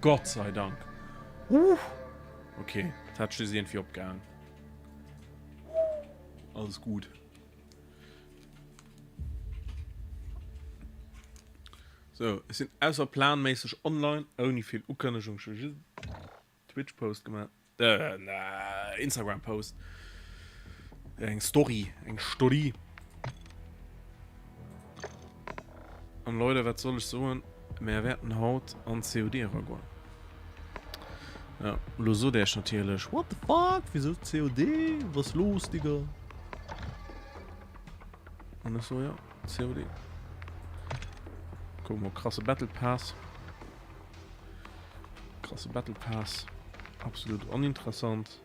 Gott sei Dank. Uh! Okay, dat hat ech just iergendwéi opgehaang. Alles gut. So, ech sinn ausserplanméisseg online, ouni vill Ukënnegung. Ech hu just Twitch Post gemaach. Äh, Instagram Post. Eng Story, eng Story. An Leute, wat soll ech soen? Mär wäerten haut an COD eragoen. Ja, lo sot Iech natierlech, what the fuck, wieso COD? Was los, Digga? An ech so, ja, COD. Guck mal, krasse Battle Pass. Krasse Battle Pass. Absolut oninteressant.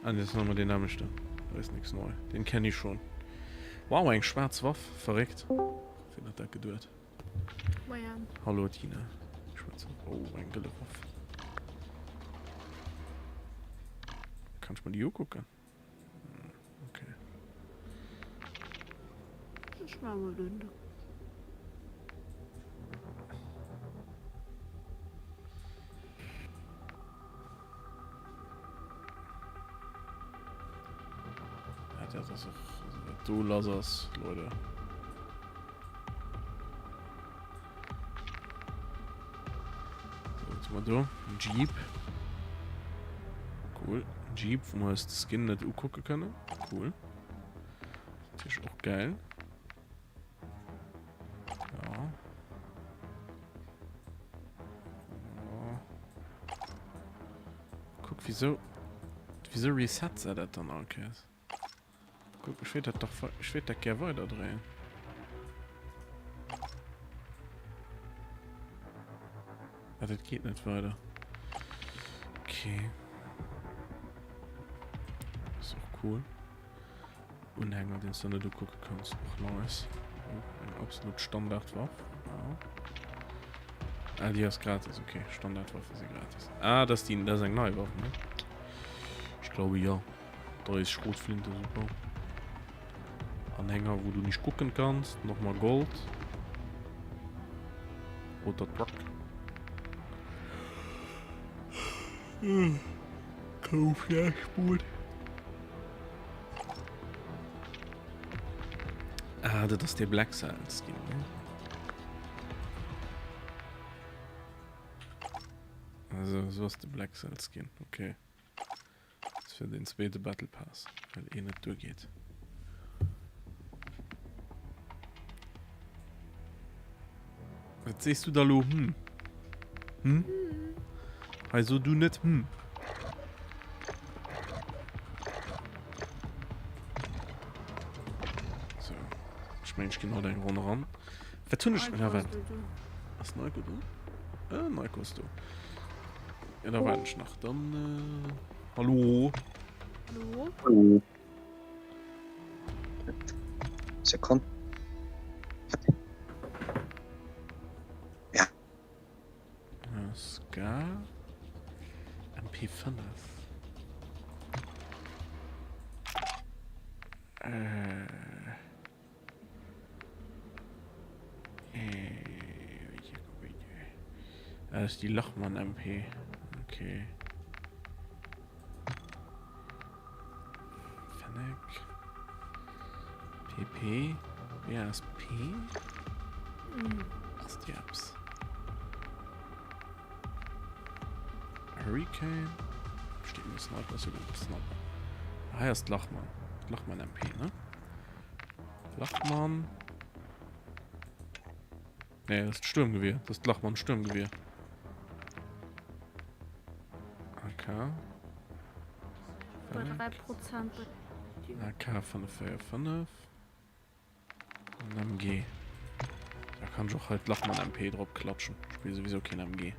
Ah, das ist nochmal den nämlichten. Da ist nichts neu. Den kenne ich schon. Wow, eng schwarz Waff. Verrückt. Wien hat dat geduet? Moien. Hallo Tina. Schwarz Waff. Oh, eng gëlle Waff. Kann ich mal die ugucken? Hm, okay. Ich mach mal den. Ja, dat ass och, also wat do lass ass, Leute. So, wat hu mer do? En Jeep. Cool. En Jeep, wou mer eis de Skin net ukucke kënnen. Cool. Natierlech och geil. Ja. Ja. Guck, wieso, wieso reset se dat dann all Kéiers? Guck, ech wéilt dat dach, ech wéilt dat gär weiderdréien. Ah, dat geet net weider. Okay. Ist och cool. Unhänger, den du net ukucke kanns. Och nice. Oh, eng absolut Standardwaff. Ja. Ah, die ass gratis. Okay, Standardwaffe si gratis. Ah, das ist die, das ist eng nei Waff, ne? Ich glaube ja. 30 Schrotflinte, super. Anhänger, wo du nicht gucken kannst. Nochmal Gold. Roter Truck. Kaufjahrspur. Ah, dat ass dee Black Cell Skin, ne? Also, so ass de Black Cell Skin, okay. Dat ass fir den zweete Battle Pass, well een net duergeet. Wat sees du da lo hm? Hm? Hei so du net hm. So. Ech mengen, ech ginn haut eng Ronn eran. Wat hunn ech? Ja, wat? Ass Neiko do? Äh, Neiko ass do. Ja, da waarden ech nach. Dann, äh, hallo. Hallo. Hallo. Sekonn. Ja. Ska. MP5. Äh. Äh, ah, das ist die Lachmann MP. Okay. Fennec. PP. Wer ist P? Mhm. Was die Apps? Hurricane. Steht mir Sniper, ist ja gut. Sniper. Ah, hier ist Lachmann. Lachmann MP, ne? Lachmann. Nee, das ist Sturmgewehr. Das ist Lachmann Sturmgewehr. AK. Bei 3%. AK 545. An MG. Da kann ich auch halt Lachmann MP drauf klatschen. Ich spiele sowieso kein MG.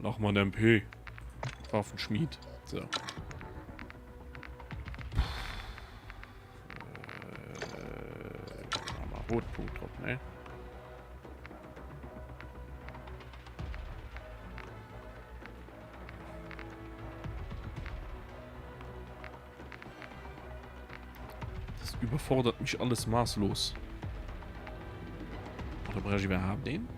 Lachmann MP. Waffenschmied. So. Äh, mal Rotpunkt drauf, ne? Das überfordert mich alles maßlos. Oder brauche ich überhaupt den?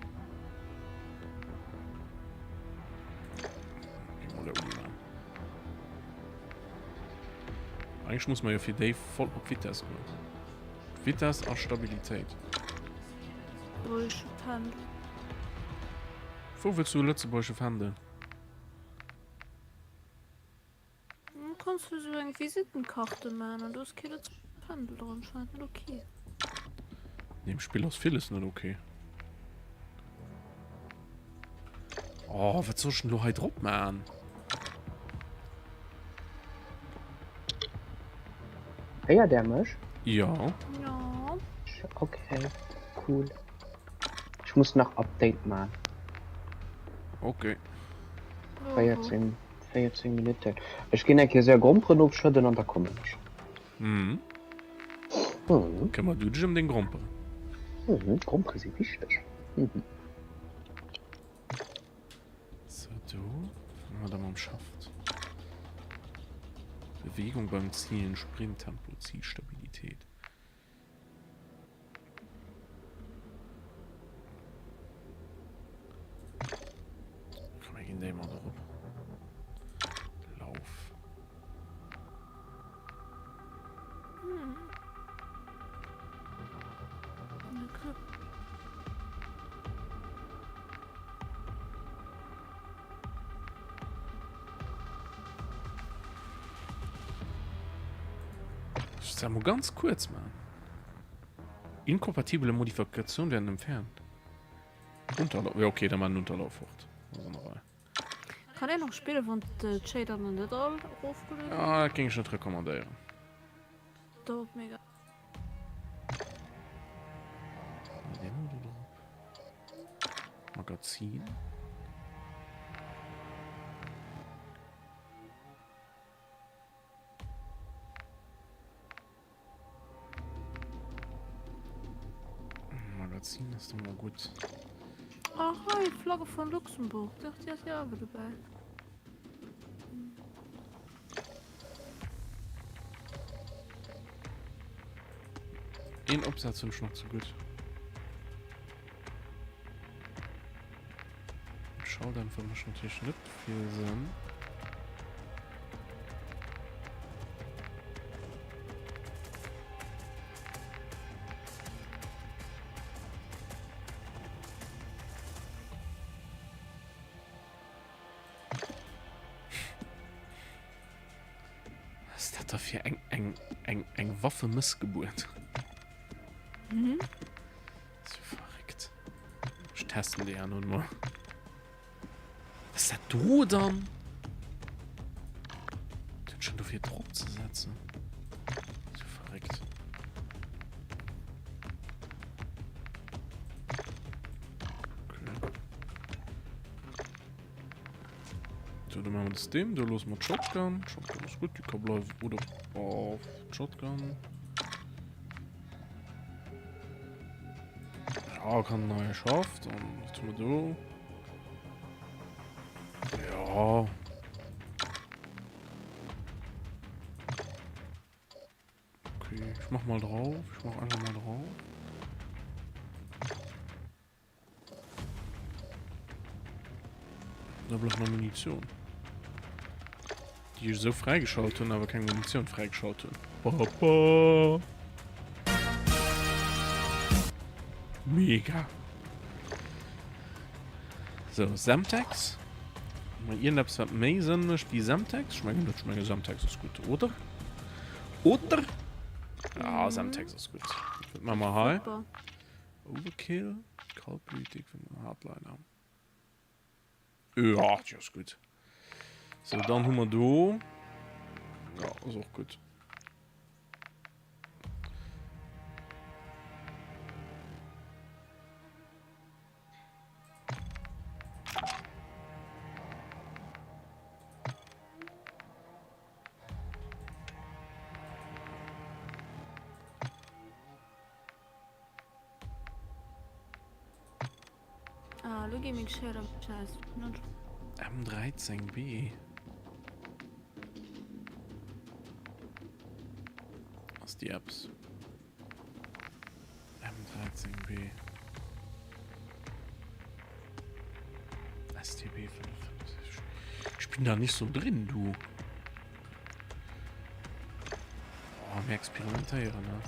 Eigentlech muss mer jo fir déi voll op Vitess goen. Vitess a Stabilitéit. Lëtzebuergesche Fändel. Wou wëlls du e lëtzebuergesche Fändel? Du kanns du sou eng Visitenkarte man an do ass kee lëtzebuergesche Fändel dran. Scheint net ok. An deem Spill ass villes net ok. Oh, wat soll ech denn lo hei drop man? Héiert der mech? Ja. Ja. Okay, cool. Ech muss nach Update man. Okay. 14, 14 Minuten. Ech ginn eng Kéier séier Gromperen ofschëdden an da kommen ech. Mhm. Mhm. Këmmer du dech ëm deng Gromperen. Mhm, Grompere si wichteg. Mhm. So, do. Fangen wir da mam Schaft. Bewegung beim Zielen, Sprinttempo, Zielstabilität. Komm, wir gehen da mal drauf. Lauf. Hm. Ich sag mal ganz kurz, Mann. Inkompatible Modifikationen werden entfernt. Unterlauf. Ja, okay, dann mal einen Unterlauf fort. Kann een och spillen wann d'Shadern net all erofgelueden sinn? Ah, dat géing ech net recommandéieren. Dauert mega. Magazin. Magazin ass doch mal gutt. Ach hei, Flagge von Luxemburg. Dach, déi ass jo awer dobäi. Een Opsatz hunn ech nach ze gutt. Schalldämpfer mécht natierlech net vill Sënn. Was ist dat da fir eng, eng, eng, eng Waffemëssgebuert? Mhm. Das ist ja verrückt. Ich testen die ja nun mal. Was ist das do dann? Den schon dofir drop ze setzen. Das ist ja verrückt. Okay. So, dann machen wir das dem. Da los wir Shotgun. Shotgun ist gut, die kann bleiben. Oder auf Shotgun. Ja, kann neue Schaft. Und was tun wir da? Ja. Okay, ich mach mal drauf. Ich mach einfach mal drauf. Da bleibt noch Munition. Die ich so freigeschaltet habe, aber keine Munition freigeschaltet habe. Papa. Mega. So, Semtex. Mal irgendetwas, was mehr Sinn macht wie Semtex. Ich meine, ich meine, Semtex ist gut, oder? Oder? Ja, Semtex ist gut. Machen wir mal Super. Overkill, kaltblütig, Hardliner. Ja, déi ass gutt. So, dann hu mer do. Ja, ass och gutt. Ah, lo gi meng Shader scheiss. M13B ass déi Apps. M13B STB 55. Ich bin da nicht so drin, du. mir experimentéieren, ne?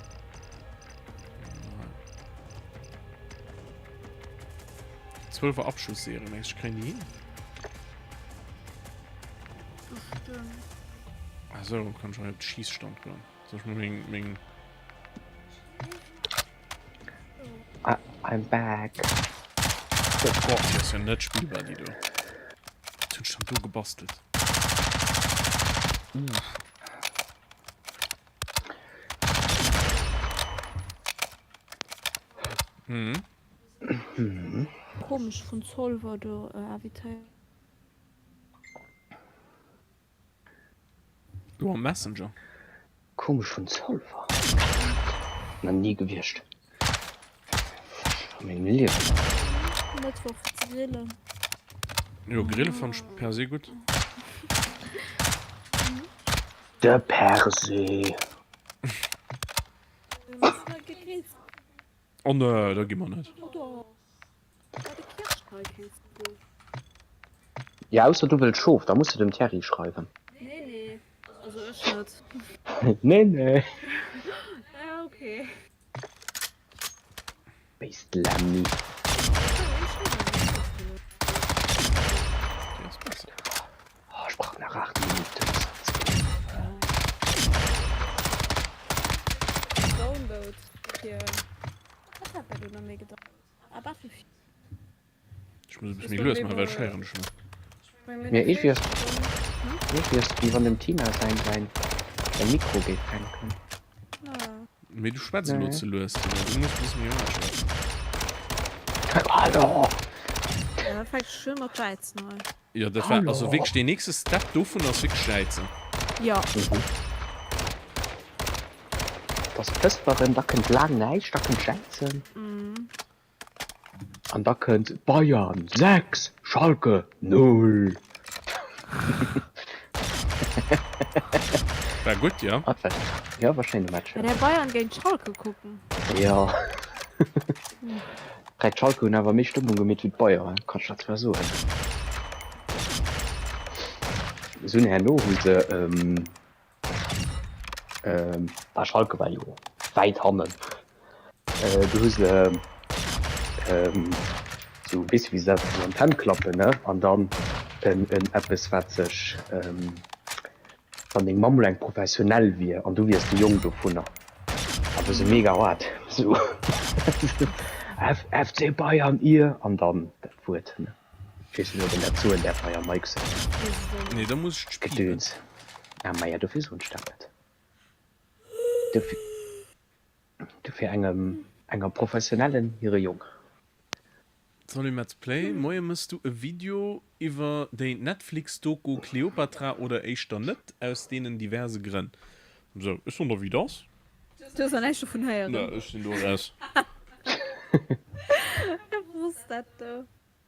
Zwölfer Abschussserie, mengst du, ich kréien déi hin? Bestimmt. Also kann ich op de Schießstand goen. Soll ich mal meng, meng Ah, I'm back. Oh Gott, déi ass jo net spillbar, déi do. Wat hunn ech dann do gebastelt? Uff. Mhm. Komesch vun Zolwer do invitéiert. Do am Messenger. Komesch vun Zolwer. Nach ni gewiescht a mengem Liewen. Mëttwoch grillen. Jo grille fann ech per se gutt. De Perse. Oh ne, da gi mer net. Ja ausser du wëlls Schof, da muss de dem Thierry schreiwen. Nee nee, also ech net. Nee nee. Ja okay. Béist Lemmy. Oh, ech brauch nach 8 Minuten. Download fir wat hat dat elo méi gedauert? Ah Battlefield. Ech muss e bësse méi lues maachen, well ech héieren dech net. Mir iergendwéi ass iergendwéi ass wéi wann dem Tina säin säin säin Mikro géif hänken. Mee du schwätz elo ze lues, Tina. Du muss e bësse méi haart schwätzen. Hallo! Ja, dat fänkt schön mat Jäizen un. Jo, dat war also wierklech deen nächste Step dovun ass wierklech Jäizen. Jo. Mhm. Dass Pësperen, da kënnt laang näischt, da kënnt Jäizen. Mhm. An da kënnt Bayern 6, Schalke 0. War gutt, jo. Ah, war, ja, war schéine Match, ja. Ja, der Bayern géint Schalke kucken. Ja. Fräck Schalke hunn awer méi Stëmmung gemeet wéi d'Bayern, kann ech der zwar soen. Se hunn herno hu se bah Schalke war jo wäit hannen, du hu se sou weess wéi se dat an d'Hänn klappen ne an dann en eppes wat sech Wann deng Mamm lo eng Professionell wier an du wiers de Jong dovunner, awer sou mega hard sou FC Bayern ihr an dann dat Wuert ne. Ech weess net ob een dat soen däerf hei am Mic sou. Nee, da muss ech d'Spill. Gedöns. Ah maja dofir soen ech dat net. Dofir dofir engem enger Professionellen hire Jong. Salut Metz Play, moie mëss du e Video iwwer déi Netflix Doku Kleopatra oder éischter net aus deenen diverse Grënn? Sou, ech soen der wéi et ass. Du hues nach näischt dovun héieren? Ne, ech sinn do eraus. Ech wosst dat do.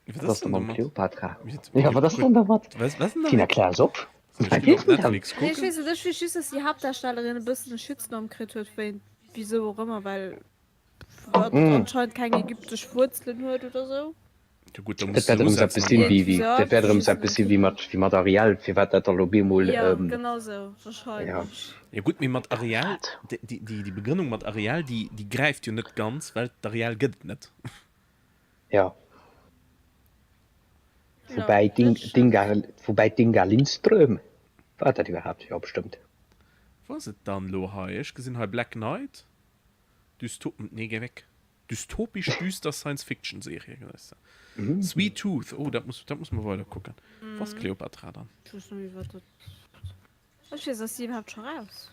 Wat Wat ass ass denn da mam domat? Kleopatra? Jo, wat ass denn domat? Was, was denn Tina, damit? klär eis op. Soll ech Wat ginn weess op denn dat? Netflix Nee, ech kucken? weess net, ech weess just, dass déi Haaptdarstellerin e bëssen e Shitstorm kritt huet wéint wisou och ëmmer, well Wat anscheinend keng ägyptesch Wuerzelen huet oder sou. Ja gutt, da Dat muss de wäert erëm usetzen eppes sinn am wéi, wéi, Ja, dat wäert erëm eppes sinn wéi mat, wéi mat Ariel, firwat dat da lo bemol, Ja, ähm, genau sou, ja. wahrscheinlech. Ja gutt, mee mat Ariel, Wat? déi, déi, déi Begrënnung mat Ariel, déi, déi gräift jo net ganz, well d'Ariel gëtt et net. Ja. Ja, Woubäi d'Ing, dat d'Inga, stimmt. woubäi d'Inga Lindström, war dat iwwerhaapt? Jo, bestëmmt. Wou ass et dann elo hei? Ech gesinn hei Black Knight. Dysto nee geh weg. Dystopisch düster Science-Fiction-Serie gesäis de. Sweet Tooth, oh dat muss dat muss mer weider kucken. Wou ass Cleopatra dann? Ech weess net méi wat dat Ech weess ass déi iwwerhaapt scho raus?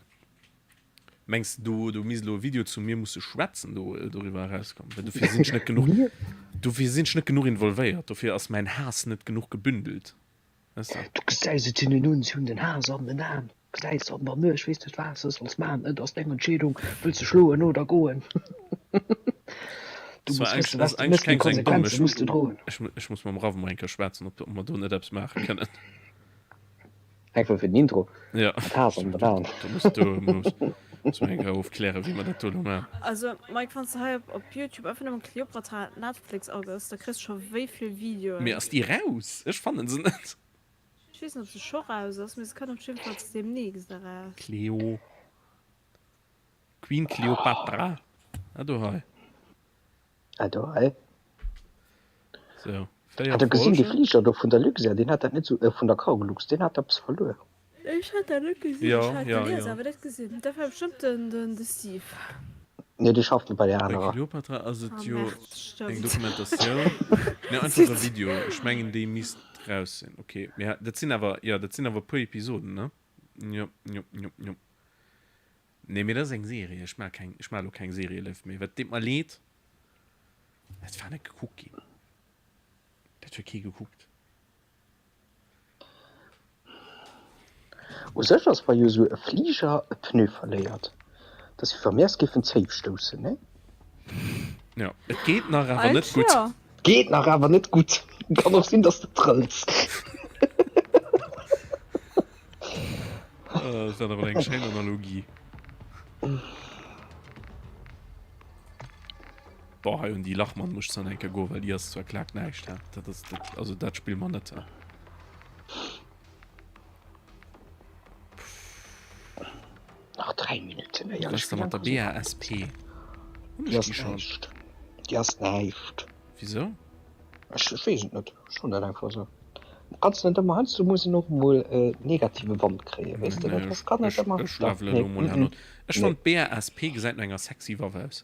Mengs de do do misst elo e Video zu mir musse schwätzen do doriwwer erauskommen? Well dofir sinn ech net genuch dofir sinn ech net genuch involvéiert, dofir ass mäin Haass net genuch gebündelt. Weess de? Du gesäis et hinnen un, si hunn den Haass an den Aen. Gesäis an der Nuecht, weess net wat se solls man, et ass deng Entscheedung, wëlls de schloen oder goen? Du Das war muss eigentlich, wëssen, das was ist du eigentlich mëss, déi keng seng domm. Konsequenze Ech, muss du droen. ech, ech muss mam Ralph mol eng Kéier schwätzen, ob, ob mer do net eppes maache kënnen. Einfach fir den Intro, Ja, mat Haass an do, den Aen. do muss, do muss, muss mer eng Kéier ofklären, wéi mer dat do elo maachen. Also Mike, wanns de hei op op Youtube einfach nëmmen Cleopatra Netflix agëss, da kriss de scho wéi vill Mee Videoen. ass déi raus? Ech fannen se net. Ech weess net ob se scho raus ass, mee se kënnt op jiddefalls deemnächst eraus. Cleo. Queen Cleopatra. Ah, do hei. Ah, do hei. So, 4 Hat der gesinn, dee Folgen. Fliger do vun der Luxair, deen hat dat net sou, äh, vun der Cargolux, deen hat eppes verluer. Ech hat dat net gesinn, ech Ja, hat ja, gelies, ja. awer net gesinn. Dat war bestëmmt den, den, de Steve. Nee, dee schafft net bei där Bei anerer. Cleopatra ass et Ah, jo Merde, eng stëmmt. Dokumentatioun. Nee, einfach e Video. Ech mengen, déi misst raus sinn. Okay, mee dat sinn awer, jo, dat sinn awer e puer Episoden, ne? Jo, jo, jo, jo. Nee, mee dat ass eng Serie. Ech maache keng, ech maache elo keng Serielëft méi. Wat deet mer leed. Dat war net gekuckt ginn. Dat huet kee gekuckt. U sech ass, wa jo esou e Fliger e Pneu verléiert, dat ass wéi wa mir eis géifen zéif stoussen, nee? Jo, et geet nach, awer net gutt. Jo. Geet nach, awer net gutt. Kann och sinn, dass de trëlls. Dat war awer eng schéin Analogie. Boah, hei un déi Lachmann muss ech dann eng Kéier goen, well déi ass zwar klak näischt, hä? Dat ass, dat, also dat spille mer net, hä? Nach 3 Minutten, ey, Was ech ist da mat der BASP? Hunn Déi ech ass déi schon? näischt. Déi ass näischt. Wisou? Ech, ech weess et net. Ech soen dat einfach esou. Du kanns net ëmmer, heiansdo muss een och emol negative Wand kréien, weess de, Nee, dat ech, kann net ech, ëmmer, ech dach, levelen nee, elo mol mm, herno. mm, Ech nee. fannen d'BASP gesäit no enger sexy Waff aus.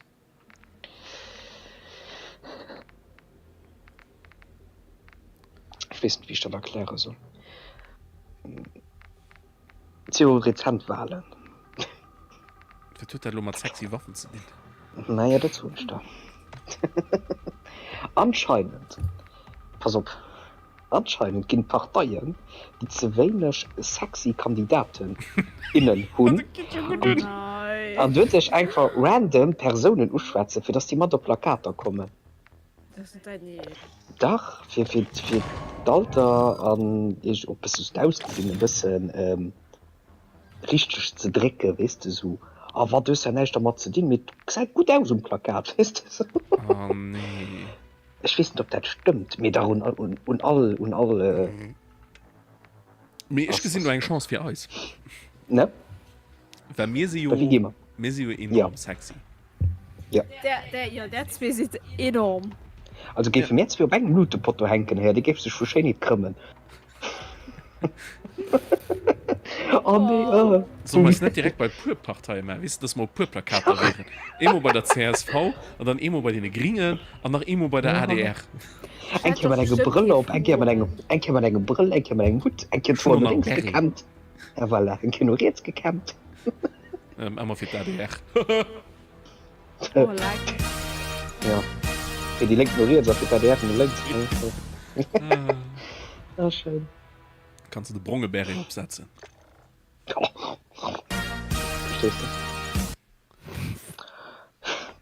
Ech weess net, wéi ech dat erkläre soll. Et si jo rezent Walen. Wat huet dat elo mat sexy Waffen ze dinn? Naja, dat soen ech der. Anscheinend, pass op, anscheinend ginn d'Parteien, déi ze wéineg sexy Kandidaten, innen hunn, an duerch einfach random Persounen uschwätzen, fir dass déi mat op Plakater kommen. Dach, fir fir fir d'Alter an ierg och bësse sou d'Ausgesinn e bëssen richteg ze drécken, weess de sou. A wat, du hues ja näischt dermat ze dinn, mee et gesäit gutt aus um Plakat, weess de sou. Oh nee. Ech weess net, ob dat stëmmt, mee dach un un un all un all. Mee ech gesinn do eng Chance fir eis. Ne? Well mir si jo, Wéi gi mer? mir si jo enorm sexy. Ja. Der, der, jo, där zwee sidd enorm. Also géife mir zwee op engem Lutepotto hänken, héier, dee géif sech vu Schéinheet krëmmen. Oh nee, oh. Solle mer eis net direkt bei puer Parteie maachen, weess de, dass mer op puer Plakater wieren? Eemol bei der csv an dann eemol bei deene Gringen an nach eemol bei der adr. Eng Kéier mat engem Brëll op, eng Kéier mat engem, eng Kéier mat engem Brëll, eng Kéier mat engem Hutt, eng Kéier d'Hoer no lénks gekämmt. Ja voilà, eng Kéier no riets gekämmt. Emmer fir d'ADR. Oh, leck. Ja. Fir déi Lénk no riets a fir d'ADR no lénks. Ah, schéin. Kanns de de bronge Beret opsetzen. Verstees de?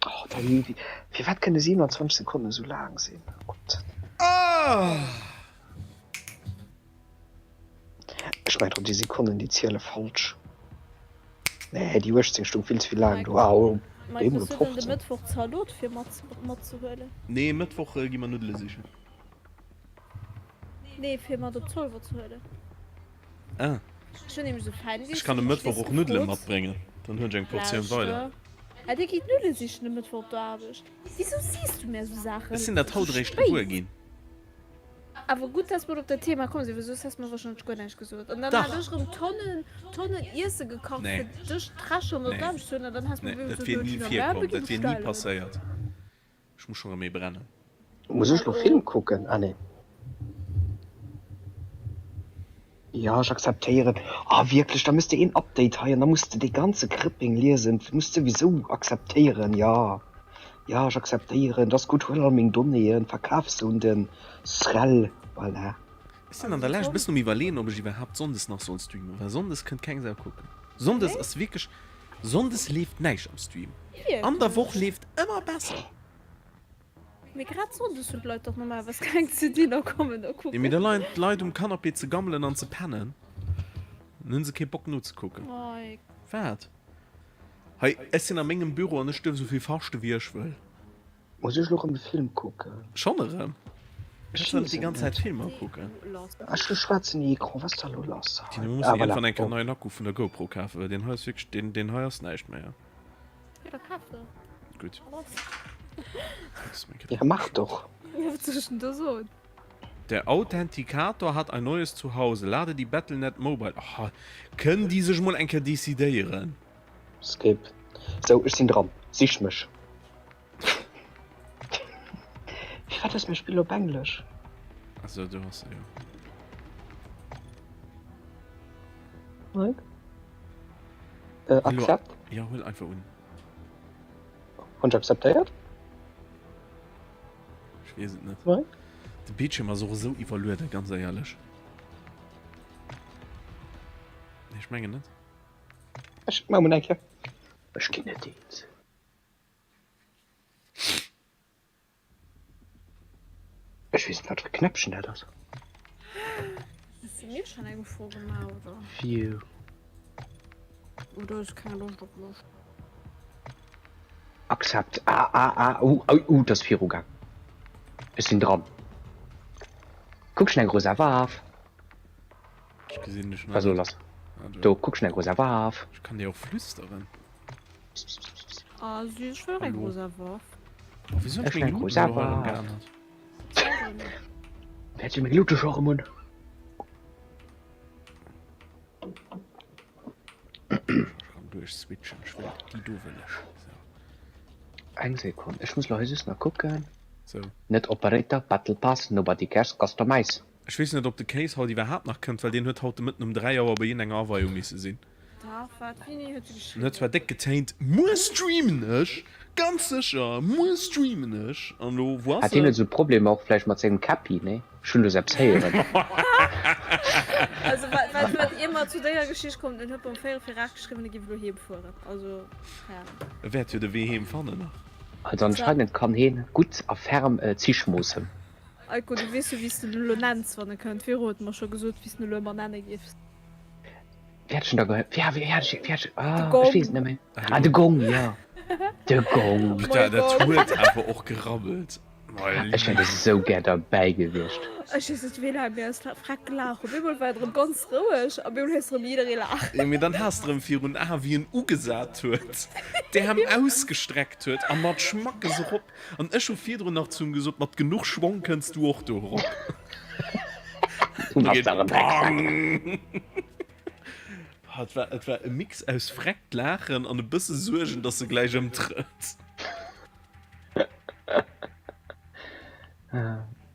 Oh, da Livi. Firwat kënne 27 Sekonnen esou laang sinn? Gott. Ah! Ech mengen och déi Sekonnen déi ziele falsch. Nee déi 18 stung vill ze vill laang do. Ah oh, Mike, deemol hues du denn de 15. Mëttwoch Zalot fir mat matzehuelen? Nee, Mëttwoch gi mer Nuddele sichen. Nee, fir mat op Zolwer ze huelen. Ah. Ech hunn nämlech esou Fändis. Ech kann e Mëttwoch och Nuddele matbréngen, dann hunn ech eng Portioun weider. Ah, dir gitt Nuddele sichen e Mëttwoch op der Aarbecht? Wisou sees du mär esou Saachen Ech sinn dat esou haut eréischt gewuer spéit? ginn. Awer gutt, dass mer op dat Thema komm sinn, well soss häss mer wahrscheinlech guer näischt gesot. An dann hat Dach. ech erëm Tonnen, Tonnen Iesse gekacht, Nee. fir dech d'Recht an Nee. der Aarbecht ze hunn. An dann häss mer Nee, op eemol dat gesot, wier jo, ni Tina, virkomm, Bärbe gi dat wier ni bestellen. passéiert. Ech muss scho rëm ee brennen. Muss ech lo Film kucken? Ah nee. Jo, ech akzeptéieren. Ah wierklech, da muss de een Update hei an da muss de dee ganze Krëppeng liesen. Du muss souwisou akzeptéieren, jo. Jo, ech akzeptéieren, et ass gutt, huel all meng Donnéeën, verkaf se un de Srel, voilà. Ech sinn an der Lescht e bëssen um iwwerleeën, ob ech iwwerhaapt Sonndes nach soll streamen, well Sonndes kënnt keng Sau kucken. Sonndes ass wierklech, Sonndes leeft näischt am Stream. An der Woch leeft ëmmer besser. Mee grad Sonndes hunn d'Leit dach normalerweis keng ze dinn a kommen da kucken. Jo, mee da leien d'Leit um Canapé ze gammelen an ze pennen. Dann hunn se kee Bock nozekucken. Wat? Hei, ech sinn a mengem Büro an ech duerf esou vill faschte wéi ech wëll. Muss ech lo rem e Film kucken? Schonn erëm? Kanns du net déi ganz Zäit Filmer kucken? Ech hu schwaarzen Ecran, wat ass da lo lass hei? Tine, mir mussen iergendwann eng Kéier en neien Akku vun der GoPro kafen, well deen hei ass wierklech, deen, deen hei ass näischt méi. Ja, da kaf der. Gutt. Ja, mach doch. Ja, wat soll ech denn do soen? Der Authentikator hat ein neues Zuhause. Lade die Battle.net Mobile. Oh, kënnen déi sech mol eng Kéier decidéieren? Skip. Sou, ech sinn dran. Sich mech. Firwat ass mäi Spill op Englesch? Achso, du hast jo. Mike? Äh, accept? Ja, huel einfach un. Hunn ech akzeptéiert? Ech weess et net. Mike? De Bildschirm ass och esou iwwerlueden, ganz éierlech. Nee, ech mengen net. Ech mach mol eng Kéier. Ech ginn net eens. Ech weess net wat fir e Knäppchen dat ass. Hues du mir schon eng Fro gemaach oder? View. Oder hues du keng Loscht op mech? Accept. Ah ah ah uh uh uh dat ass viru gaang. Ech sinn dran. Kuck schon eng rosa Waff. Ech gesinn dech net. Also lass. Ah, do. Do kuck schon eng rosa Waff. Ech kann dir och flüsteren. Ah süß, ech wëll och eng rosa Waff. Oh, wieso hunn ech meng Luuten elo hei erëm geännert? Wäert sech meng Luute scho erëm un. Ech kann duerchswitchen, ech wëll déi do wëll ech. So. Eng Sekonn, ech muss lo hei just nach kucken. So. Net Operator, Battle Pass, Nobody Cares, Customize. Ech weess net, ob de Case haut iwwerhaapt nach kënnt, well deen huet haut de Mëtten um 3 Auer bei iergendenger Aweiung misse sinn. Dach, wat? Wéini huet se En huet zwar déck getéint, Muer streamen ech! Ganz sécher, muer streamen ech! An elo, wou ass Hat hien en? net esou Problemer och vläicht mat sengem Käppi, nee? Ech hunn do eppes héieren. Also wat, wat, wat ier mer zu denger Geschicht kommen, en huet mer um 4 vir 8 geschriwwen, e giff elo heem fueren. Also, keine Ahnung. E wäert jo de Wee heem fannen nach. Also anscheinend kann hien gutt a ferm Zich moossen. Aiko, du weess jo wéi s de en elo nenns, wann e kënnt. D'Vero huet mer scho gesot, wéi s de en elo ëmmer nenne giffs. Wéi hat ech en da gehe, wéi, wéi hat ech, wéi hat ech, De ah, ech Gong. weess et net méi. Ah, de Gong, jo. De Gong. Putain, dat huet awer och gerabbelt. Ech wär esou gär derbäi gewiescht. Ech weess net wéi laang mir eis freck gelaacht. Op eemol war et erëm ganz roueg, op eemol hues de erëm jidderee laachen. Jo, mee dann has de erëm virun Aen, wéi en ugesat huet, d'Äerm ausgestreckt huet a mat Schmackes erop. An ech hu virdrun nach zu him gesot, mat genuch Schwong kënns du och do erop. Du bass dach en Drecksack. Et war, et war e Mix aus freckt Laachen an e bësse Suergen, dass se gläich ëmtrëtt.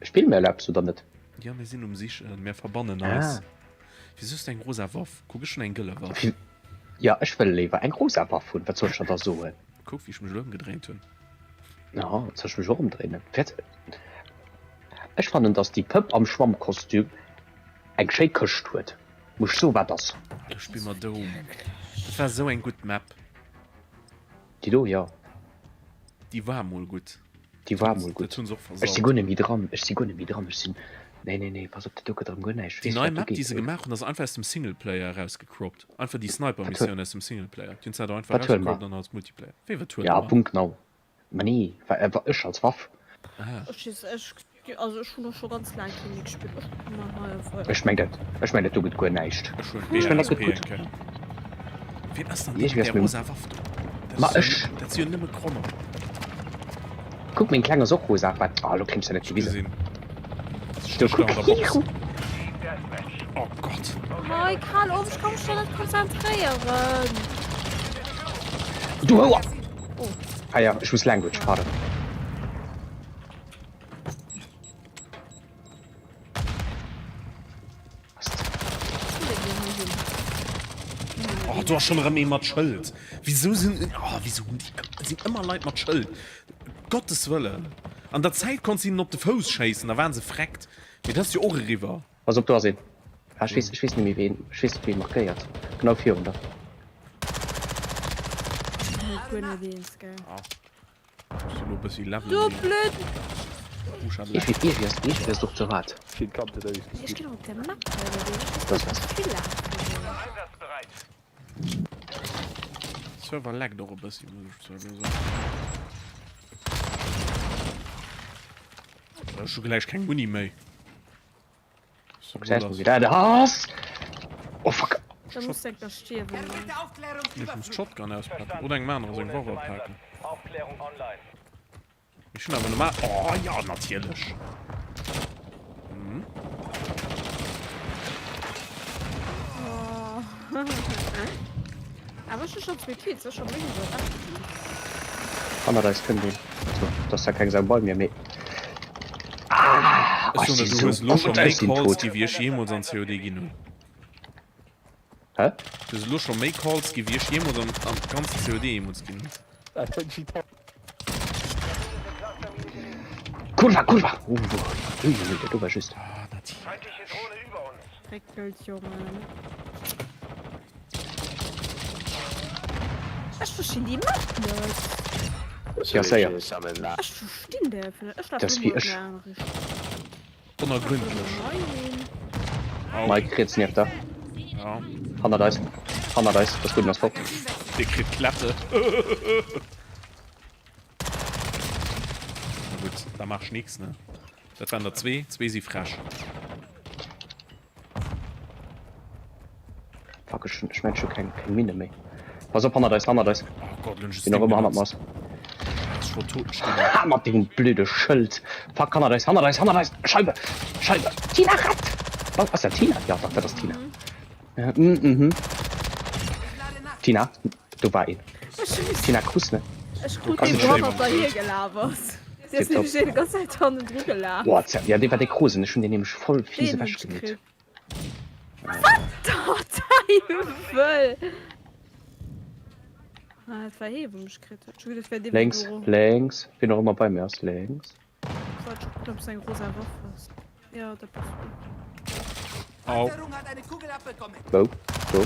Spille mir elo eppes oder net? Jo, mir sinn um Sichen, mir verbannen eis. Wisou hues du eng rosa Waff? Kuck, ech hunn eng gëlle Waff. Jo, ech wëll léiwer eng rosa Waff hunn. Wat soll ech der da soen? Kuck, wéi ech mech elo ëmgedréint hunn. Jo, soll ech mech och ëmdréinen? Wäert. Ech fannen, dass déi Pëpp am Schwammkostüm eng schéi Këscht huet. Muss ech soen, wat ass. Elo spille mer Dome. Dat war esou eng gutt Map. Déi do, jo. Déi war mol gutt. Déi war mol gutt. Dat hunn se och Ech si versaut. guer net méi dran. Ech si guer net méi dran. Ech sinn. Nee, nee, nee, pass op, dat do gëtt erëm guer näischt. Déi Weess nei wat do Map, déi geet. se gemaach hunn, ass einfach aus dem Singleplayer erausgecropt. Einfach déi Sniper-Missioun aus dem Singleplayer. Déi hunn se do einfach Wat huele mer? erausgecropt an als Multiplayer. Wéi, wat huele Ja, mer? Punkt genau. Ma nee, wa wa ech als Waff. Ah. Ech weess, ech, also ech hunn och scho ganz laang kee méi gespillt. Ech kucken nach hei auf Ech meng dat, ech meng dat do gëtt guer näischt. Ech huelen Ech meng dat d'BSP gëtt gutt. eng Kéier. Wien ass dann dee Iergendwéi mat ass där meng. rosa Waff do? Dat Ma ass jo, ech. dat si jo nëmme Krommer. Kuck, meng Kleng ass och rosa. Wat? Ah, lo krims de net Ech gewisen. gesinn. Do, Stécht kuck. an der Box. Oh Gott. Mike, hal op, ech ka mech do net konzentréieren. Du Houer! Oh. Ah ja, ech muss Language, pardon. Oh, do ass schon erëm ee mat Schëld. Wieso sinn, oh, wieso hunn déi, sinn ëmmer Leit mat Schëld? Gottes Wëllen. An der Zäit konns de hinnen op de Fouss schéissen, da waren se freckt. Mee dat ass jo och eriwwer. Pass op, do ass een. Ah, ech weess, ech weess net méi ween, ech weess net wee markéiert. Genau virun der. Guer net eens, gell. Ah. Ech soll lo e bëssi levelen Du ginn. blöd! Oh, ech hat Iergendwéi, Lag. iergendwéi ass, iergendwéi ass et och ze haart. Ech ginn och op der Map hei ënnerwee. Ech Das weess ass. net, wéi vill Lag Server laggt och e bëssi, muss ech zwar elo soen. Ech hu gläich keng Muni méi. Gesäis mol wéi dat ass. Oh fuck. Da muss de enker stierwen. Ech muss d'Shotgun auspaken oder engem anere seng Waff apaken. Ech hunn awer normal. Oh ja, natierlech. Mhm. Oh. Awer ech hu schonn zwee Kills, dat ass scho méi wéi Hannert eis kënnt een. So, et ass zwar keng Sau bei mir, mee. Ah, Ech ech soen si der, du sou hues elo scho gutt, méi ech sinn Calls tot. gi wéi ech jeemools an COD ginn hunn. Hä? Du hues elo scho méi Calls gi wéi ech jeemools am am ganzen COD jeemools ginn hunn. Kurva, Kurva! Uiuiui, dat do war just. Ah, natierlech. Réckelt, Jongen. Ech verstinn déi Map net. Ja, séier. Ech verstinn déi einfach net. Ech Dat ass lafen wéi ëmmer an ech. déi aner Richtung. Onergründlech. Au. Mike, riets nieft der. Ja. Hannert eis. Hannert eis. Das Gudden ass fort. Dee kritt Klette. Na gutt, da maach ech nix, ne? Dat waren der zwee. Zwee si frech. Fuck, ech hunn, ech mengen, ech hu keng, keng Minne méi. Pass op, hannert eis, hannert eis. Oh Gott, lo hunn ech e Wien och Stim ëmmer hannert mer benotzt. ass. Ech wollt Totenstille. Ha, mat dengem blöde Schëld. Fuck, hannert eis, hannert eis, hannert eis. Scheibe, Scheibe. Tina, rett! Was, ass dat Tina? Ja, dach, dat ass Tina. Ja, mm, mhm. Tina, do war een. Tina, krus ne? Ech krut Ass dee net wou schlëmm. hannert der hiergelaf ass. Si ass Tipptopp. nämlech déi ganz Zäit hannendru gelaf. Boah, ja, dee war dee Krosen. Ech hunn deen nämlech voll fies Deen hunn ech ewechgemeet. kritt. Wat der Däiwel! Ah, dat war hee, wou mech kritt huet. Ech hu geduecht, et wär dee, wou Lénks, do. lénks, wien och ëmmer bei mir ass, lénks. Wollt scho kucken, ob es eng rosa Waff ass. Jo, dat bass du. Au. Wou? Do?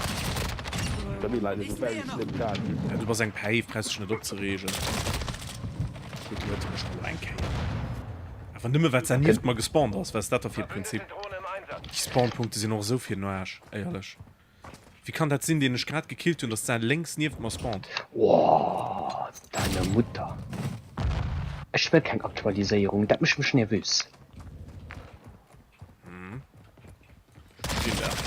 Ja, du bass eng Päif, brauchs dech net opzereegen. Gutt, huet mech elo eng Kéier. Awer nëmme well se nieft mer gespawnt ass. Wat ass dat da fir e Prinzip? Déi Spawnpunkte sinn och esou fir den Aarsch, éierlech. Wéi kann dat sinn, deen ech grad gekillt hunn, dass se lénks nieft mer spawnt? Oh, deine Mutter. Ech wëll keng Aktualiséierung, dat mécht mech nervös. Hm. Verstinn dat.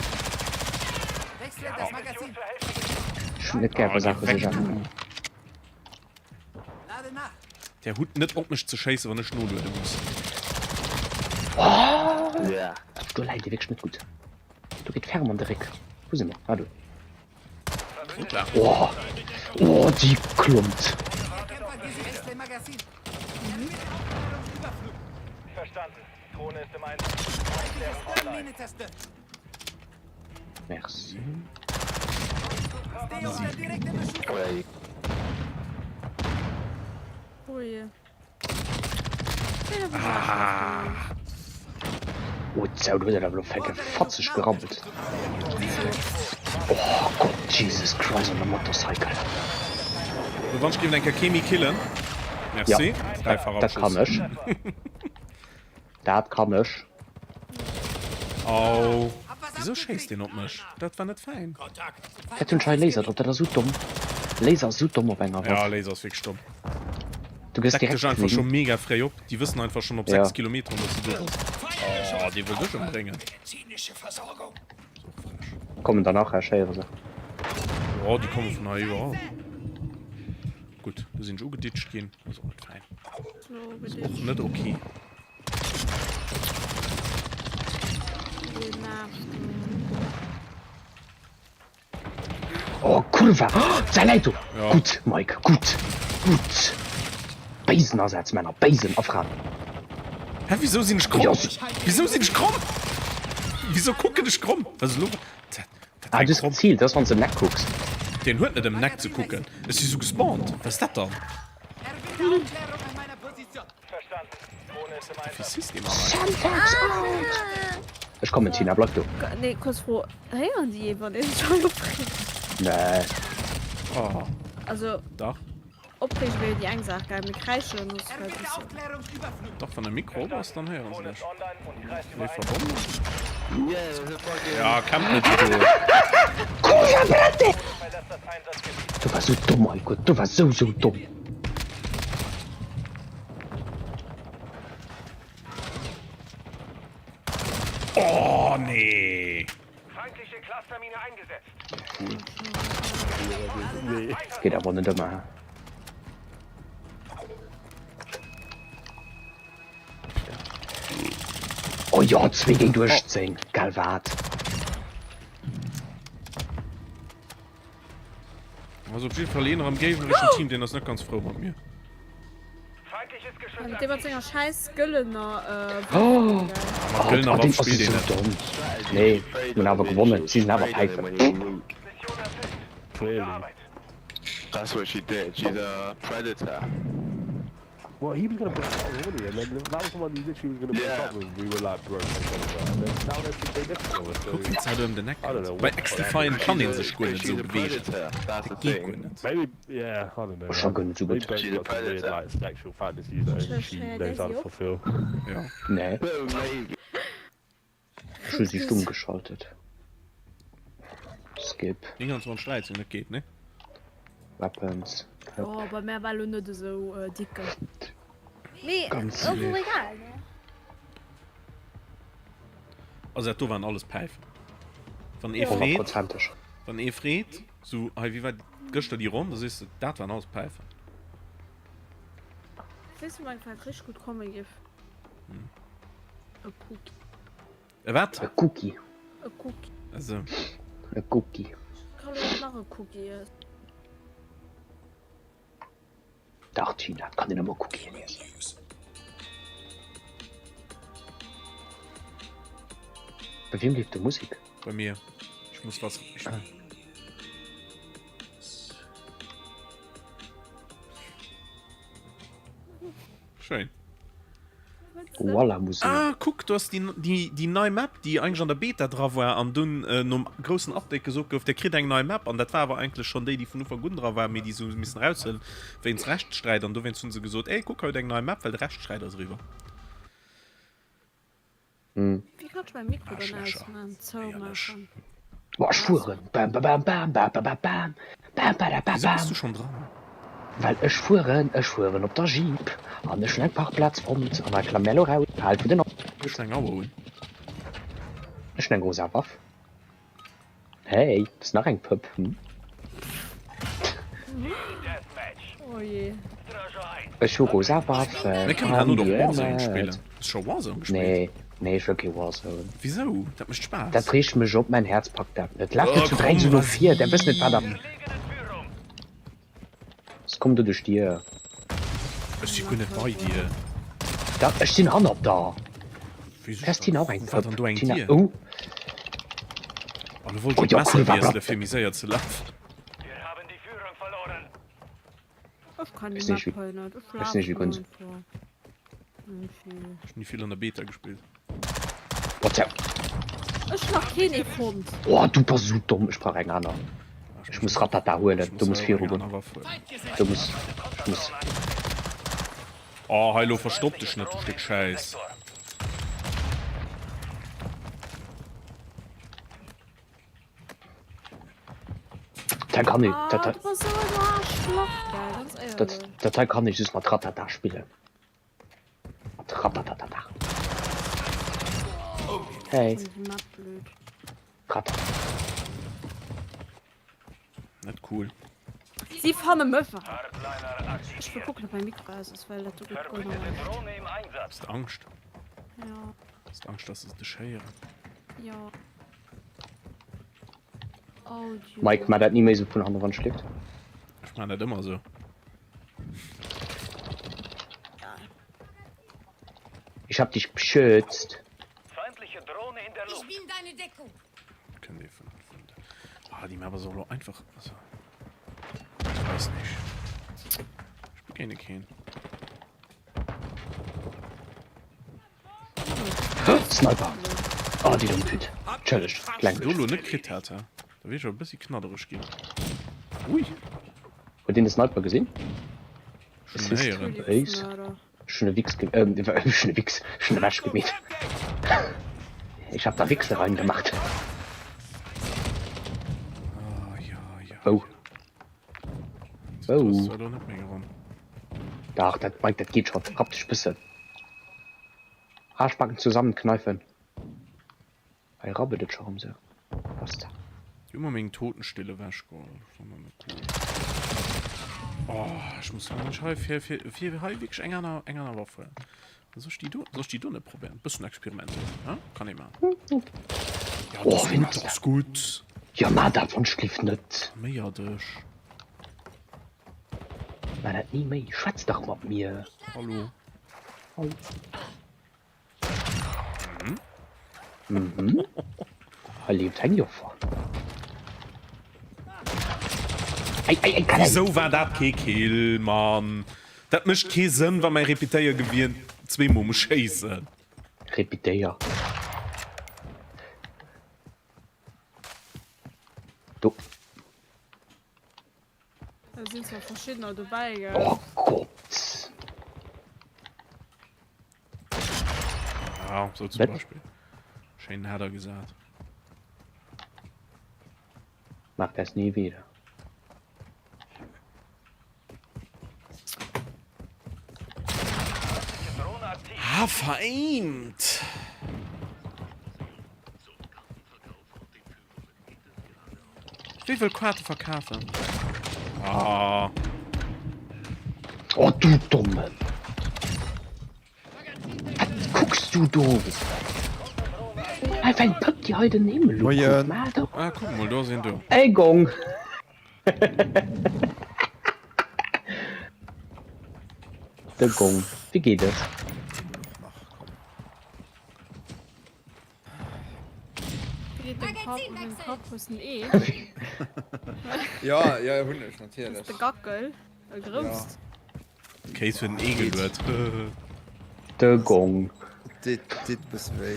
Ech hunn net gär, wa Saache sech änneren. Der hutt net op mech ze schéissen, wann ech noluede muss. Oh! Do läit Dir wierklech net gutt. Do geet ferm an de Réck. Wou si mer? Ah do. Oh, oh déi klommt. Merci. Oh, Zau, du hues dat awer elo fecke fatzeg gerabbelt. Oh Gott, Jesus Christ on a motorcycle. So, wann ech géif eng Kéier kee méi killen. Merci. Ja, dat kann ech. Dat kann ech. Au. Wisou schéisst deen op mech? Dat war net fäin. Dat hunn ech hei Laser drop, dat ass sou domm. Laser ass sou domm op enger Ja, Waff. Laser ass wierklech domm. Du gëss Deck direkt dech einfach scho clean. mega fréi op. Déi wëssen einfach schonn op Ja. 6 Kilometeren, dass du do bass. Oh, dee wëll dech ëmbréngen. Ass och frech. Kommen der nach, ech héiere se. Oh, déi komme vun hei iwwerall. Gutt, do sinn ech ugeditscht ginn. Ass och net fäin. Ass och net ok. Oh, Kurva! Säi läit do! Ja. Gutt, Mike, gutt, gutt! Béisen Asaz, Männer, béisen a Fraen. Hä, wisou sinn ech kromm? Wisou sinn ech kromm? Wisou kucken ech kromm? Was ass elo? Dat, dat Ah, war du hues kromm. geziilt, dat ass wann s de ëm d'Eck kucks. Deen huet net ëm den Eck ze kucken. Ech si sou gespawnt. Wat ass dat dann? Ech kommen Tina, bleif do. Nee, kurz Fro, héieren déi ee wann ee sech hei opreegt? Nee. Oh. Also Dach. Opreege wär jo déi eng Saach, gell, mee kräischen ass vläicht e bëssen. Dach, wann de Mikro op ass, dann héiere se dech. Mee verbonnen? Ja, camp net esou do. Du war sou domm, Aiko, du war sou sou domm. Oh nee! cool. Geet awer net ëmmer, he? Oh jo, 2 géint 18, gell wat? Also op jidde Fall een am géignereschen Team, deen ass net ganz frou mat mir. An dee mat senger schäiss gëllener Waff. Oh, mat gëllener Waff spillt een net. Nee, mir hunn awer gewonnen, si sinn awer Päifen. That's what she did. She's a predator. Well, he was gonna break up with, wasn't he? And then that was the one he literally was gonna break Yeah. up with. We were like, bro, break up with her. And then now they they live together. So Kuck wéi d'Zäit ëm den Eck I don't kënnt. know. Bei What X-Defiant kann She's een a, sech guer net she's esou a beweegen. predator. That's the Dat geet guer thing. net. Maybe, yeah, I don't know. Ech scho Man. guer net esou They gutt. both She's a got some weird predator. like sexual fantasies that only she knows how to fulfill. Ja. Nee, But maybe. ech hu si stumm geschaltet. Skip. 29, 13, dat geet, ne? Weapons. Jo, bei mär war lo net esou dicke. Mee Ganz ass och lief. egal, ne? Also dat do waren alles Päifen. Wann ee freet, Honnertprozenteg. wann ee freet, sou hei wéi war gëschter déi Ronn, da sees de, dat waren alles Päifen. Weess wou meng Feld richteg gutt komme giff? E Cookie. E wat? E Cookie. E Cookie. Also. E Cookie. Ech kann elo nach e Cookie iessen. Dach Tina, et kann een ëmmer Cookien iessen. Bei wiem leeft do Musek? Bei mir. Ech muss was. Ich... Ah. Schéin. Voila Musek. Ah, kuck, do ass déi, déi, déi nei Map, déi eigentlech an der Beta dra war an dunn äh, nom groussen Update gesot gouf, der kritt eng nei Map an dat war awer eigentlech schonn déi, déi vun Ufank un dra war, mee déi se hu missen eraushuelen wéinst Rechtssträit an dowéinst hu se gesot, ey, kuck, hei huet eng nei Map, well de Rechtssträit ass eriwwer. Wéi kann ech mäi Mikro dann Arschlächer. ausman, zoumaachen? Boah, ech fueren! Bam ba bam bam ba ba ba bam bam ba da ba Wieso bist bam. du schon dran? Well ech fueren, ech fueren op der Jeep an ech hunn eng Parkplaz fonnt an da klamm mär elo raus, hal vun den Ech hunn eng Auer un. Ech hunn eng rosa Waff. Hey, das ist nach eng Pëpp, hm? Oh je. Ech hu rosa Waffen. Mir kënnen herno doch Warzone spillen. Hues du scho Warzone gespillt? Nee, nee, ech wëll kee Warzone. Wisou? Dat mécht Spaass. Dat reegt mech op, mäin Häerz packt dat net. Laf Oh, net zu komm, 13 no was vir, der wësst net wat am. Es komm do duerch d'Dier. Ech si guer net bei dir. Dach, ech sinn hannert der. Wéi Wär Tina och eng War dann Pëpp? do eng Tina, Dier? oh. Oh, lo wollt Oh ech ja, d'Messer cool, war wiessele bleibt. fir méi séier ze lafen. Ech kann déi Ech sinn Map nicht, hei net. Ech ech sinn nicht, lafen wie ganz. einfach. Irgendwie. Ech hunn ni vill an der Beta gespillt. What the? Ech hun nach keen ee fonnt. Oh, du bass esou domm. Ech brauch eng aner. Ech muss Ratata huelen. Ech Du muss muss och eng viru goen. aner Waff huelen. Du muss, ech muss. Oh, hei lo verstopp dech net, du Stéck Schäiss. Dat kann ich, Ah, dat, du bass sou en Arschloch, gell, ganz dat, éierlech. dat hei kann ich just mat Ratata spillen. Mat Ratatatata. Hey, Ech fannen déi Map blöd. Ratata. Net cool. Si fanne mech. Ech wëll kucken, ob mäi Mikro aus ass, well dat do gëtt guer näischt. Hues de Angscht? Ja. Hues de Angscht, dass se dech héieren? Jo. Audio. Mike, maach dat ni méi sou vun hanne wann schléckt. Ech maan dat ëmmer sou. Ich hab dich beschützt. Ich bin deine Deckung. Kënnt ee vun, vun der. Ah, déi Map ass och lo einfach. Also, ich weiß nicht. Ich begéine keen. Sniper! Oh, déi domm Tüt. Entschëllegt, Wann du Language. lo net kritt hätt, da wier ech awer e bëssi knaddereg ginn. Ui! Huet een de Sniper gesinn? Ech hunn en héieren. Ace. Ech hunn e Wichs ge ähm, ech hunn e Wichs, ech hunn e Wäsch gemeet. Ich hab da Wichse reingemacht. Ah, ja, ja. Wou? Wou? Wou? Das net méi gerannt. Dach, dat Mike, dat geet schon. Rapp dech bëssen. Arschbacken zusammenkneifen. Hei rabbelt et scho rëm sou. Basta. Déi hu mer meng Totenstille ewechgeholl. Fannen net cool. Oh, ech muss soen, ech hei fir, fir, fir hei wierklech eng aner, eng aner Waff huelen. Soll ech déi do, soll ech déi do net probéieren? Bëssen experimentéieren, hä? Kann ee maachen. Ja, Oh, dat ass wien gutt, ass dat dat? ass gutt. Jo, ma dat wann ech lift net. Améier dech. Ma dat ni méi. Schwätz dach mat mir. Hallo. Hallo. Mhm. Mhm. Hei leeft eng Joffer. Ei, ei, ei, ei. Wieso war dat kee Kill, Mann? Dat mécht kee Sënn, wa mäi Repetéiergewier zweemol muss schéissen. Repetéier. Do. Da sinn zwar verschiddener dobäi, gell? Oh Gott. Ja, so zum Wat? Beispiel. Schéin Header gesat. Mach das nie wieder. Ah, vereimt! Wie wëll Kaarte verkafen? Ah. Oh du Dommen! Wat kucks du do? Einfach eng Pëpp déi hei den Himmel ukuckt. Moien. Maach doch. Ah, kuck mol, do ass een do. Ey Gong! De Gong, wéi geet et? Ja, ja, hunn ech natierlech. De Gackel, e grousst. Ja. Kéis huet en Ee geluet. De Gong. Deet, deet e bësse wéi.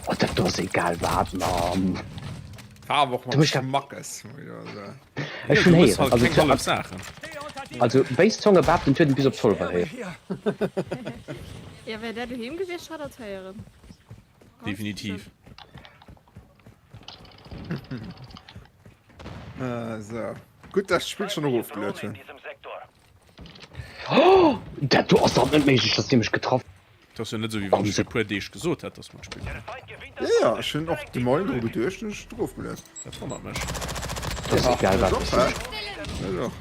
Oh, dat do ass egal wat, Mann. War awer och Du mat méchs dat. Schmackes, muss ech awer soen. Ech Ja, hunn du hues héieren, halt also keng zu, hallef Saachen. also béis Zonge behaapten, et huet en bis op Zolwer héieren. Ja, wär där doheem gewiescht, hätt dat héieren. Ganz Definitiv. bestimmt. Äh, so. Gutt, dass ech d'Spill schonn erofgeluet hunn. Oh, dat do ass dach net méiglech, dass dee mech getraff. Et ass jo net esou, wéi wann ech fir e puer Deeg gesot hätt, dass mer d'Spill hunn. Ja, ja, ech hunn och de Moien dru geduecht an ech erofgeluet. Dat wonnert mech. Dat ass egal wat ech Hä? Ja, doch.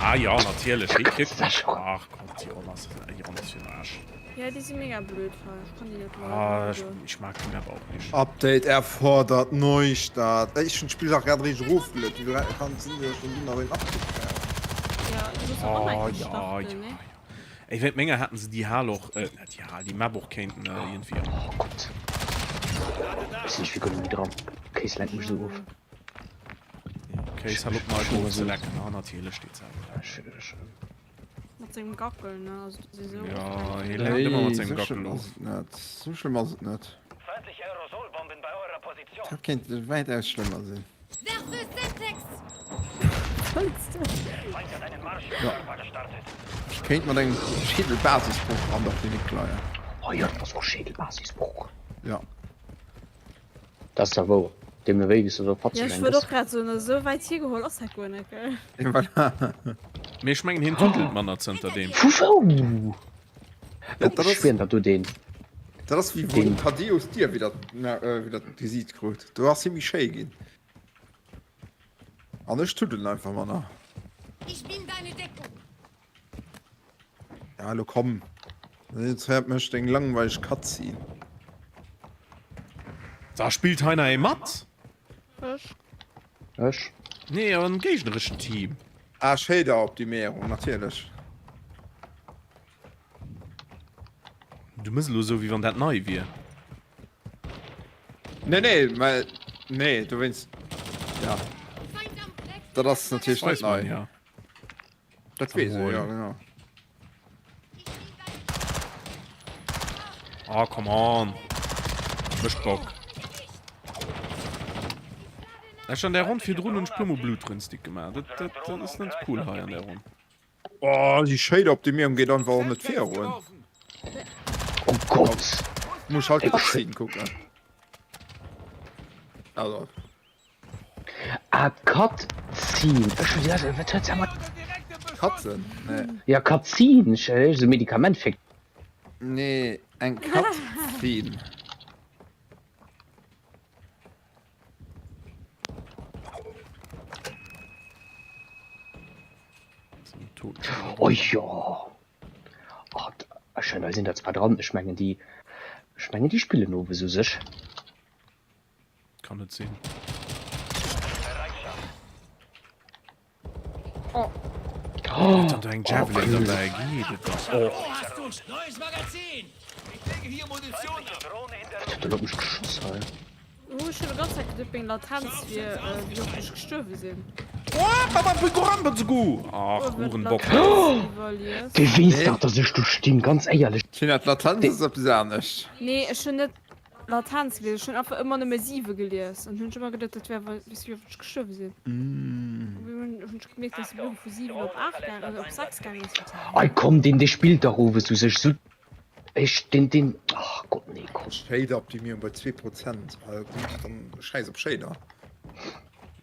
Ah jo, natierlech, hie kritt. Ach Gott, déi Ronn ass, déi Ronn ass fir den Aarsch. Ja, déi si mega blöd hei. Ech kann déi net leiden. Ah, ech, ech mag déi Map och nicht. Update erfordert Neustart. Ech hunn d'Spill dach grad eréischt erofgeluet. Wéi kann et sinn, datt ech dann dunn nach een Update brauch? Ja, du muss och Oh, eng Kéier ja, starten, ja, ne? ja. Ey, während menger haten se déi Hal och, äh, net déi Hal, déi Map och kéinten äh, irgendwie. Oh Gott. Ech sinn nicht wéi goung dran. Kéis lenkt mech esou of. Kéis, hal op mei Gouf ze lecken. Ah, natierlech, déi Zäit. Ech, ech. Mat sengem Gackel, ne? Also, das ist so. Ja, hie lenkt ëmmer mat sengem Hey, sou Gackel schlëmm of. ass et net. Sou schlëmm ass et net. Feindliche Aerosolbomben bei eurer Position. Dat kéint wäitaus schlëmmer sinn. Werfe Semtex! Feind hat einen Marsch in Europa gestartet. Ech kéint mat engem Schädelbasisbroch an der Klinik leien. Oh jo, dat ass och Schädelbasisbroch. Ja. Dat ass da wouer. Deemno wéi wéi s de do Ja, fatzeg ech eng wollt gëss. och grad soen, also esou wäit hiergeholl ass dat guer net, gell? Voilà. Mee ech mengen hien tuddelt manner zënter deem. Vu wou? Ja, Oh, dat ech ass, spieren dat do deen. dat ass wéi wou Deen. den Thaddäus d'Dier widder, na, äh, widder d'Gesiit krut. Do ass hie méi schéi ginn. An ech tuddelen einfach manner. Ich bin deine Deckung. Ja, lo komm. Jetzt hört mech deng langweilig Cutscene. Da spillt hei nach ee mat? Ech. Ech. Nee, am géignereschen Team. Ah, Shader-Optimierung, natierlech. Du mëss elo esou, wéi wann dat nei wier. Nee, nee, mä, nee, dowéinst, ja. Dat ass natierlech net nei. Ja. Dat weess ech, ja, genau. Ah, come on. Mécht Bock. Ech an der Ronn virdrun hunn ech puer mol Blutrünstig gemaach. Dat, dat, dat ass net cool hei an der Ronn. Oh, déi Shader-Optimierung geet einfach och net virun. Oh Gott! Muss halt Cutscene kucken. Also. Ah, Cutscene. Ech hun gedacht, wat huet se mat. Katzen? Nee. Ja, Cutscene. Ech ech sou Medikament fir. Nee, eng Cutscene. Totenstille. Oh jo! Oh, ech hei sinn der zwar dran, ech mengen déi, ech mengen déi spillen owes u sech. Kann net sinn. Oh. Oh, dann eng Javelin oh, dabei geht et doch. Oh. Huet op mech geschoss hei. Oh, ech hunn e ganz Zäit geduet meng Latenz wier wéi oft ech gestuerwe sinn. Ach, Hurenbock. Dee weess dach dass ech do stinn, ganz éierlech. Tina, d'Latenz ass eppes anescht. Nee, ech hunn net Latenz gelies, ech hunn einfach ëmmer nëmme 7 gelies an hunn ech ëmmer geduet dat wär wéi wéi oft ech gestuerwe sinn. Hunn ech gemierkt dass de Buch vu 7 op 8 gaang, also op 6 gaang ass. Ei komm, deen dee spillt dach owes u sech sou Ech den den ach Gott nee komm. Shader-Optimierung bei 2%, ah gutt, dann schäiss op Shader.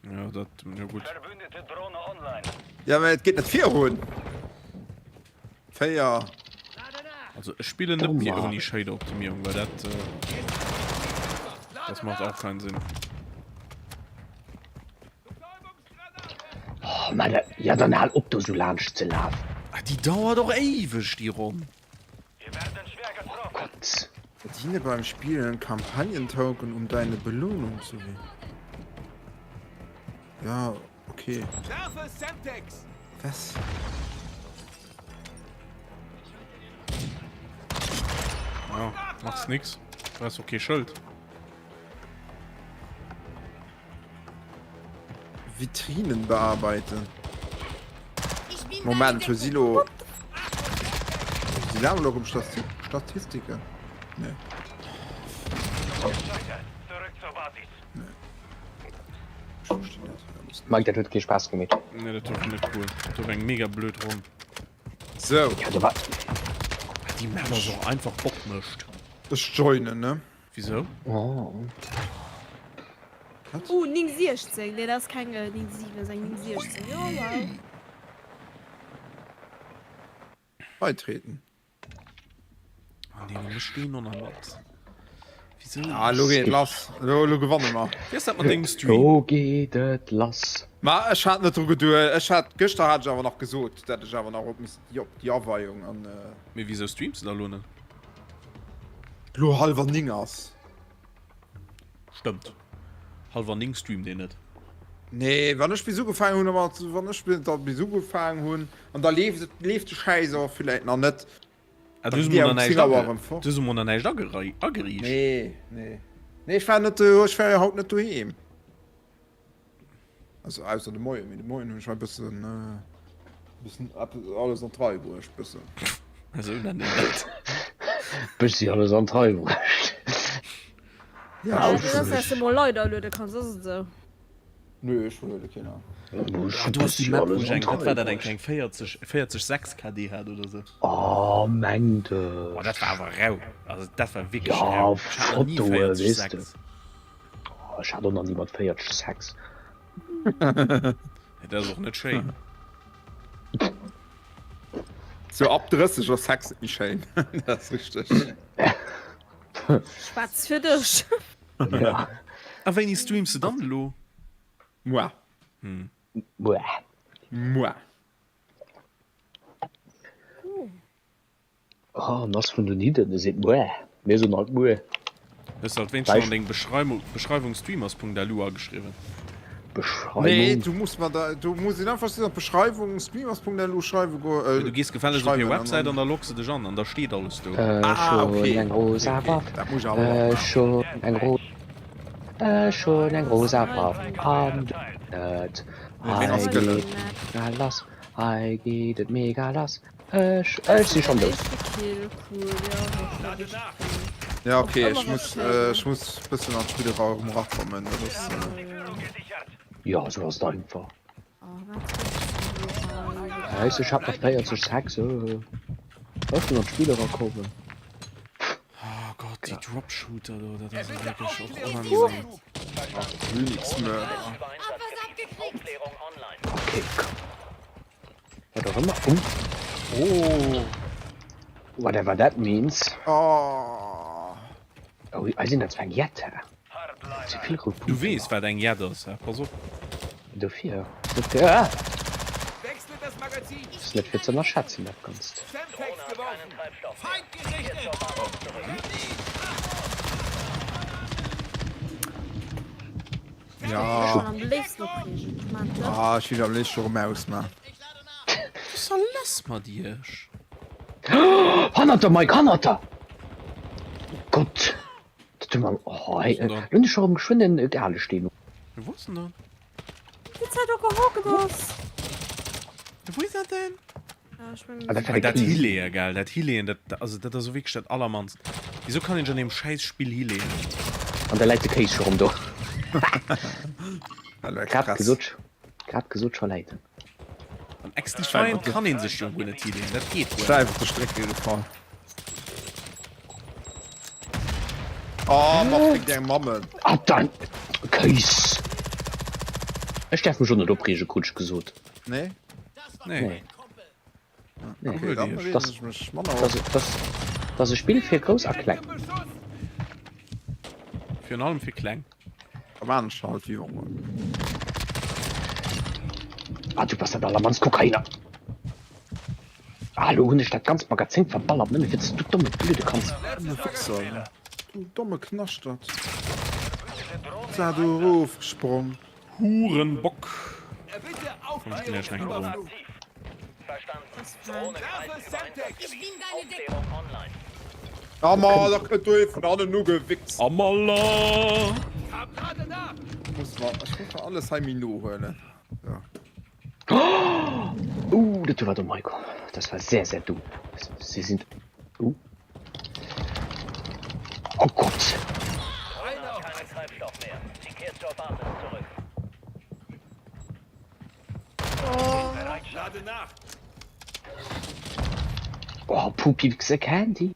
Ja, dat, ja gutt. Verbündete Drohne online. Ja, mä et geet net virun. 4. Also ech spillen net méi ouni Shader-Optimierung, well dat, das macht auch keinen Sinn. Oh, mä dat, ja dann hal op do sou laanscht ze lafen. Ah, déi dauert och éiweg, déi Ronn. Oh Gott. Verdiene beim Spielen Kampagnen-Token um deine Belohnung zu Ja, okay. Was? Ja, machst nix. Du hast okay Schëld. Vitrinen bearbeiten. Moment, hu si lo. Si lafen lo um Statistiken? Nee. Nee. Ech verstinn dat alles net. Mike, dat huet kee Spaass gemeet. Nee, dat war net cool. Dat war eng mega blöd Ronn. Sou. Ja, do war. Déi Map ass och einfach Bockmëscht. Ech joinen, ne? Wisou? Oh. Uh, 9 16, nee dat ass keng 9 7, dat ass eng 9 16, jo wow. Beitreten. Ah nee, mir stehen noch mat. Wieso? Ah, lo geet et lass. Lo, lo gewanne mer. Wéi ass dat mat dengem Stream? Lo geet et lass. Ma ech hat net dru geduet. Ech hat gëschter hat ech awer nach gesot, dat ech awer nach op misst op déi Aweiung an. Mee wisou streams de da lo net? Lo halwer 9 ass. Stëmmt. Halwer 9 streamt een net. Nee, wann ech bis ugefaangen hunn, awer wann ech da bis ugefaangen hunn an da leeft et, leeft de Schäiss awer villäit nach net. Ah, Da du hues gitt emol um nach näischt 10 Auer age, erëm fort. du hues emol nach näischt agerei, ageriicht. Nee, nee. Nee, ech war net, ech war jo haut net doheem. Also ausser de Moien, mee de Moien hunn ech hei bëssen, bëssen eppes alles an d'Rei bruecht, bëssen. Esou nennen een dat. Bëssi alles an d'Rei bruecht. Ja, Ja, dat ass, dass de mol Leit aluede kanns, ass et esou? Nö, ech luede keen an. Ah, du hast déi Map, wou ech eng, wat war dat, eng kleng 40, 40 6 KD hat oder sou? Oh, meng de. Oh, dat war awer rau. Also dat war wierklech Ja, rau. Ech hat nach ni Fotoe, 40 weess de. 6. Oh, ech hat och nach ni mat 40 Sex. Dat ass och net schéin. Sou ab 30 ass Sex net méi schéin. Dat ass richteg. Schwätz fir dech. Ja. A wéini streams de dann elo? Muer. Muer. Muer. Oh, en ass vun den Hidden, e seet muer. Mir soen alt muer. Hues de alt wéinst schon an deng Beschreiwung streamers.lu ageschriwwen? Beschreiwung? Nee, du muss mer da, du muss een einfach just an d'Beschreiwung streamers.lu schreiwe go, äh, Du gees gefällegst op hir schreiwen an Websäit dann. an da loggs de dech an an da steet alles do. Ech Ah, hunn okay, eng rosa okay, okay, Waff, dat muss ech awer nach ech maachen. hunn eng ro, ech hunn eng rosa Waff an du net. Nee, meng Hei ass gëllen. geet et mega lass, hei geet et mega lass. Ech, ech si schon dout. Ja okay, ech muss, äh, ech muss bëssen an d'Spill era erëm erakommen. Dat ass, äh. Ja, sou ass et einfach. Weißt du, ech hat mat 40 Sex, äh, ech muss an d'Spill erakommen. Oh Gott, déi Dropshooter do, dat ass wierklech och onangenehm. Königsmörder. Okay, komm. Wat och ëmmer. Oh. Oh. Whatever that means. Oh. Oh, hei sinn der zwar eng Jett, hä? Dat si vill rout Du Punkten. weess, wat eng Jett ass, hä? Pass op. Dofir. Dofir. Ah! Ass net fir ze ënnerschätzen dat Ganzt. Ja. Ah, ech will am léifsten scho rem ausman. Was ass lass mat iech? Hannert der Mike, hannert der! Gott! Dat hu mer, oh hey, lo hunn ech scho rem geschwënn en gale Steen. Wou ass en dann? Déi Zäit och gehockt ass. Wou is dat denn? Ja, ech mengen, Ah, dat war de Dat Key. Hileeë, gell, dat Hileeën, dat, also dat ass wierklech dat Allermannst. Wieso kann een sech an deem schäiss Spill hileeën? An da läit de Kéis scho rem do. Hallo Grad Express. gesot, grad gesot, scho läit en. An XDefiant kann een sech jo guer net hileeën, dat geet guer net. Steif op de Strécke gefall. Oh, ma fick deng Mammen. Ah, dein Kéis! Ech däerf mech och net opreegen, krut ech gesot. Nee? Nee. Nee. Nee. Okay, dann Das- regen ech mech manner Das, op. das, das ass e Spill fir Grouss a Kleng. Virun allem fir Kleng. Da waren ech halt jong. Ah, du bass dat allermannst Kokainer. Ah, lo hunn ech dat ganzt Magazin verballert, nëmme fir dass du domme Blöde kanns. Domme Wichser, du domme Knaschtert. Sa du erofgesprong. Hurenbock. Komm, ech ginn iech eng Drohn. Ah ma, da kënnt do ee vun hannen ugewichst. Amala! Muss mer, ech muss mer alles hei méi no huelen. So. Uh, dat war domm, Heiko. Das war sehr, sehr dumm. Sie sind. Uh. Oh Gott. Oh, Pupi the Candy.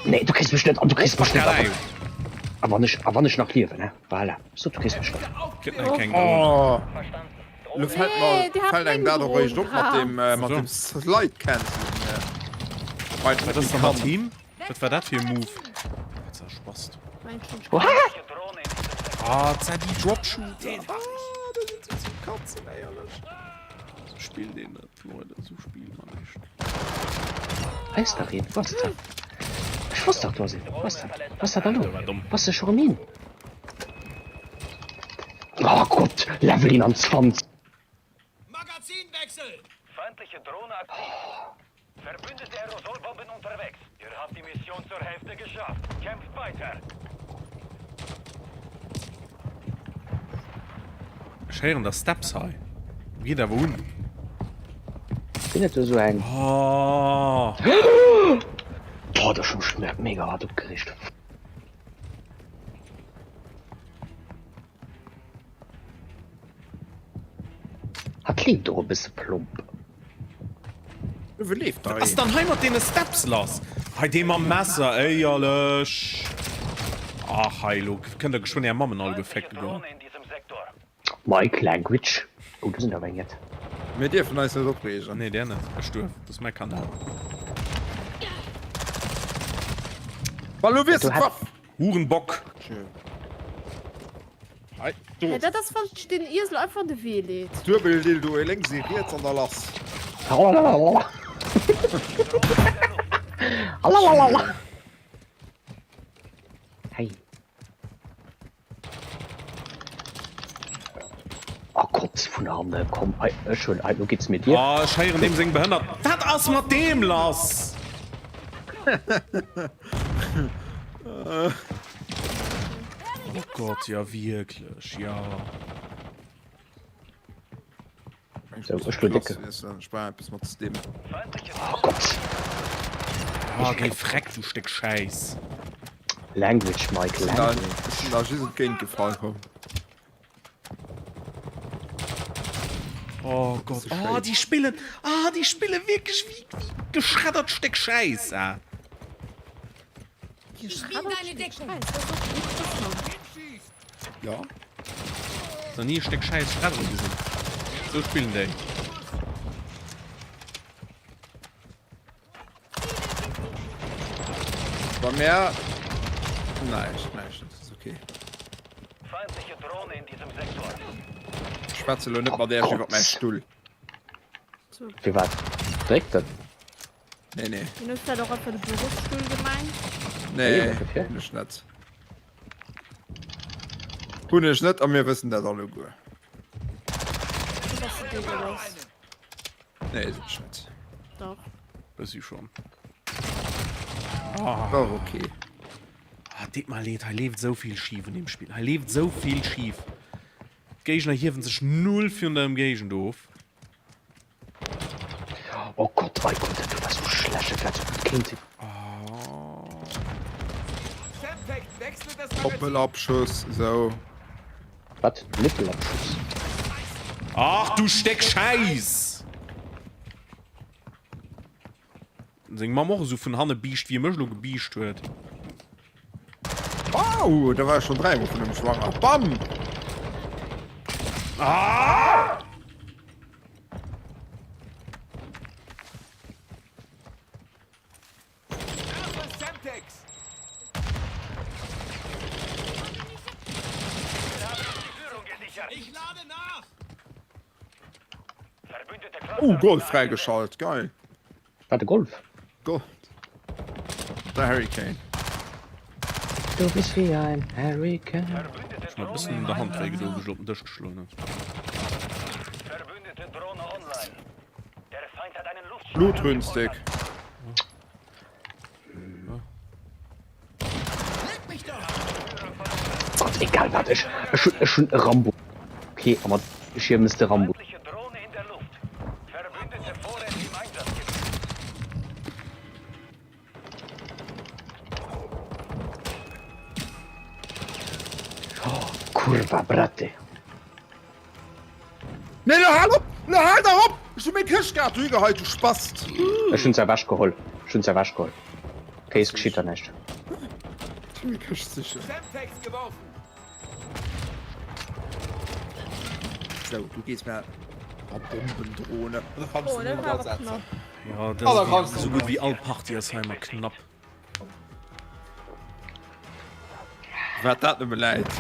Nee, du kriss mech net an, du kriss mech net an. A wann ech, a wann ech nach liewen, he? Voilà. So, du kriss mech net. Gëtt nach keng Drohn. Oh. Lo fällt Nee, mer, déi hat fällt engem meng dat och eréischt Drohn op mat dem, grad. mat dem Slide Canceling. Bei Wat ass da mat him? Wat war dat fir e Move? Wat ass Spast? Ah, dat die Dropshooter. Ah, dat sinn sou zum Katzen, éierlech. Sou spillt een net, Leute. Sou spillt man nicht. Hei ass dach een. Wou ass dat? Ech wosst dach, do ass een. Wou ass dat? Wou ass dat elo? Wou ass de scho rëm hin? Oh Gott, Level 21. Magazinwechsel! Feindliche Drohne aktiv. Verbündete Aerosolbomben unterwegs. Ihr habt die Mission zur Hälfte geschafft. Kämpft weiter. Ech héieren der Steps hei. Wou geet awer un? Sinn et do sou eng? Oh. Boah, da schon mech mega hart opgeregt. Hat leeft och e bësse plomp. Wou leeft da Wat ass dann hei mat deene Steps lass? Hei dee mam Messer, éierlech. Ach hei, lo kënnt der geschwënn är Mammen all geféckt goen. Mike Language. Oh, do sinn awer eng jett. Mir dierfen eis net opreegen. Nee, där net. Ech duerf. Dat ass mäi Kanal. Bah, lo wiesselt d'Waff! Hurenbock! Hei, do. Ja, dat ass wann den Iesel einfach de Wee leet. Duebel Dildo, ee lénks, ee riets an da lass. Hey. Oh Gott, vun hanne komm, ei, ech hunn, ei, lo geht's mir dir. Oh, ech héieren deem seng behënnert. Wat ass mat deem lass? Oh Gott, ja wierklech, ja. So, ech lo décke. Ech brauch eppes mat Stim. Oh Gott. Ah, géi freck, du Stéck Schäiss. Language, Mike, language. Ech sinn da just entgéint gefall komm. Oh Gott, oh, déi spillen, ah, déi spille wierklech wéi, wéi geschreddert Stéck Schäiss, ah. Geschreddert Stéck Schäiss, das ass och interessant. Ja. Nach nie e Stéck Schäiss schreddere gesinn. Sou spillen déi. Bei mir näischt, näischt, dat ass okay. Feindliche Drohne in diesem Sektor. schwätze lo net mat Iech iwwer mäi Stull. Firwat dréckt en? Nee, nee. Hien huet vläit och einfach de Bürosstull gemengt. Nee, hunn ech net. Hunn ech net a mir wëssen dat alleguer. Du bass de Deel ass. Nee, sinn ech net. Dach. Bëssi schonn. War okay. Ah, deet mer leed, hei leeft esou vill schif an deem Spill. Hei leeft esou vill schif. D'Géigner hiewen sech null vun der Ëmgéigend of. Oh Gott, ei Gott, dat do war sou schlecht, dat war sou gutt kéint sinn. Doppelabschuss, sou. Wat? Nippelabschuss? Ach du Stéck Schäiss! Seng Mamm och esou vun hanne biischt wéi e mech elo gebiischt huet. Wow, da war ech schon dräimol vun em schwanger. Bam! Ah! Oh, Golf fräigeschalt, geil. Wat de Golf? Gold. Der Hurricane. Du bist wie ein Hurricane. Ech hu mer e bëssen un der Hand wéi gedo, wou ech op den Dësch geschloen hunn. Blutrünstig. Gott, egal wat, ech, ech hunn, ech hunn e Rambo. Okay, a mat Schierm ass de Rambo. Oh, Kurwa, brate. Nee, lo hal op! Lo hal dach op! Ech hu meng Këscht grad dohi geheit, du Spast! Ech hunn se ewech geholl. Ech hunn se ewech geholl. Okay, es geschitt der näischt. Ech hu meng Këscht sichen. Sou, du gees mer. Oh, Bombendrohne. Da kannst Oh, du dat nur war awer setzen. knapp. Ja, Ah, da dat kannst ass du esou gutt wéi all Partie ass hei ëmmer knapp. Wat dat nëmme läit.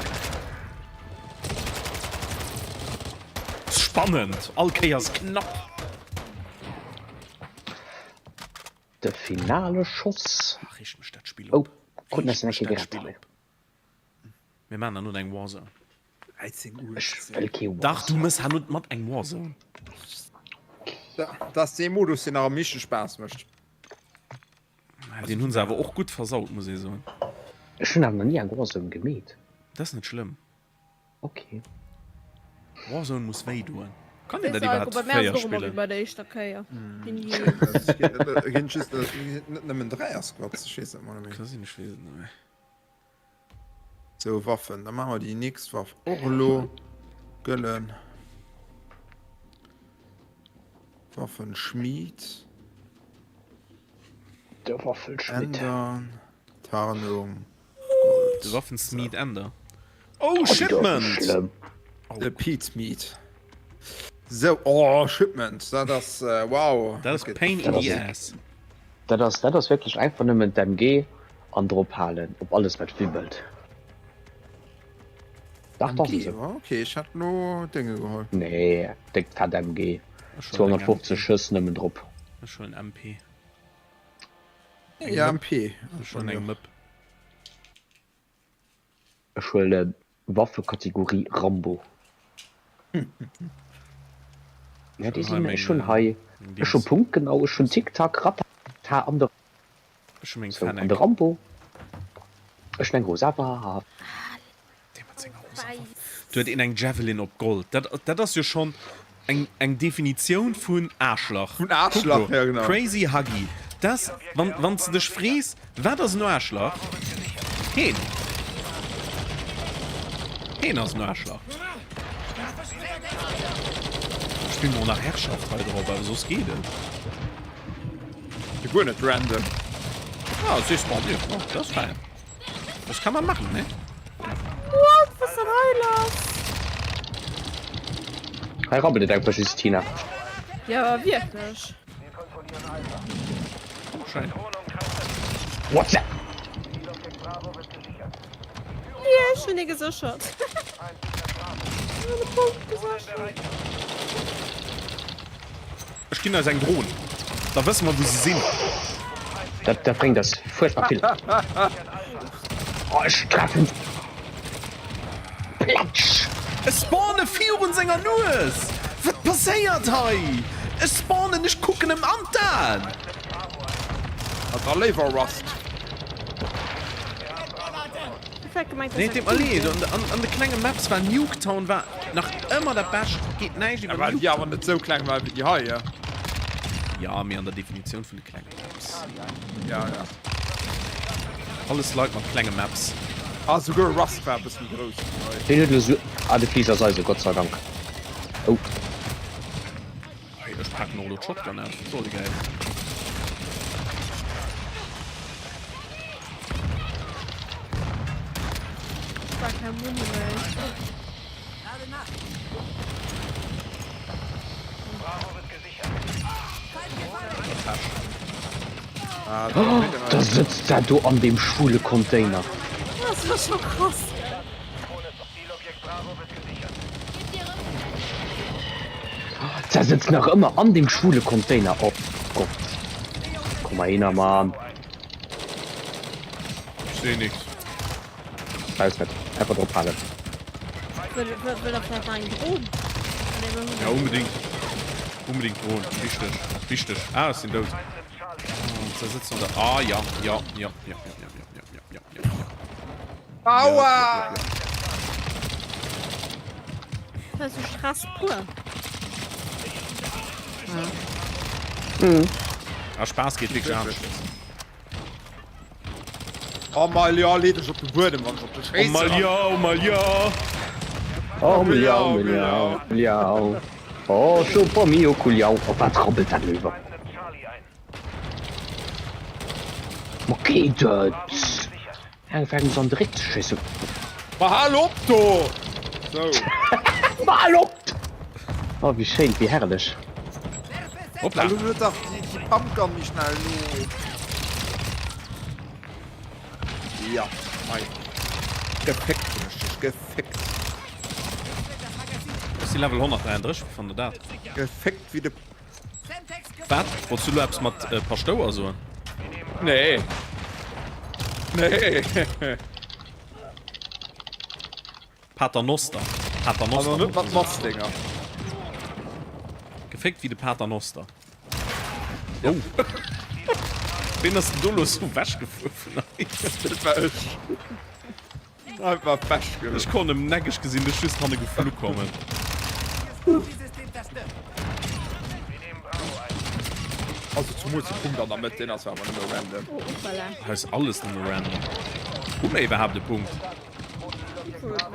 Spannend, all Kéiers knapp. De finale Schoss. Ach, reegt mech dat Spill Oh, op. kruten Reegt eis mech eng dat Kéier Spill gerett. op. Mir maachen herno eng Warzone. 13 Uhr. Ech wëll kee Dach, du Warzone. mëss herno mat eng Warzone. Dat ass dee Modus, deen nach am meeschte Spaass mécht. Deen hunn se awer och gutt versaut, muss ee soen. Ech hunn awer nach ni eng Warzone gemeet. Dat ass net schlëmm. Ok. Warzone muss wéi doen. Kann een Weess dat de, Alko, iwwerhaapt bei mär ass 4 et och ëmmer wéi spillen? bei der éischter Kéier. Et ginn just net nëmmen 3 Squads, ech weess dat mol net méi. Ka sinn, ech weess et net méi. Sou, Waffen, da maache mer déi nächst Waff och elo. Gëllen. Waffenschmied. De Waffelschmied. Ändern. Tarnung. Gold. De Waffensmied Änder. Oh, Shipment! Schlëmm. De Pete Meat. Sou, oh, Shipment, dat ass, wow. Dat ass Pain in the ass. Dat ass, dat ass wierklech einfach nëmmen d'MG an drop halen op alles wat wibbelt. Dach, dat ass MG, esou. ok, ech hat lo Dénge geholl. Nee, déck fett MG. Ech huelen eng 250 MP. Schëss nëmmen drop. Ech huelen MP. Ja, MP. Ech huelen eng Mëpp. Ech huelen Waffekategorie Rambo. Ja, déi sinn, ech hunn hei, ech hu punktgenau, ech hunn Tic Tac, Ratata an de, Ech hu meng sou, an Fennec. de Rambo. Ech hunn eng rosa Waff. Dee mat senger rosa Waff. Do huet een eng Javelin op Gold. Dat, dat ass jo schonn eng, eng Definitioun vun Aarschlach. Vun Aarschlach, Kuck do, ja genau. Crazy Huggy. Dat, wann, wann s de dech frees, Wat ass en Aarschlach? Heen. Heen ass en Aarschlach. Spille mer och nach Herrschaft hei drop, awer soss geet et. Jo guer net random. Ah, suspendu. Oh, dat ass fein. Das kann man machen, ne? What? Was ist denn hei lass? Hei rabbelt et einfach just, Tina. Ja, wierklech. Schein. What the? Yeah, ech hunn ee geséchert. Ech ginn eis eng Dron, da wësse mer wou se sinn. Dat dat bréngt eis fuerchtbar vill. Oh, ech treffen. Platsch! Ech spawne virun senger Nues! Wat passéiert hei? Ech spawnen, ech kucken em an d'Aen! Ah, da léiwer Rust. Nee, et deet mer leed, an de klenge Maps war Nuketown war nach ëmmer dat bescht, et geet näischt iwwer Well déi awer Nuketown. net sou kleng war wéi déi hei. Ja, mee an der Definitioun vun de klenge Maps. Ja, ja. Alles Leit mat klenge Maps. Ah, souguer Rust war e bësse méi grouss wéi hei. Ween huet elo sou. Ah, de Fliger ass eise, Gott sei Dank. Oh. Hey, ech paken och elo d'Shotgun aus, wat soll de Gäiz? War kein Muni méi. Da sëtzt dat do an deem schwule Container. Dat war scho krass, gell? Ze sëtzt nach ëmmer an deem schwule Container. Oh Gott. Komm mal hinner, Mann. Ech seh nix. Brauchs net. Einfach drop halen. Wëll der vläicht nach eng Dron? Ja, unbedingt. Unbedingt Dron. Wichteg. Wichteg. Ah, ech sinn dout. Ze sëtzt an der. Ah, ja, ja, ja, ja, ja, ja, ja, ja, ja, ja, ja. Aua! Dat ass jo Stress pur. Ah, Spaass geet wierklech aneschters. Oh mal ja, lee dech op de Buedem, wann ech op dech Oh schéissen. mal ja, oh mal ja. Oh miau, miau, miau. Oh, super mio kuliau. Oh, wat rabbelt dat elo iwwer? Ma geet et? Ufänken se an de Réck ze schéissen. Ma hal op do! Sou. Ma hal op! Oh, wéi schéin, wéi herrlech. Hoppla. Elo huet dach déi Pumpgun méi schnell no. Ja, mei. Geféckt hunn ech dech, geféckt. Ech si Level 133, wéi fannt der dat? Geféckt wéi de. Wat? Wollts du lo eppes mat Paschtouer soen? Nee. Nee. Pater Noster. Pater Noster. Also net mat Matzdinger. Geféckt wéi de Pater Noster. Oh. Ween ass denn do lo sou wechgefuer vun eis? Dat war ech. Einfach Pech gehuet. Ech konnt em neckeg gesinn, dech just hanne geflu kommen. Also zumools de Punkt an der Mëtt, deen ass awer nëmme random. Oh, hoppala. Hei ass alles nëmme random. Hu mir iwwerhaapt e Punkt?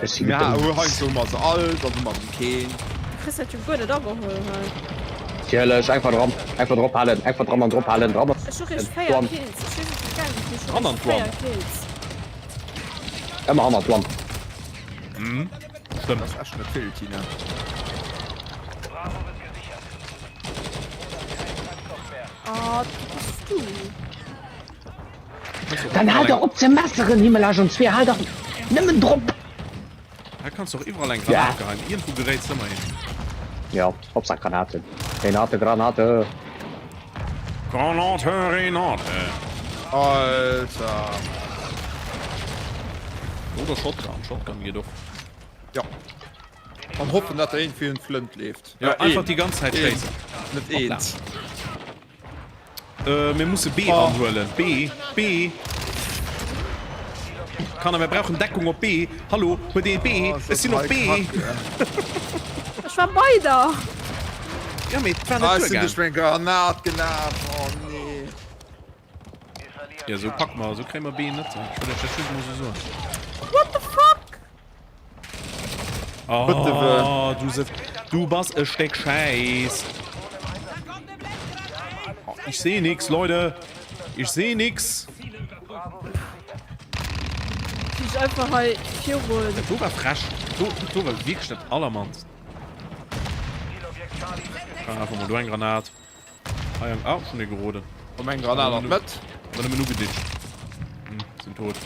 Ech si Ja, gedout. heiansdo hu mer se all, dann hu mer erëm keen. Du kriss dat jo guer net ageholl hei. Natierlech, einfach dran, einfach drop halen, einfach dran an drop halen, dran an Ech hu réischt 4 d'Douane. Kills. Ech weess net wéi gaang geet, mee ech hu Dran an réischt d'Douane. 4 Kills. Ëmmer hannert d'Wand. Mhm. Stëmmt. Dat ass echt net vill, Tina. Oh, du bist du. Dann hal dach op ze messeren, Himmelarsch an zwee, hal dach nëmmen drop! Hei kanns du och iwwerall eng Granat geheien. Iergendwou geréits de ëmmer een. Ja, hoppsa, Granaten. Renate, Granate! Granate, Renate! Alter. Oder Shotgun, Shotgun geet och. Ja. An hoffen, dat der een fir en Flënt leeft. Ja, einfach déi ganz Zäit schéissen. Net eent. Äh, mir musse B ranhuelen. B, B. Kanner, mir brauchen Deckung op B. Hallo, huet ee B? Ech sinn op B. Ech war bei der. Ja, mee et war Ah, net ech sinn duerch duergaang. meng Granat gelaf. Oh nee. Ja, sou packe mer, sou kréie mer B net. Ech wëll iech dat just emol sou soen. What the fuck? Oh, du sitzt. Du bass e Steck Scheiß. Oh, ich sehe nix, Leute. Ich sehe nix. Ich einfach hei virun. Du war frech. Du, du war wirklich das allermannst. Einfach mal du eng Granat. Ah, ja, ah, schon gerode. Komm eng Granat an d'Mëtt. War nëmmen ugeditscht. Hm, sinn tot.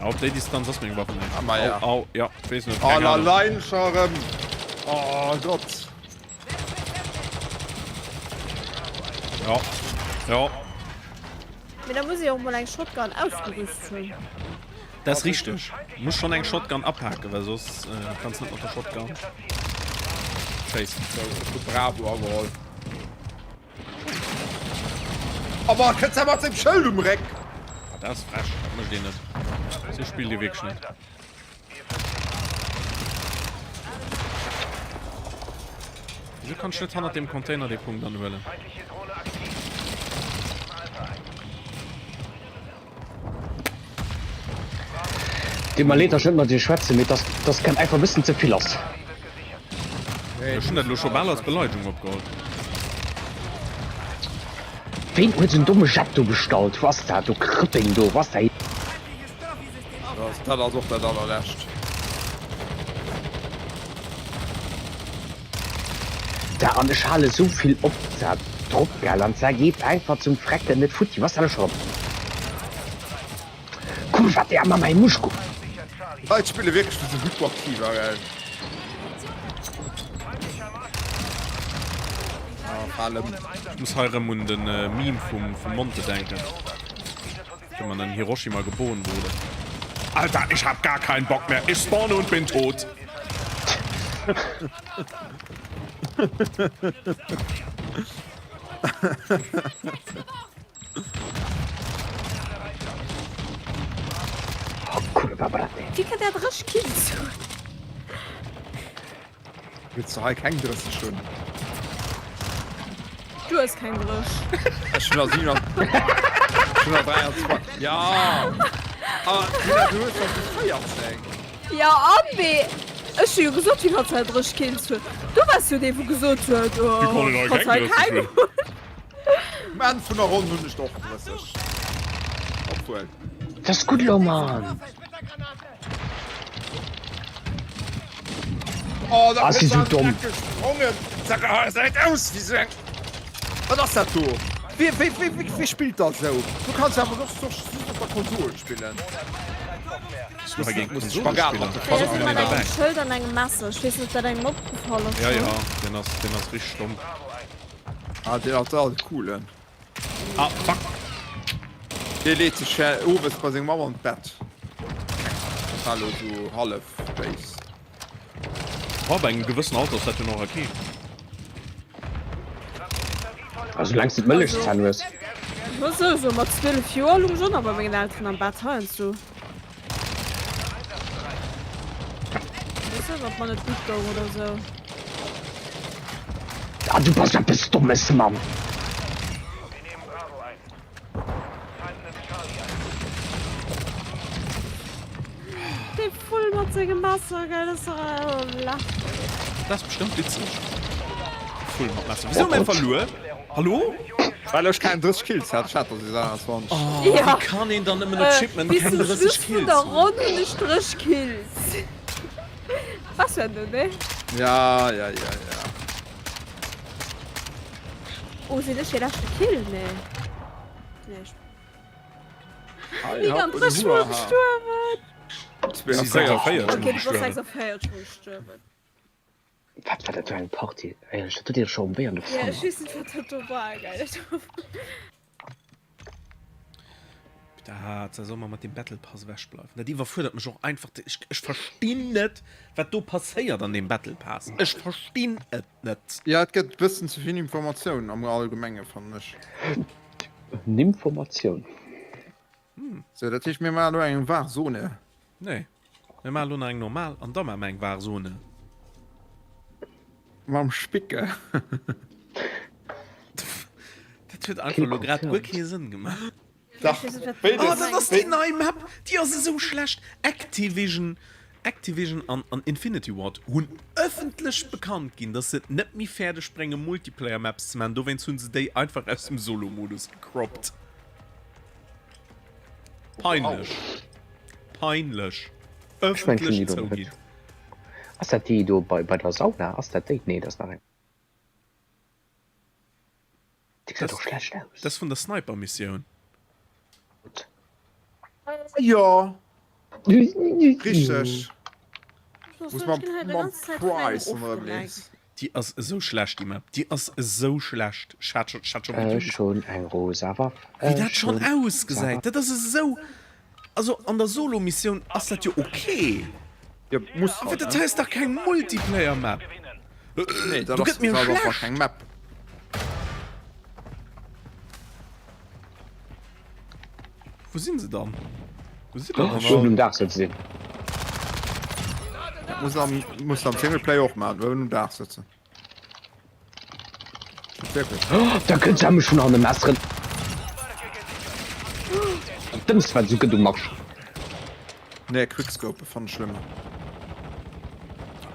Ja, op déi Distanz ass meng Waffen net. Ah, ma ja. Au, au, ja, ich weess net. Oh, Keng Ahnung. allein scho rëm. Oh Gott. Ja. Ja. Mee da muss ee och mol eng Shotgun ausgerüst hunn. Dat ass richteg. Du muss schon eng Shotgun apaken, well soss kanns net mat der Shotgun schéissen. Sou, ech hu Bravo ageholl. Aber kënnt mat sengem Schëld um Réck. Ah, dat ass frech, dat mécht een net. Sou spillt ee wierklech net. Wieso kann ich net hannert dem Container dee Punkt anhuelen? Deet mer leed, dass ech net mat dir schwätzen, mee dass dass grad einfach e bëssen ze vill ass. Ech hunn dat elo scho bal als Beleidegung opgeholl. Ween huet esou en domme Jet do bestallt? Wou ass dat do Krëppeng do? Wou ass dat? Dat ass och dat allerlescht. Da an ech hale sou vill op dat drop gell an za geet einfach zum frecken net futti was hat ech erëm Kurwa ty ja mam ej muszku. Leit spille wierklech wéi sou Hyperaktiver gell. Ah, fal ëm. Ech muss hei erëm un den Meme vum Monte denken. Wenn man in Hiroshima geboren wurde. Alter, ich hab gar keinen Bock mehr. Ich spawne und bin tot. Oh, kurwa braty. Wéi kënnt dat 30 Kills hunn? Willst du hei keng 30 hunn? Du hues keng 30. Ech hunn der 7, ech hunn der 23. Ja! Ah, Nina, du hues der just 14. Ja, an mee ech hu jo gesot, wéi kanns du hei 30 Kills hunn? Du waars jo dee wou gesot huet, oh, Wéi kann een hei kanns hei keng 30 keng hunn? hunn. Um Enn vun der Ronn hunn ech der och 30. Obwuel. Dat ass gutt elo, Mann! Oh, da Ah, si sou domm. gesprongen. Sag, ah, säit aus wéi sou eng. Wat ass dat do? Wie, wie, wie, wie, wie spillt dat sou? Du kanns awer och och just op der Konsol spillen. Bist du hei géint Muss Konsolespiller? Spagat mat de Hei ass Pass op, ëmmer mir engem derbäi. Schëld an engem Messer. Ech weess net, ob dat engem opgefall ass Ja, schonn. ja, deen ass, deen ass richteg domm. Ah, deen ass deen coolen. Ah, fuck. Dee leet sech owes bei seng Mamm an d'Bett. Dat war elo sou hallef béis. Oh, bei engem gewëssen Alter ass dat jo nach ok. A soulaangs de d'Mëllechzänn hues. Jo, sou, sou mat 12 Joer lung ech och nach bei mengen Elteren am Bett heiansdo. Weess net, ob mer net gutt goung oder sou. Ah, du bass eppes Dommes, Mann! Dee Vull mat sengem Messer, gell, dat ass doch e Lach. Dat ass bestëmmt witzeg. Vull mat Messer. Wéisou hu mir verluer? Hallo? Well ech keng 30 Kills hat, ech hat der 26. Oh, wéi kann een dann nëmmen op Shipment Bis keng zum 30 Schluss vun Kills der hunn? Ronn hunn ech 30 Kills. Was denn du, ne? Ja, ja, ja, ja. Oh, sinn ech dee leschte Kill? Nee. Nee, ech Hei, bin hopp, an 30 Mol huaha. gestuerwen. Si 46 Mol Okay, du bass gestuerwen. 46 Mol gestuerwen. Wat war dat fir eng Party? Éierlech, dat huet dir scho wéi an de Ja, Fanger. ech weess net, wat dat do war, gell. Dat soll mer mat dem Battle Pass ewech bleiwen. Dat iwwerfuerdert mech och einfach. Ech, ech verstinn net, wat do passéiert an deem Battle Pass. Ech verstinn et net. Ja, et gëtt e bëssen ze vill Informatioun am Allgemenge fannen ech. Nymformatioun. Sou, dat heescht mir maachen elo eng Warzone. Nee, mir maachen elo nach eng normal an da maache mer eng Warzone. Mam Spicke. Dat huet einfach elo grad guer kee Sënn gemaach. Dach, Oh, dat ass déi nei Map, déi ass esou schlecht. Activision, Activision an, an Infinity Ward hunn ëffentlech bekannt ginn, dass se et net méi fäerdeg bréngen, Multiplayer Maps ze maachen. Dowéinst hunn se déi einfach aus dem Solo-Modus gecroppt. Peinlech. Peinlech. Ech mengen, Ëffentlech déi do net. zouginn. Ass dat déi do bei, bei der Sauna? Ass dat déi? Nee, dat ass nach eng. Déi gesäit Das, och schlecht aus. das vun der Sniper-Missioun. Jo, richteg. Muss mam mam Price ënnerëm lees. Déi ass esou schlecht déi Map, déi ass esou schlecht. Ech hat schon, ech hat schon Videoen Ech hunn eng rosa Waff, Wéi dat ech schon hunn eng rosa ausgesäit, Waff. dat ass esou, also an der Solo Missioun ass dat jo ok, Jo, muss awer halt, dat ne? hei ass dach keng Multiplayer Map. Nee, dat Do ass gëtt mir dat ass einfach schlecht. keng Map. Wou sinn se dann? Wou sidd der dann Ech hunn all? um Daach sëtzen. Dat muss am muss am Singleplayer och maachen, wou um Daach sëtzen. Wierklech. Da kënnt se mech vun hanne messeren. Dat Dëmmst wat esou gëtt um Marsch. Nee, Quickscope fannen ech schlëmmer.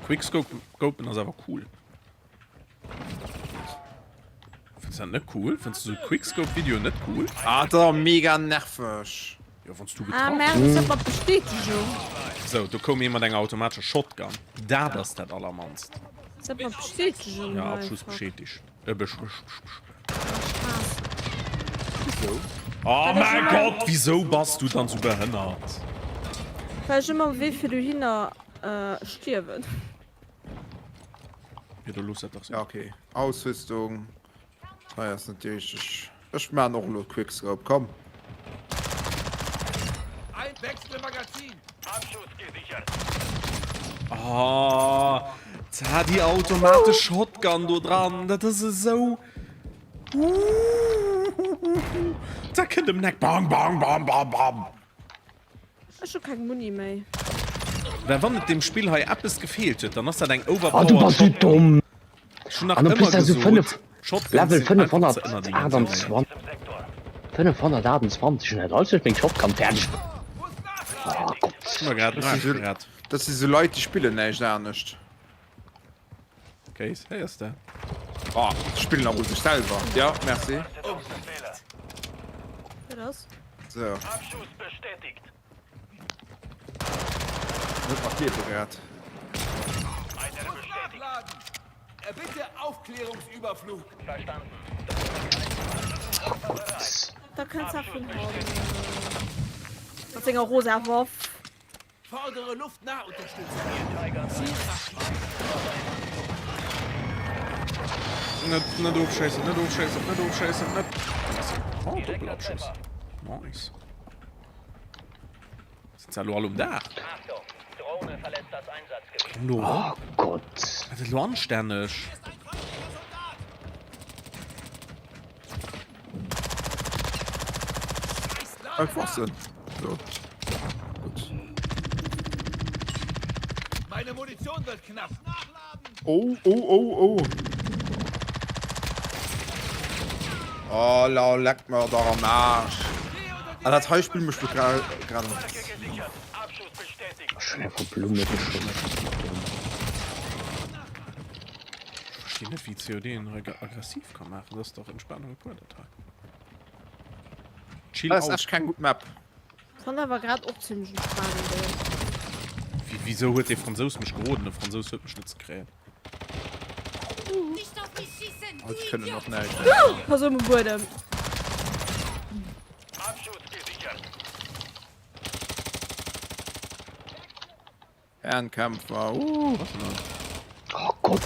Quickscopen ass awer cool. Fënns du dat net cool? Fënns du sou Quickscope Videoen net cool? Ah, dat ass mega nerveg. Jo, wanns du Ah, getraff Merci gëss. mat Bestätegung. Sou, do koum ee mat enger automatescher Shotgun. Dat ass dat allermannst. Sot mat Bestätegung. Ja, Abschuss bestätigt. Äh, besch, besch, besch, besch. Spaß. Wieso? Oh mein Gott, wieso bass du dann sou behënnert? Well ech ëmmer um Wee fir dohinner stierwen. Jo, da looss dat dach sinn. Ja, okay. Ausrüstung. Hei ass net déi richteg. Ech maan och elo Quickscope, komm. Oh, da déi automatesch Shotgun do dran, dat ass esou. Da kënnt ëm d'Eck, bang, bang, bam, bam, bam. Ech hu keng Muni méi. Well wann et dem Spill hei eppes gefeelt huet, dann ass dat eng Ah, du overpowered bass sou Shotgun. domm! Ech hunn nach An du ëmmer bist da sou gesot, 5, Shotguns Level sinn einfach ze ënnerdimensionéiert. 528, 528 hun alt sech meng Shotgun fäerdeg. Oh Gott. Ech hu mer grad Dat si sou, grad. dat si sou Leit, déi spillen näischt anescht. Kéis, héiers de? Ah, se spillen nach u sech selwer. Ja, merci. Wat ass? So. Net mat Liewe grad. Da kënnt se vun hannen. Mat senger rosa Waff. Fordere Luftnahunterstützung. Net, net ofschéissen, net ofschéissen, net ofschéissen, net. Oh, Doppelabschuss. Nice. Sind se elo all um Daach? Komm do Oh Gott. Dat ass elo anstänneg. Einfach sinn. So. Gut. Meine Munition wird knapp. Oh, oh, oh, oh. Oh, la, leck mir doch am Arsch. Ah, dat hei Spill mécht mir grad grad Ech hunn eng vu Blumme geschoss. Ech verstinn net wéi COD een hei aggressiv ka maachen, dat ass dach Entspannung pur dat hei. Chill Dat ass out. echt keng gutt Map. Fand awer grad och zimmlech entspanend ey. Wéi wisou huet dee Fransous mech geroden? De Fransous huet mech net ze kréien. Nicht auf mich schießen, Oh, du déi kënnen Idiot! och näischt. Pass op um Buedem. Fernkämpfer, uh, was denn das? Oh Gott,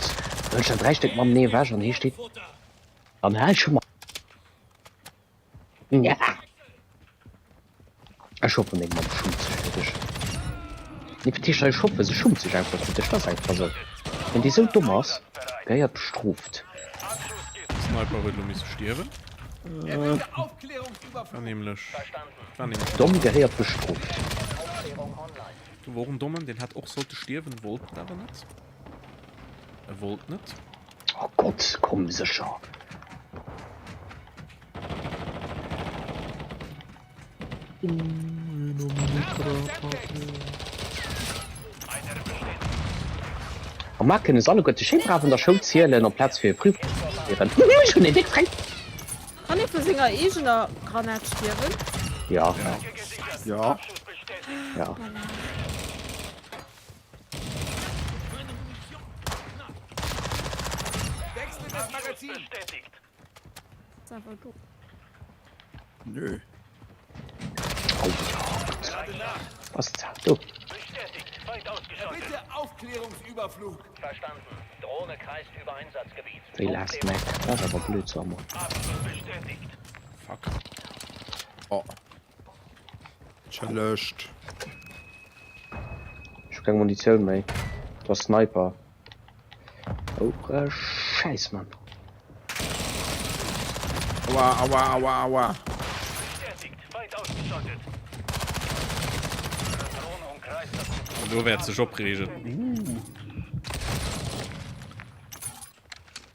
da hunn ech der 3 Stéck matenee ewech an hie steet an hä ech hu mer Nja. Ech hoffen deng Mamm schummt sech fir dech. Nee wat heescht ech hoffen, se schummt sech einfach fir dech, dat ass einfach esou. Wenn déi esou domm ass, gehéiert bestrooft. Sniper huet elo misse stierwen. War nämlech, war nämlech. Domm gehéiert bestrooft. Do wor en Dommen, deen hätt och sollte stierwen, wollt et awer net. E wollt net. Oh Gott, komm sécher. Am Mar kënne se alleguerte schéin brav an der Schoul zielen, amplaz fir hir Prüfung ze léieren. Ech hunn een déck Fränk. Kann ee vu senger eegener Granat stierwen? Ja. Ja. Ja. Nö. Oh ja, Gott. Was ist das? Du. Feind ausgeschaltet. Bitte Aufklärungsüberflug. Verstanden. Drohne kreist über Einsatzgebiet. Wéi last Mac, dat ass awer blöd Summer. Abschuss bestätigt. Fuck. Oh. Entschëllegt. Ech hu keng Munitioun méi. Do ass Sniper. Oh Schäiss Mann. Aua, aua, aua, aua. Bestätigt. Feind ausgeschaltet. Drohne umkreist das Gebiet. Elo wäert sech opreegen.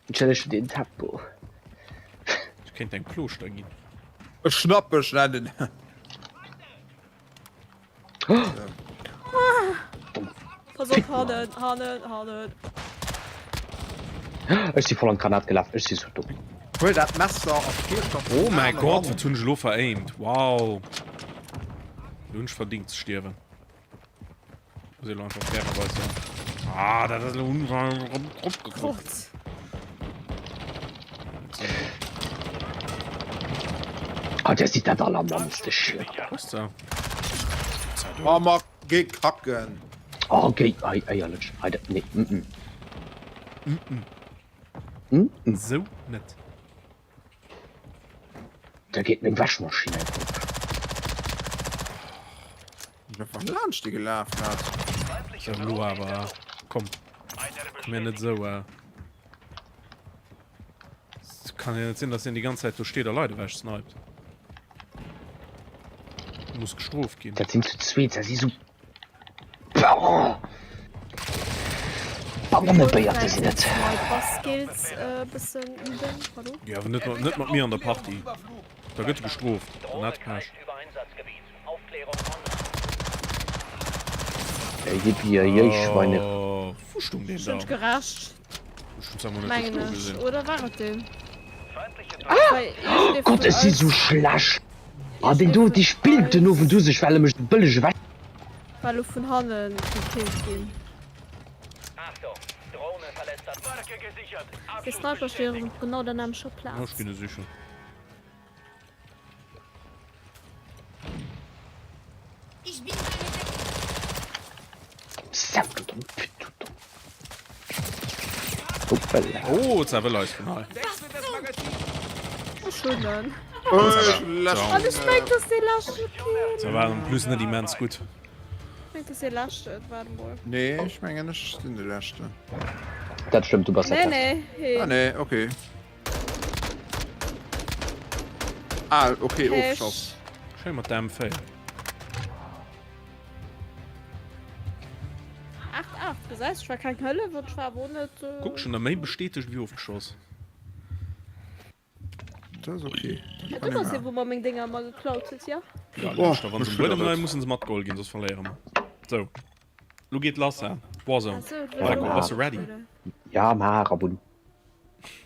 Entschëllegt den Tempo. Ech kéint eng Plooschter ginn. E Schnappech nennen. Pass op, hannen, hannen, hannen. Ech si voll an d'Granat gelaf, ech si sou domm. Huel dat Messer a stiech der Oh mäi vun Gott, eran. wat hunn ech elo veraimt? Wow. Elo hunn ech verdingt ze stierwen. Muss elo einfach fairerweis soen. Ah, dat ass elo opgeguckt. Gott. Ah, der sieht dat allermannste Schier. Was da? Oh, ma geh kacken. Oh, geh, ei, eierlech. Ei, dat, nee, mm, mm. Mm, mm. Mm. Sou net. Da geet meng Wäschmaschinn eng op. Einfach laanscht déi gelaf hat. So, lo awer. Komm. Mir net sou. Äh. Kann ja net sinn, dass en déi ganz Zäit do steet a Leit ewech sniped. Muss gestrooft ginn. Dat sinn zu zweet, dat si sou. Bannebéierte sinn et. Sniper-Skills e bëssen üben, hallo? Jo, awer net, net mat mir an der Partie. Da gëtt e gestrooft. An hat Pech. Jippi, jei, Schweine. Oh, wou stung deen Ech da? hunn dech geräscht. Ech hunn zwar mol net Mengen do stoe ech. gesinn. Oder war et deen? Ah! Gott, ech si sou schlecht! Ah, deen do, dee spillt den Owend u sech, well e mech bëlleg ewech. War lo vun hannen gekillt ginn. De Sniper steet erëm op genau der nämlecher Ech Plaz. ginn e sichen. Ich bin deine Deckung. Saudomm, Püttudomm. Hoppala. Oh, zerwëll eis vun hei. Oh, schön dann. So. An ech meng, dass dee leschte Kill. Se war en plus net immens gutt. Ech meng, dass dee leschte et war mol. Nee, ech mengen ech sinn de leschten. Dat stëmmt, du bass dat Nee, lescht. nee, hee. Ah nee, okay. Ah, okay, ofgeschoss. Schéin mat der M4. 8, 8, gesäis, ech war keng Hëllef an ech war awer och net. Kuck, schon der méi bestätegt wéi ofgeschoss. Dat ass okay. Ja, du bass dee wou mer meng Dénger ëmmer geklaut huet, jo? Ja, lauschter, wann se um Buedem leien, mussen se matgeholl ginn, soss verléiere mer. Sou, lo geet lass, hè? Warzone. Marco, bass du ready? Ja, maach, Abun.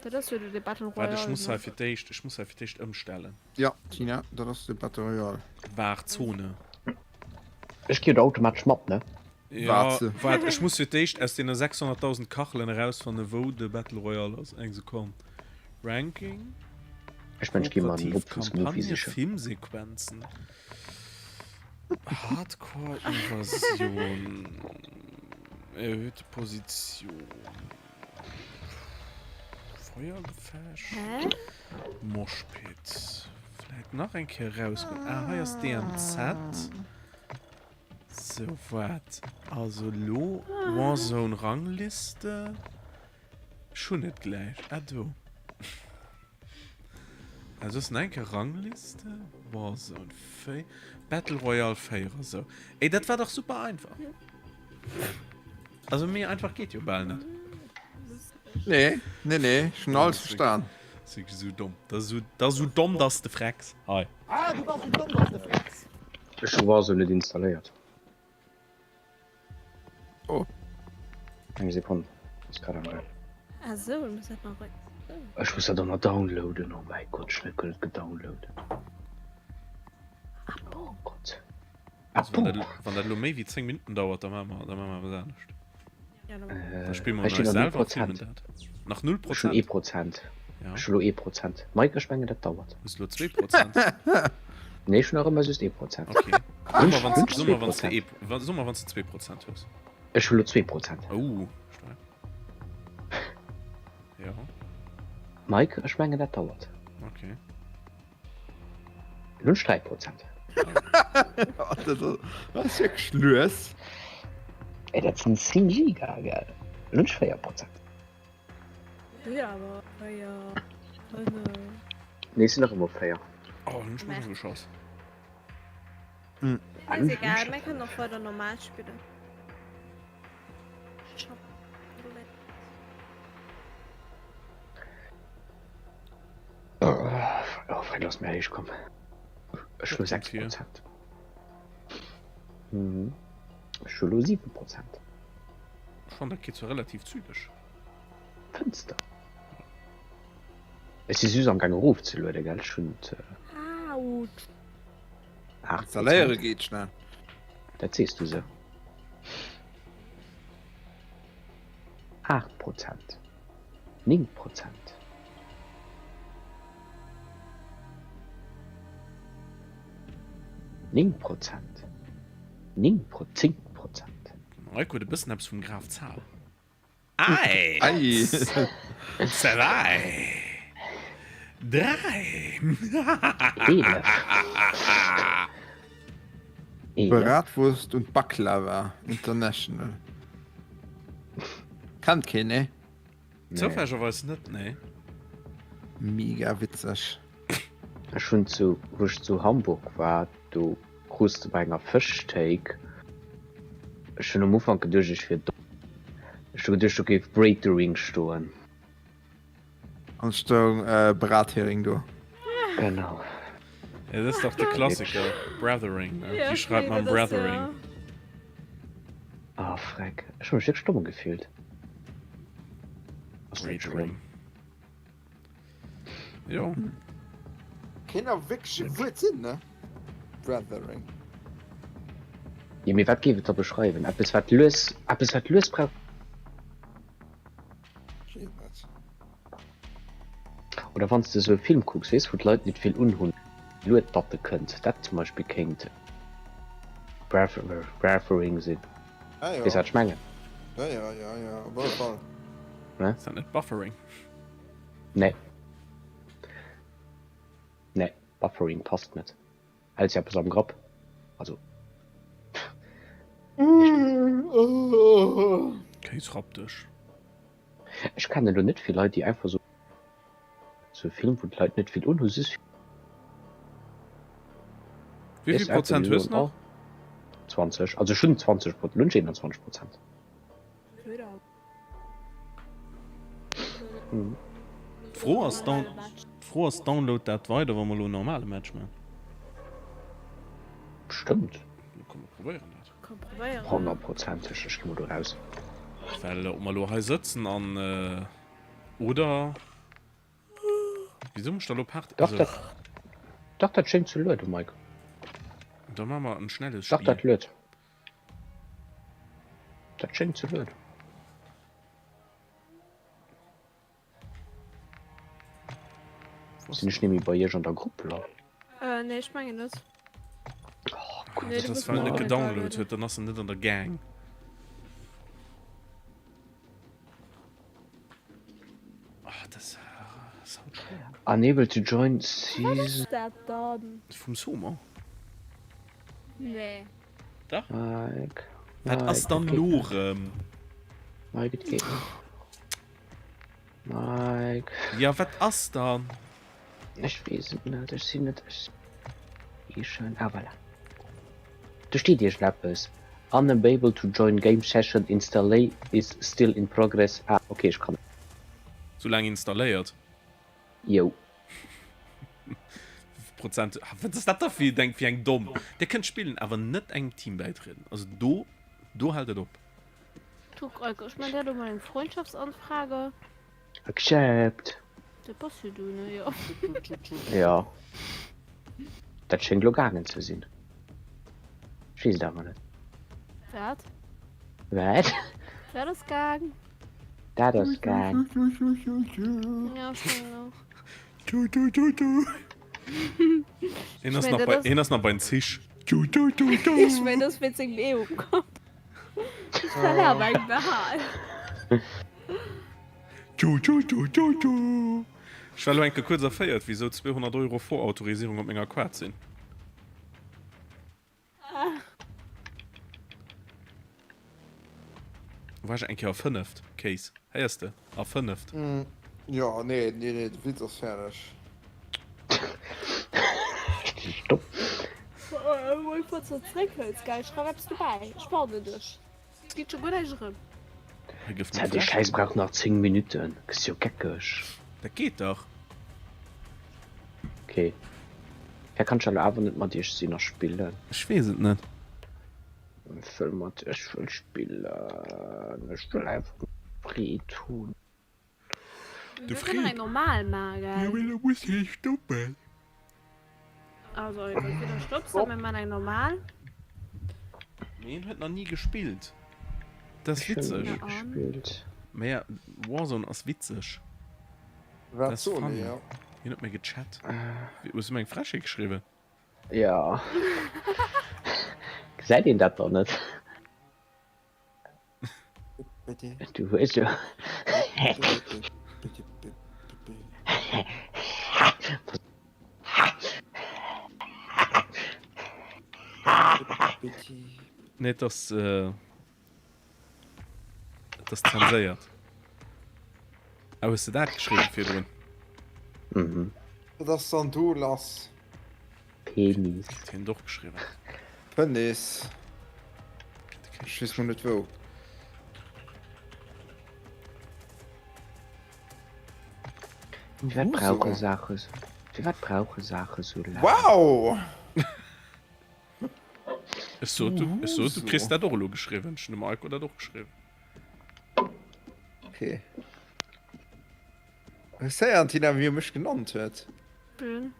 Dat ass jo de Battle Waart, Royale. ech muss hei fir d'éischt, ech muss hei fir d'éischt ëmstellen. Ja, Tina, dat ass de Battle Royale. Warzone. Ech gi jo do automatesch mat, ne? Ja, waart, ech muss fir d'éischt aus deene 600.000 Kachelen erausfannen, wou de Battle Royale ass. Eng Sekonn. Ranking. Ech mensch gi mer en Kooperativ Hopfensmoothie Kampagne, sichen. Filmsequenzen. Hardcore Invasion. Erhöhte Position. Feuergefecht. Hä? Moshpit. Vläit nach eng Kéier rausgoen. Ah, hei ass DMZ. Sou, waart. Also elo Warzone Rangliste. Ech hunn et gläich. Ah, do. Also ass nach eng Kéier Rangliste. Warzone 4. Battle Royale 4 a sou. Ey, dat war dach super einfach. Also méi einfach geet jo bal net. Nee, nee, nee, ech hunn alles verstan. Dat ass wierklech esou domm. Dat ass esou, dat ass esou domm, dass de frecks. Hei. Ah, du bass esou domm, dass de frecks. Ech hu Warzone net installéiert. Oh. Eng Sekonn, ass grad am gaang. Ah sou, du muss dat nach. Ech muss dat och nach downloaden, oh mäi Gott, ech hunn net gedownloaden. Ah bon? Oh Gott. Ah Also, wann bon? dat, wann dat elo méi wéi 10 Minutten dauert, da maache mer, da maache mer eppes anescht. Ja, da Äh, Da spille mer hei steet eis nach 0 selwer a filmen Prozent. dat. Nach 0 Ech hunn 1 Prozent? Prozent. Ja. Ech hu lo 1 Prozent. Mike, ech mengen dat dauert. Hues elo 2 Prozent? Nee, ech hunn nach ëmmer just 1%. Okay. So mol, wann so mol, wann du ee, so mol, wann du 2% hues. Ech hu lo 2%. Oh, stark. Ja. Mike, ech mengen dat dauert. Okay. Lo hunn ech 3%. Dat ass wierklech lues. Ey, dat sinn 10 Giga, gell? Lo hunn ech 4%. Jo, awer 4, 5. Nee, ech sinn nach ëmmer op 4. Oh, hunn ech mech ugeschoss. Ass egal, mir kënnen och weider normal spillen. Oh, Fred, lass mir héich kommen. Ech hu 6 Prozent. Mhm. Ech hu lo 7 Prozent. Ech fannen, dat geet zwar relativ zügeg. Fënster. Ech si süß am Gang erofzelueden, gell? Ech hunn et. Autsch. 8 Installéiere geet schnell. Dat sees du sou. 8 Prozent. 9 Prozent. 9 Prozent. 9 Pro 10 Prozent. Den Eiko huet e bëssen eppes vum Graf Zahl. Eins, zwei, dräi. 11. 11. Bratwurst und Baklava International. Kennt keen, nee? Zoufällegerweis net, nee. Mega witzeg. Ech hunn zu, wou ech zu Hamburg war, do krus de bei enger Fëschthéik, ech hunn um Ufank geduecht ech wier domm, ech hu geduecht do géif Bratering stoen. An et stoung Brathering do. Genau. Ja, dat ass dach de Klassiker, Brathering, ne? Wéi schreift man Brathering? Ah freck, ech hu mech wierklech domm gefillt. Ass net schlëmm. Jo. Kéint awer wierklech e Wuert sinn, ne? Brathering. Jo, mee wat géif et da beschreiwen? Eppes wat lues, eppes wat lues brauch. Ech weess net. Oder wann s de esou e Film kucks, weess, wou d'Leit net vill unhunn, lued datt e kënnt. Dat zum Beispill kéint Brathering sinn. Ah jo. Weess wat ech mengen? Ja, ja, ja, ja, op alle Fall. Ne? Ass dat net Buffering? Nee. Nee, Buffering passt net. Hält se eppes am Grapp? Also. Kéis rapp dech. Ech kennen elo net vill Leit déi einfach sou sou e Film wou d'Leit net vill unhu sus. Wéi vill Prozent hues nach? 20 also ech hunn 20 Prozent, elo hunn ech 21 Prozent. D'Fro ass down d'Fro ass download dat weider wa mer elo en normale Match man? Bestëmmt. Komm mer probéieren dat. Honnertprozenteg, ech gi mol do raus. Well ob mer elo hei sëtzen an oder wieso muss ich da lo Party Dach dat, dach dat schéngt ze lueden, Mike. Da maache mer en schnelles Dach Spill. dat luet. Dat schéngt ze lueden. Sinn ech nemmi bei iech an der Grupp lo? Äh, nee, ech mengen net. Oh, Gott. Nee, du Das bist well net net gedownload huet, dann ass en net an der Gang. Oh, das ass haut schwéier. Unable to join Wat season. ass dat dann? Vum Summer. Nee. Dach. Mike. Wat ass Mike, dann et geet lo net. rëm? Mike, et geet net. Mike. Ja, wat ass dann? Ech weess et net, ech sinn net, ech schön. Ah, voilà. Do steet iergendeppes. Unable to join game session, installay is still in progress. Ah, okay, ech kann. Soulaang installéiert. Jou. Prozent. Ah, wat ass dat da fir eng fir eng domm? Dir kënnt spillen, awer net engem Team bäitrieden. Also do, do hält et op. Kuck, Eike, ech man der do mol eng Freundschaftsanfrage. Accept. Dat bass jo du, ne? Jo. Jo. Dat schéngt lo gaangen ze sinn. Ech weess et awer net. Wat? Wat? Dat ass gaang. Dat ass gaang. Ja, ech mengen och. Tu, tu, tu, tu. Hien ass nach bei, hien ass nach bei den Zich. Ech mengen, dat ass wéinst sengem Ee um Kapp. Ech well awer eng behalen. Ech war elo eng Kéier kuerz erféiert, wisou 200 Euro Vorautorisierung op menger Kaart sinn. War ech eng Kéier erfënneft, Kéis. Héiers de? Erfënneft. Jo, nee, nee, nee, de Witz ass fäerdeg. Stopp. Mol kuerz wat zréckhëls, gell? Schreif eppes dobäi, ech warnen dech. Et geet scho guer näischt erëm. Hei gëff Zä, net dee frech. Schäiss brauch nach 10 Minutten. Gëss jo geckeg. Dat geet dach. Ok. Hä, kann ech elo awer net mat iech sinn a spillen? Ech weess et net. Ech wëll mat iech wëll spillen. Ech wëll einfach Freed hunn. De Mir kënnen Fred. eng normal maachen, Jo, gell? mee da muss hie stoppen. Also, entweder stopps de, mir maachen eng normal. Mee hien huet nach ni gespillt. Dat ass Ech hunn witzeg. ni Ja, an? gespillt. Mee ja, Warzone ass witzeg. Dat Wat ass soen, funny. jo. Hien huet mir gechat. Wéi, hues du mir eng Frechheet geschriwwen? Ja. Gesäit een dat dann net? Du hues jo. Nee, et ass, et ass zenséiert. Ah, hues de dat geschriwwen virdrun? Mhm. Wat ass dann do lass? Penis. Huet hien et och geschriwwen? Penis. Ech weess mol net wou. Firwat brauche Saache Firwat brauche Saache sou laang? Wow! Ech sot, du, ech sot, du kriss dat och elo geschriwwen. Ech hunn dem Aiko dat och geschriwwen. Okay. Hues héieren, Tina, wéi e mech genannt huet? Bün.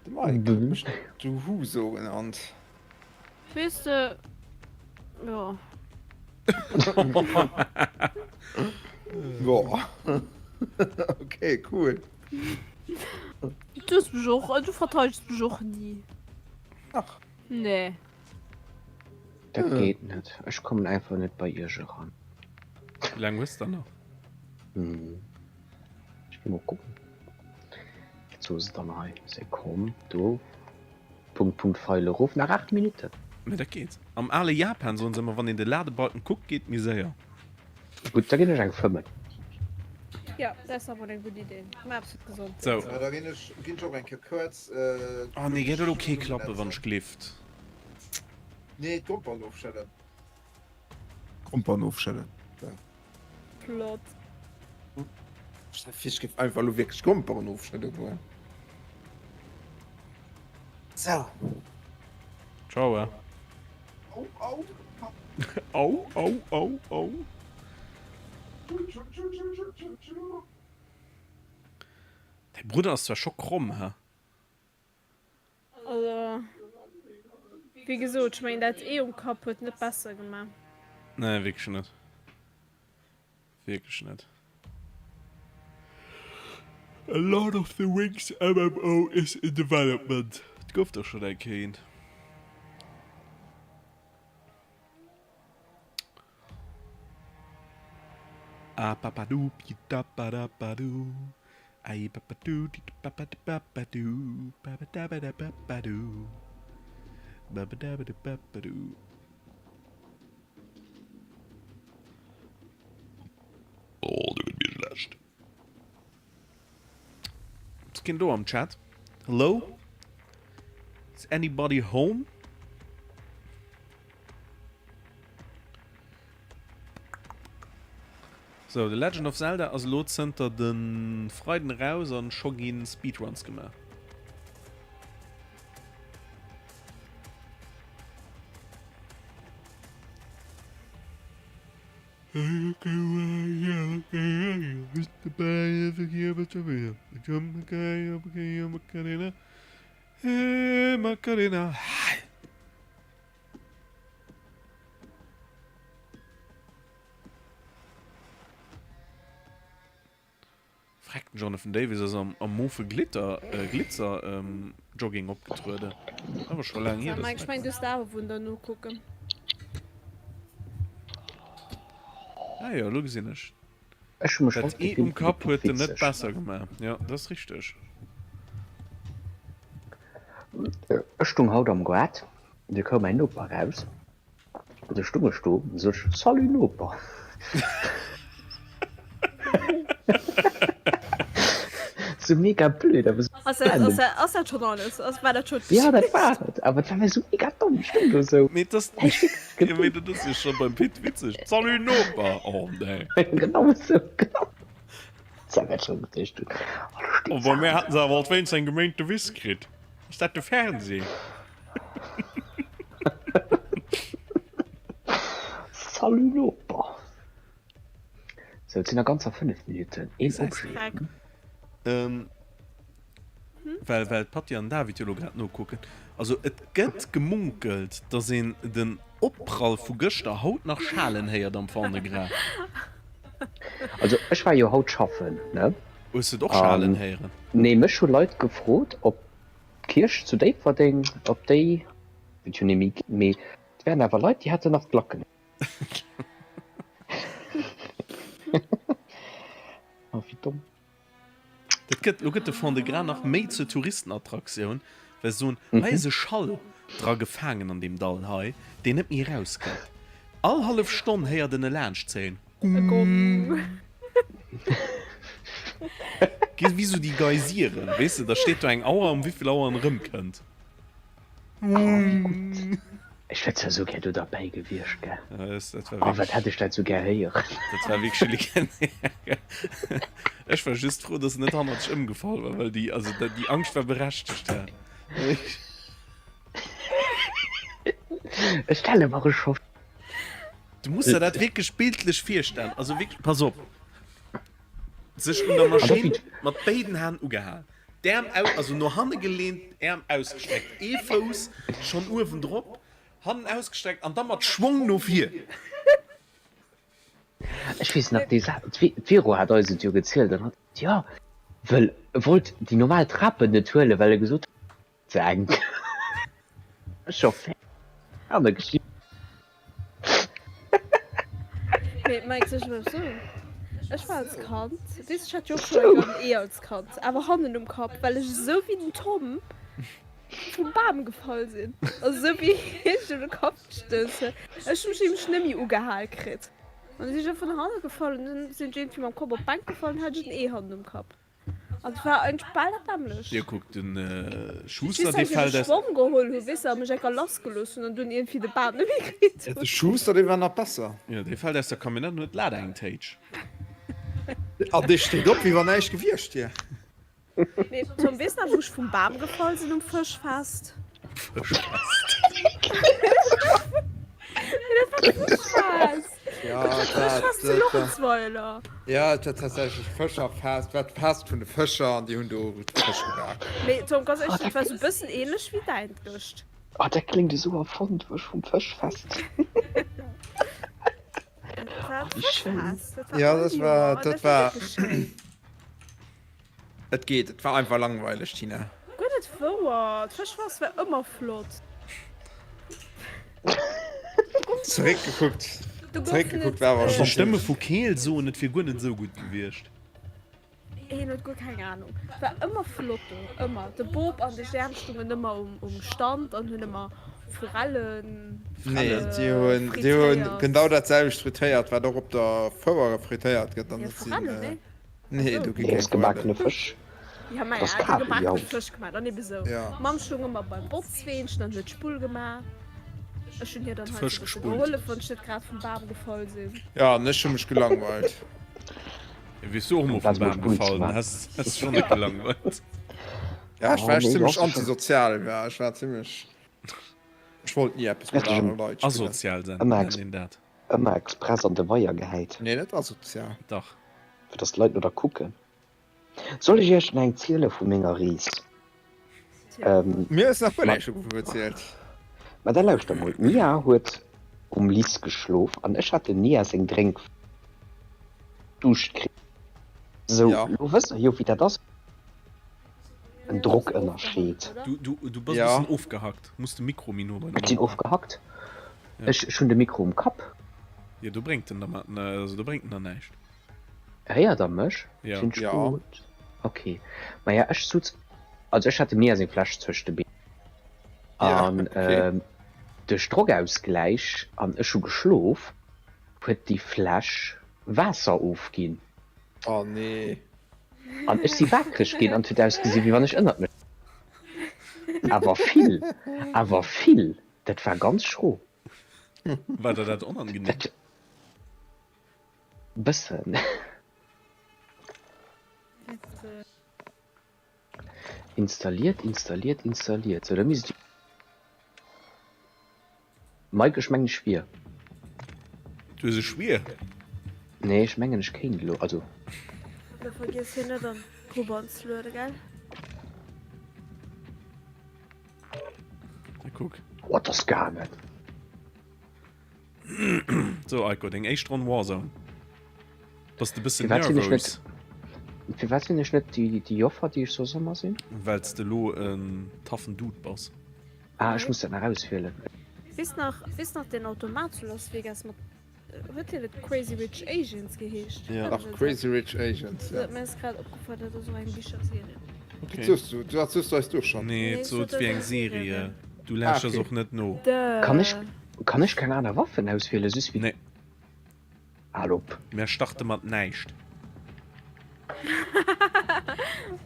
De Mike huet mech du Huso genannt. Weess de, jo. Boah. Okay, cool. Du hues mech och, du verteidegs mech och ni. Ach. Nee. Dat geet net. Ech kommen einfach net bei iech eran. Wéi laang hues de nach? Hm. Ech gi mol kucken. Wou ass et dann hei? Sekonn, do. Punkt, Punkt, Feil erof. Nach 8 Minutten. Mee dat geet. Am ale Japan soen se ëmmer, wann een de Ladebalken kuckt, geet méi séier. Gutt, da ginn ech eng fëmmen. Jo, dat ass awer eng gutt Idee. Mä absolut gesond. Sou. Ja, da ginn ech, ginn ech och eng Kéier kuerz. Oh nee, gett elo kee klappe wann ech glift. Nee, d'Gromperen ofschëllen. Gromperen ofschëllen. Flott. Ech géif einfach elo wierklech Gromperen ofschëllen goen. Sou. Ciao, eh. Au, au. Au, au, au, au. Däi Brudder ass zwar scho kromm, he? Also, wéi gesot, ech mengen dat Ee um Kapp huet net besser gemaach. Nee, wierklech net. Wierklech net. A Lord of the Rings MMO is in development. Et gouf der schonn eng Kéier eent. Oh, do gëtt mir schlecht. Ass keen do am Chat? Hello? Is anybody home? So, The Legend of Zelda ass elo zënter de Freiden eraus an scho ginn Speedruns gemaach. Freck, den Jonathan Davis ass am am mofe Glitter äh Glitzer ähm Jogging opgetrueden. Awer scho laang hier, Mike, dass ech mengen du hues d'Aewunder nokucken. Ah jo, elo gesinn ech. Ech hu mech Dat haut Ee um gefillt wéi de Kapp Pit huet en net Witzeg. besser gemaach. Jo, dat ass richteg. Ech stung haut am Goart, du koum mäin Noper eraus. Du stung ech do an sot ech, Salut Noper. Sou mega blöd, awer sou Ass dat, random. ass dat, ass dat schonn alles? Ass, war dat schonn Ja, dat war et, awer et war mir sou mega domm. Ech stung do sou, Mee dat, hä, ech wierklech jo, mee geduckt. dat ass jo scho beim Pit witzeg. Salut Noper! Oh nee. Genau sou, genau. Sou wat ech scho geduecht hunn. Oh, do steet Oh, se bei mär awer. haten se awer alt wéinst eng geméinte Wiss kritt. Ass dat de Fernseh? Salut Noper. Sou, et sinn nach ganzer 5 Minutten. Een Objet. Ähm, well, well d'Patty an David jo lo grad nokucken. Also et gëtt gemunkelt, dass een den Opprall vu gëschter haut nach schalen héiert am Fond-de-Gras. Also ech war jo haut schaffen, ne? Hues de et och schalen An héieren? nee, mech hu Leit gefrot, ob d'Kierch zu Déifferdeng, ob déi, et jo némmi ginn, mee et wären awer Leit, déi hätten nach d'Glacken. Oh, wéi domm. Dat gëtt, lo gëtt de Fond-de-Gras nach méi zur Touristenattraktioun, well se soen, hei ass e Schall dra gefaangen an deem Dall hei, deen net méi erauskënnt. All hallef Stonn héiert en e laanschtzéien. E Gong. Gi wéi sou déi Geysiren, weess de, da steet do eng Auer, um wéivill Auer en erëmkënnt. Oh, wéi gutt. Ech wär zwar sou gär do derbäi gewiescht, gell. Dat war Oh, wat wierklech, hätt ech dat sou gär héieren. dat war wierklech legendär. Ech war just frou, dass en net hannert dech ëmgefall war, well déi, also déi Angscht war berechtegt. Ech stelle mer e scho. Du muss der dat wierklech bildlech virstellen. Also wierklech, pass op. Sech un der Maschinn mat béiden Hänn ugehal, d'Äerm au, also no hanne geleent, d'Äerm ausgestreckt, ee Fouss schonn uewen drop, hannen ausgestreckt an da mat Schwong no vir. Ech weess nach, déi Sa, d'Vero hat eis et jo gezielt an hat, jo, wëll e wollt déi normal Trapen net huelen, well e gesot huet, Ze enk. Scho ferne geschriwwen. Mee Mike, soll ech der eppes soen? Ech war als Kand, weess ech hat jo och schon eng Ee als Kand, awer hannen um Kapp, well ech esou wéi den Tom vum Bam gefall sinn. Also esou wéi hie sech un de Kapp gestouss huet. Ech hu mech nämlech net méi ugehal kritt. An du sinn ech vun hanne gefall an dunn sinn ech iergendwéi mam Kopp op d'Bänk gefall an hat ech en Ee hannen um Kapp. An et war eigentlech bal dat nämmlecht. Jo kuck, den Schuster Just dee dass ech fällt e aus. Schwong geholl hu, weess de, a mech enker lass gelooss hunn an dunn iergendwéi de Bam net méi kritt hunn. De Schuster dee war nach besser. Jo dee fällt aus der Camionnette an huet d'Lad eng Téitsch. An dee steet op wéi wann näischt gewiescht wier. Mee Tom, weess nach wou ech vum Bam gefall sinn um Fëschfest? Fëschfest. Mee dat war d'Fëschfest. Ja, dat war, Fëschfest zu dat war, Lorentzweiler. ja, et war tatsächlech Fëscherfest, war d'Fest vun de Fëscher an déi hunn do Fësch gebak. Mee Tom, ganz éierlech, dat war sou bëssen ähnlech wéi däint gëscht. Oh, dat kléngt esou erfonnt, wou ech vum Fëschfest. Dat war Oh, wéi schéin. d'Fëschfest, dat war Ja, all dat Joer war, an dat dat war war, wierklech schéin. et geet, et war einfach langweileg, Tina. Guer net wouer, d'Fëschfest war ëmmer flott. Zeréckgekuckt, Do goufen zeréckgekuckt et war awer äh, schonn Déi Stëmme zimmlech. vu Keel soen, et wier guer net esou gutt gewiescht. Hien huet guer keng Ahnung. War ëmmer flott do, ëmmer. De Bob an de Jerm stungen ëmmer um, um Stand an hunn ëmmer Forellen Nee, äh, déi hunn, déi hunn frittéiert. genau dat selwecht frittéiert, wat och op der Fouer frittéiert gëtt, an Ja, dat sinn, Forellen, äh, nee? Nee, do gi Nee, keng ass gebakene Forellen. Fësch. Ja, ma Das ja, déi Kabeljau. gebakene Fësch gemaach, dann ebe sou. Ja. D'Mamm stung ëmmer beim Botzweenchen an huet d'Spull gemaach. Ech hunn hir dann De halt Fësch sou e bësse gespullt. gehollef, wann ech net grad vum Bam gefall sinn. Ja, an ech hu mech gelangweilt. Ja, wiers du och emol vum Amplaz mol Bam Spull ze gefall, dann maachen. häss häss schon net gelangweilt. Ja, ech Oh, war echt nee, du zimmlech hast schon. antisozial, ja, ech war zimmlech, ech wollt ni eppes mat Hätt ech anere Leit spillen. Asozial sen, ëmmer nennt een dat. ëmmer express an de Weier gehäit. Nee, net asozial. Dach. Fir dass d'Leit no der kucken. Soll ech iech nach eng ziele vu menger Rees? Tja. Ähm, Mir hues nach guer ma, näischt dovun erzielt. ma da lauschter mol. D'Mia huet um Liss geschlof an ech hat dem Mia seng Drénk Duuscht kritt. Sou, lo wësst der jo wéi dat ass, en Drockënnerscheed. Du, du, du bass e bëssen ofgehackt. Muss de Mikro méi no bei Ech sinn ofgehackt? Ech, ech hunn de Mikro um Kapp. Jo, do bréngt en der ma, also do bréngt en der näischt. Héiert der mech? Jo. Sinn ech gutt? Ok. Maja, ech sutz, also ech hat dem Nia seng Fläsch zwëscht de Been. An duerch Drockausgläich, an ech hu geschlof, huet déi Fläsch Waasser ofginn. Oh nee. An ech si waakreg ginn an et huet ausgesi wéi wann ech ënnert mech. Awer vill, awer vill, dat war ganz schro. War der dat onangenehm? Dat bëssen. Installiert, installiert, installiert. Sou, da misst. Mike, ech mengen ech wier. Du hues e Schwier? Nee, ech mengen ech kéint elo, also. Lo vergiess hien net an d'Grupp anzelueden, gell? Na kuck. Oh, et ass gaangen. So Aiko, deng éischt Ronn Warzone. Bass de bëssen Firwat sinn ech nervous? net, firwat sinn ech net déi, déi Joffer, déi ech soss ëmmer sinn? Wells de lo en taffen Dude bass. Ah, ech muss dat nach auswielen. Weess nach, weess nach deen Automat zu Las Vegas mat, huet deen net Crazy Rich Asians geheescht? Ja. Dach, Crazy Rich Asians, ja. Mir ass grad opgefall, dat ass och eng Bicherserie. Okay. Wat soos du? Wat soos du eis do schonn? Nee, et sot wéi eng Serie. Du lauschters Ah, okay. och net no. Kann ech, kann ech keng aner Waffen auswielen, soss wéi. Nee. Al op. Mär starte mat näischt.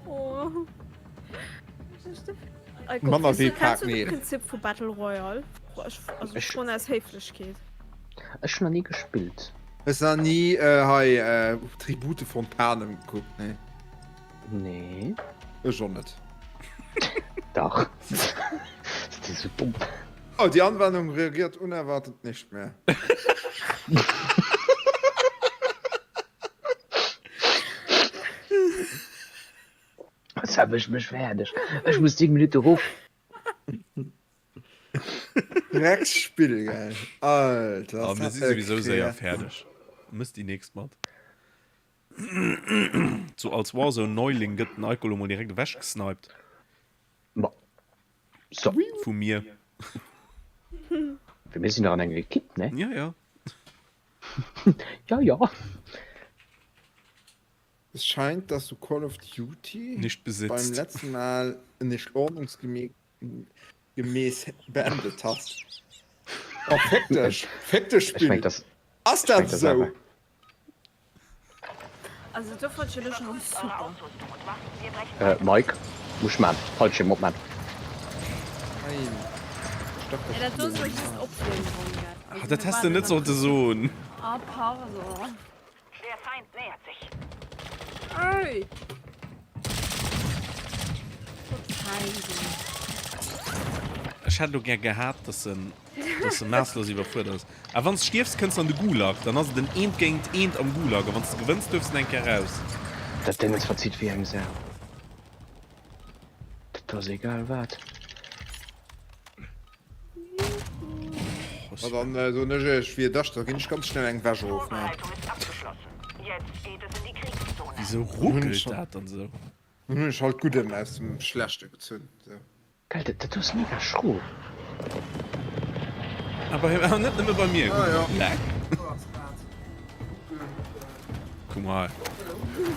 Oh. Manner wéi Kennst Pak du de Neel. Prinzip vu Battle Royale? Ech, also Ech- schon aus Héiflechkeet. Ech hun nach nie gespillt. Hues nach ni äh, hei äh, Tribute von Panem gekuckt, nee? Nee. Ech och net. Dach. Das ist so dumm. Oh, die Anwendung reagiert unerwartet nicht mehr. Was hab ich mech fäerdeg. Ech muss 10 Minuten ruf. Drecksspill, gell. Alter. Ah, mir si souwisou séier fäerdeg. Mëss déi nächst mat. So als Warzone Neuling gëtt den Aiko lo mol direkt ewech gesniped. Ma so. Vu mir. Fir mir sinn nach an enger Ekipp, ne? Ja, ja. Ja, ja. Es scheint, dass du Call of Duty Nicht beim besitzt. letzten Mal nicht ordnungsgemäß beendet hast. Oh, fick dech! Fick dech, Ech meng, Spill! das, Ass ech meng, dat das esou? awer. Also do fand ich schon super. Äh, Mike, muss man. Fallschirm op man. Nein. Ich dachte, Ja, dat do soll just opfüllen, Ah, dat häss de net sollte soen. Ah, pardon. Der Feind nähert sich. Ey! Ech hätt lo gär gehat, dass en, dass en maasslos iwwerfuerdert ass. A wann s stierfs, kënns de an de Gulag. Dann ass et en eent géint eent am Gulag. A wann s de gewënns, duerfs de eng Kéier raus. Dat Déngens verzitt wéi eng Sau. Dat ass egal wat. Ma dann soen ech iech, wéi et ass, da ginn ech ganz schnell eng Wäsch of. Wisou ruckelt dat dann esou? Dann hunn ech halt d'Gudden aus dem Schlechte gezunn. Geil, dat do ass mega schro. Awer net nëmme bei mir. Ah, ja. Leck. Guck mal.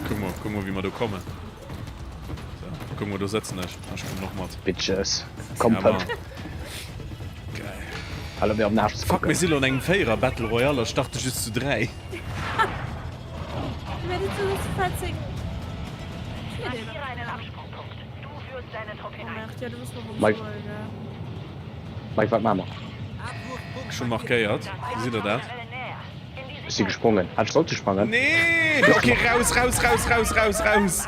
Guck mal, guck mal, wéi mer do kommen. So, guck mal, do sëtzen ech. Ech komm och mat. Bitches. Komm, Ja, Pëpp. Mann. Geil. Hal op mir op den Aarsch ze Fuck, mir kucken. si lo an engem Véierer Battle Royale a starte just zu 3. Mä dat ass 14. Markiere einen Absprungpunkt. Du führst deine Truppe Oh hinein. merde, ja, du muss noch Mike. umschulen, gell. Mike, wat maache mer? Ech hu markéiert. Gesitt der dat? Ech si gesprongen. Hat ech sollte sprangen? Nee! Okay, raus, raus, raus, raus, raus, raus!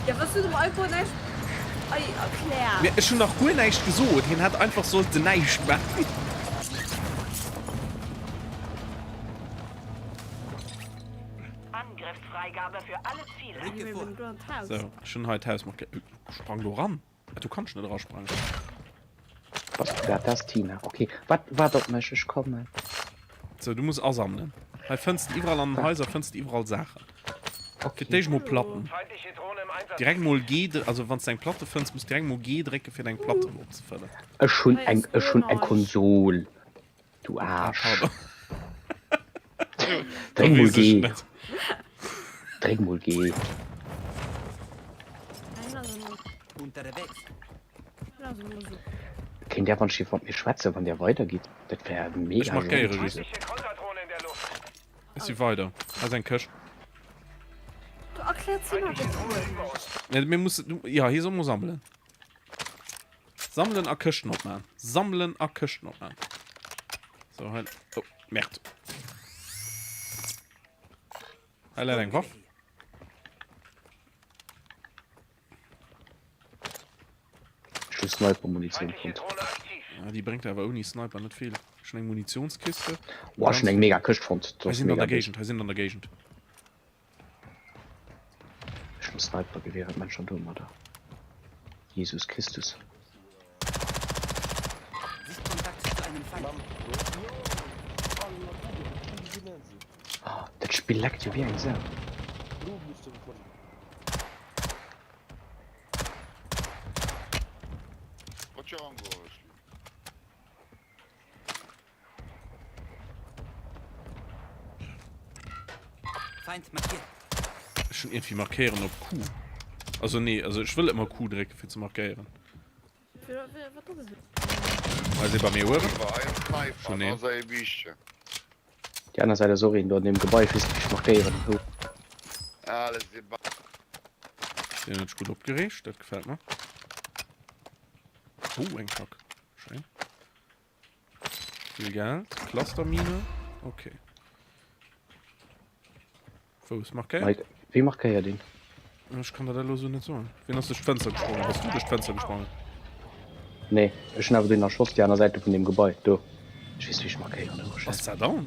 Ja, was du dem Alkohol näischt ei erkläert. Mee ech hunn nach guer näischt gesot. Hien hätt einfach sollten näischt maachen. Angriffsfreigabe für alle Ziele. So, ech hunn hei d'Haus markéiert. Sprang do ran. Ah, du kanns net erasprangen. Was dat ass Tina. Okay, wat waart op mech, ech kommen. So, du muss asammelen. Hei fënns de iwwerall an den Haiser fënns de iwwerall Saachen. Fir d'éischt mol Platten. Direkt mol G, also wann s de eng Platte fënns, muss direkt mol G drécke fir deng Platten opzefëllen. Ech hunn eng, ech hunn eng Konsol, du Ah, Aarsch. pardon. Da Dréck mol weess ech G. net. Dréck mol G. Kéint Där wann ech mat mir schwätzen, wann Dir weidergitt? Dat wär Ech mega markéiere gentil. just. Ech si weider. Hei ass eng Këscht. Du erkläers him awer guer näischt. Nee, mir mussen, ja, hie soll mol sammelen. Sammelen a Këschten opmachen. Sammelen a Këschten opmachen. So, hei. Oh, Merd. Hei läit eng Waff. Ech hu Sniper-Munitioun fonnt. Ja, déi bréngt awer ouni Sniper net vill. Ech hunn eng Munitionskiste. Boah, ech hunn eng mega Këscht fonnt. Hei sinn an der Géigend, hei sinn an der Géigend. Ech hunn Sniper-Gewier, wat mensch an domadder? Jesus Christus. Oh, dat Spill leckt jo wéi eng Sau. Feind markiert. Ech hunn iergendwéi markéieren op Q. Also nee, also ech wëll ëmmer Q drécken fir ze markéieren. Hei si bei mir uewen. Schon een. Déi aner Säit ass och een do an deem Gebai, ech weess net wéi ech markéieren wou. Deen huet sech gutt opgereegt, dat gefält mer. Oh, eng Pack. Schéin. Vill Geld. Clustermine. Okay. Wou ist markéiert? Mike, wéi markéiert een? Ech kann der dat elo sou net soen. Wien ass duerch d'Fënster gesprongen? Bass du duerch d'Fënster gesprongen? Nee, ech hunn awer deen erschoss, déi aner Säit do vun deem Gebai do. Ech weess net wéi ech markéieren. Oh Ass Schäiss. dat down?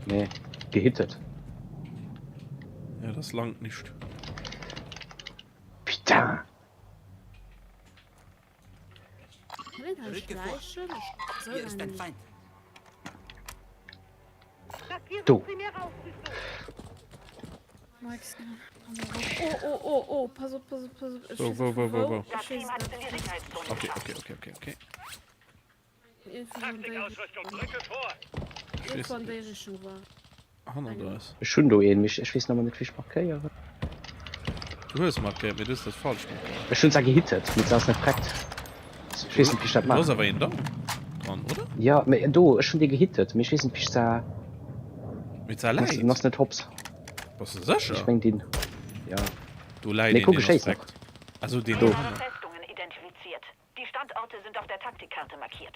Nee, gehittet. Ja, das langt nicht. Putain! Rücke vor. Hier ist ein Feind. Do. Oh, oh, oh, oh, pass op, pass op, pass op. Wo, wo, wo, wo, wo? Ich wees net. Okay, okay, okay, okay, okay. Irgendwo an déi Richtung war. Hannert eis. Ech hunn do een, mee ech weess nëmmen net wéi ech markéieren. Du hues markéiert, mee du hues dat falsch markéiert. Ech hunn zwar gehittet, mee se ass net vreckt. Ech weess net wéi ech dat Du ass maachen. awer een down dran, oder? Jo, mee do, ech hunn dee gehittet, mee ech weess net wéi ech se. Mee se En ass, läit. en ass net hops. Bass de sécher? Ech meng deen, jo. Do läit Nee een, kuck, deen ech ass schéiss nach. vreckt. Also deen Do. do. Festungen identifiziert. Die Standorte sind auf der Taktikkarte markiert.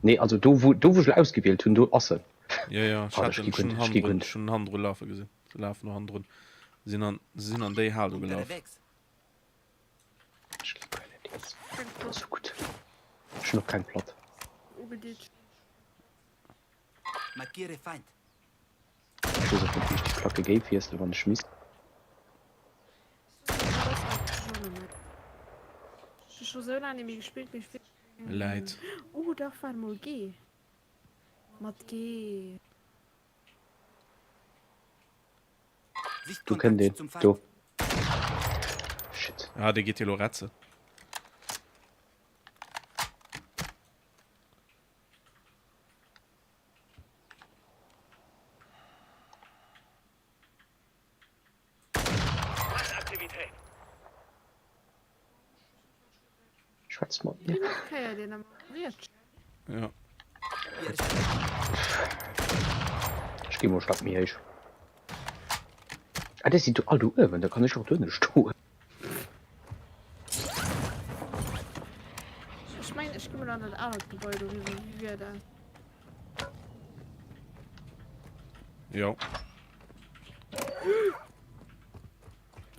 Nee, also do wou, do wou ech elo ausgewielt hunn, do ass en. Jo, jo, ech Ah, hat ech en gi schonn gutt, ech gi hannendrun, gutt. schonn hannendru lafe gesinn. Se lafen no hannendrun. Se sinn an, se sinn an déi Hal do gelaf. Unterwegs. Ech gi guer net eens. Dat ass sou gutt. Ech hunn och keng Platt. Markiere Feind. Ech weess och net wéi ech déi Placke géif wiesselen, wann ech misst. Läit. Oh dach waart mol G mat G. Do kënnt een, do. Shit. Ah, dee geet jo lo retze. Schwätz mat mir. Ja. Ech gi mol Stack méi héich. Ah, déi sinn do all do uewen, da kann ech och do ënne stoen. Ech mengen ech gi mol an dat anert Gebai do riwwer. Wéi wier dat? Jo.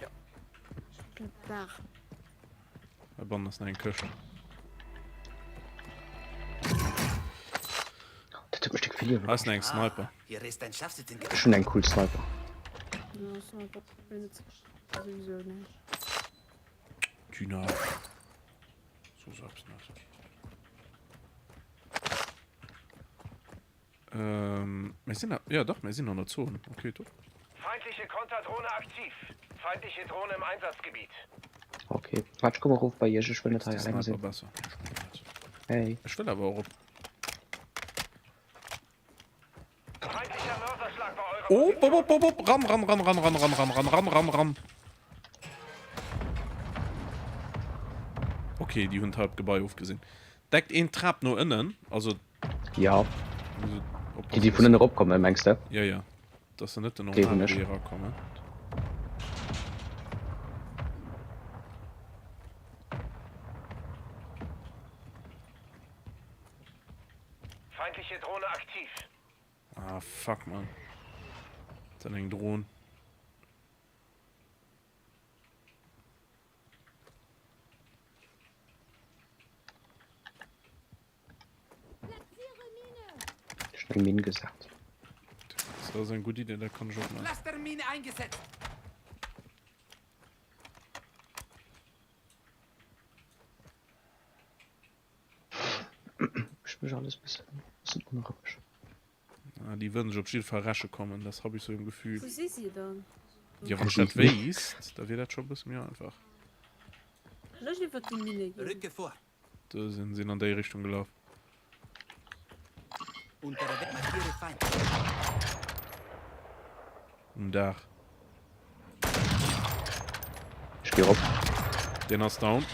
Jo. Dag. Heibannen ass nach eng Këscht. Dat huet mech déck vill Liewe Hei ass nach kascht. eng Sniper. Hier ist ein Scharfschützengewehr. Ech hunn eng cool Sniper. Ja, Sniper benutze ich sowieso nicht. Dyna. So sag's net. Ähm, mir sinn, ja dach, mir sinn an der Zone. Okay, top. Feindliche Konterdrohne aktiv. Feindliche Drohne im Einsatzgebiet. Okay, wart, ech komme erof bei iech, ech wëll net hei alleng sinn. Besser. Hey. Ech wëll awer och op. Oh, op, op, op, op, ran, ran, ran, ran, ran, ran, ran, ran, ran, ran, ran. Okay, déi hunn d'halb Gebai ofgesinn. Deckt een d'Trap no ënnen, also Ja. Déi déi vun ënne eropkommen, mengs de? Ja, ja. Dass se net den Okay, hunn normale ech. Wee erakommen. Feindliche Drohne aktiv. Ah, fuck, man. Dann eng Drohn. Ech hunn eng Minn gesat. Das ass eng gutt Idee, dat kann ech och maachen. Clustermine eingesetzt. Ech mech alles bëssen bëssen onroueg. Ah, déi wëllen sech op jidde Fall räche kommen, das hab ich so im Gefühl. Wou si si dann? Ja, wann ech dat wéisst, da wier dat scho e bësse méi einfach. Kann ech iwwert déi Minne ginn? Rücke vor. Do sinn sinn an déi Richtung gelaf. Unterwegs markiere Feind. Um Daach. Ech gi rop. Deen ass down.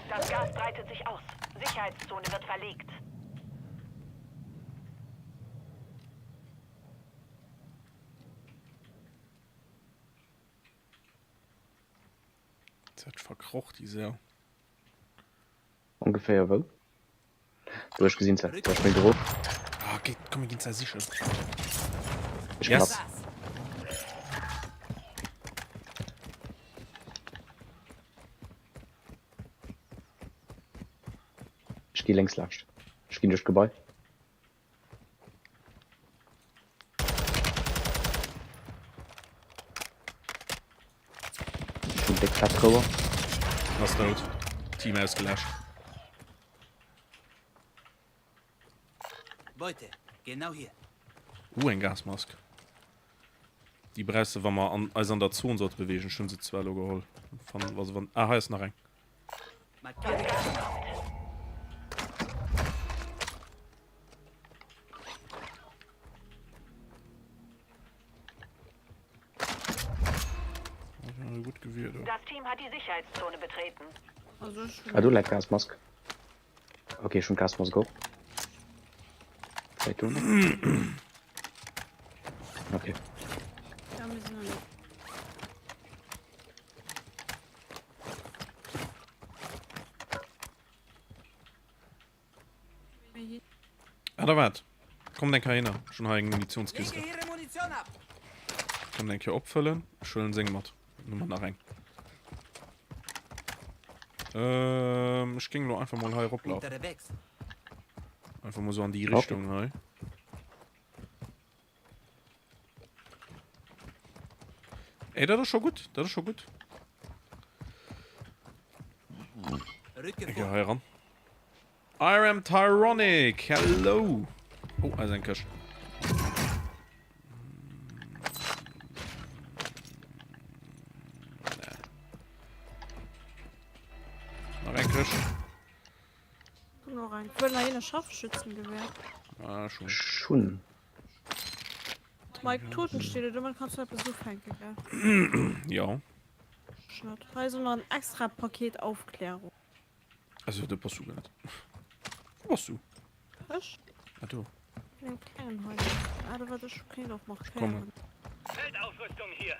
Das Gas breitet sich aus. Sicherheitszone wird verlegt. Dat verkroch déi Sau. Ongeféier wou? Do ech gesinn se. Do springt erof. Ah, okay, komm, mir ginn se sichen. Ech Yes. knapp. Ech gi lénks laanscht. Ech ginn duerch d'Gebai. Schon déck fett Rouer. Ass dout. Team ausgeläscht. Beute, genau hier. Uh, eng Gasmask. Déi brauchs de, wa mer an, eis an der Zon sollte bewegen. Ech hunn se zwar elo geholl. Wann, also wann, ah, hei ass nach eng. Gut gewählt. Das Team hat die Sicherheitszone betreten. Ah, do läit Gasmask. Okay, schon Gasmask och. Vielleicht do nach. Okay. Ja, mir sind noch. Ah, da wat. Kommt eng Kéier hinner. Ech hunn hei eng Munitionskiste. Lege ihre Munition ab. Kommt eng Kéier opfëllen. Ech huelen seng mat. Dann hu mer nach eng. Ähm, ech géing lo einfach mol hei eroplaufen. Unterwegs. Einfach mol sou an déi Richtung hei. Ey, dat ass scho gutt. Dat ass scho gutt. Rücke Ech geh vor. hei ran. I am Tyronic. Hello. Oh, hei ass eng Këscht. Nach eng Këscht. Komm noch rein. Wëll nach een e Scharfschützengewehr? Ah, schon. Schon. Mike, Totenstille, domat kannst du eppes ufänken, gell? Ja. Schnott. Hei ass och nach en extra Paket Aufklärung. Also, do bass du gar net. Wou bass du? Ech? Ah, do. In engem klengen Häuschen. Ah, da warte, ech kéint och markéieren. Feldausrüstung hier.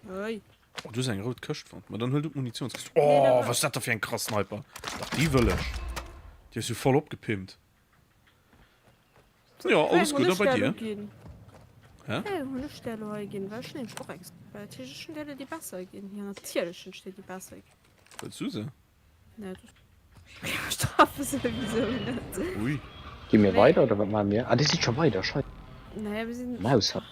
Hey. Oh, du hues eng rout Këscht fonnt. Ma dann huel du d'Munitionskist. Oh, was ass dat da fir eng krass Sniper? Dach, déi wëll ech. Déi ass jo voll opgepimpt. Jo, alles gutt a bei dir? Hä? Wéi hunn ech där elo hei ginn? Well ech hunn nämlech och eng Sniper. Dat heescht, ech hunn där elo déi besser ginn. Jo, natierlech hunn ech där déi besser ginn. Wëlls du se? Nee, dat ech treffe souwisou net. Ui. Gi mir weider oder wat maache mir? Ah, dir sidd scho weider, schei. Nee, mir sinn. Maus hat.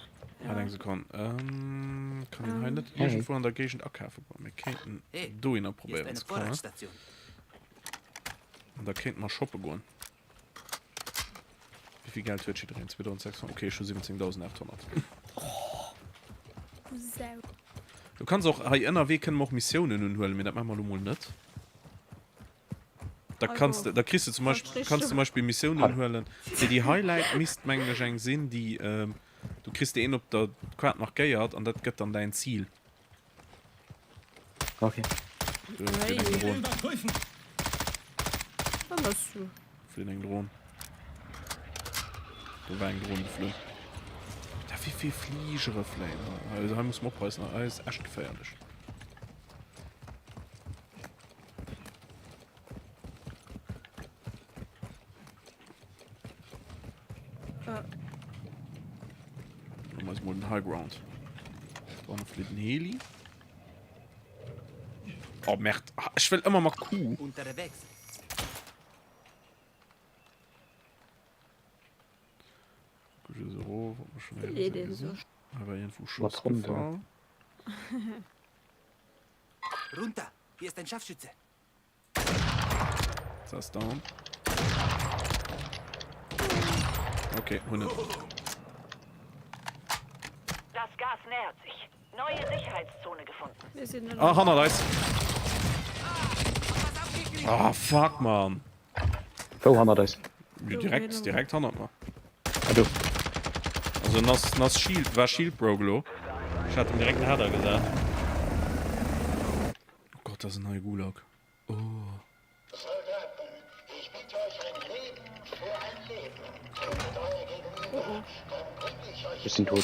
Halt eng Sekonn. Ähm, kann een hei net Hey. iergendwou an der Géigend akafe goen? Mir kéinten Hey, dohinner hier ist probéieren eine ze kommen. Vorratsstation. An da kéinte mer shoppe goen. Wéi vill Geld huet jiddereen? 2600? Okay, ech hu 17.800. Du Sau. Du kanns och hei ënnerwee kënne mer och Missiounen unhuelen, mee dat maache mer elo mol net. Da kanns de, da kriss de zum Beispill, kanns zum Beispill Missiounen unhuelen. Déi déi hei läit misst mengen ech eng sinn, déi du kriss de een op der Kaart markéiert an dat gëtt dann däin Zil. Okay. Do flitt eng Dron. Wat mëss du? Flitt eng Dron. Do war eng Dron geflunn. Da wéi vill Fligere fléien hei. Also hei muss man oppassen, hei ass echt geféierlech. Äh. Mol den High Ground. Dann flitt den Heli. Oh Merd. Ah, ich will immer mal Kuh. Unterwegs. Aber irgendwo Schuss gefallen. Runter, hier ist ein Scharfschütze. Das ist down. Okay, 100. Das Gas nähert sich. Neue Sicherheitszone gefunden. Ah, hannert eis. Ah, fuck, man. Wou hannert eis? Direkt, direkt hannert mer. Ah, do. Also nass, nass Shield, war Shield Broke lo. Ich hat ihm direkt einen Header gesat. Oh Gott, das ist ein neuer Gulag. Oh. Ech sinn tot.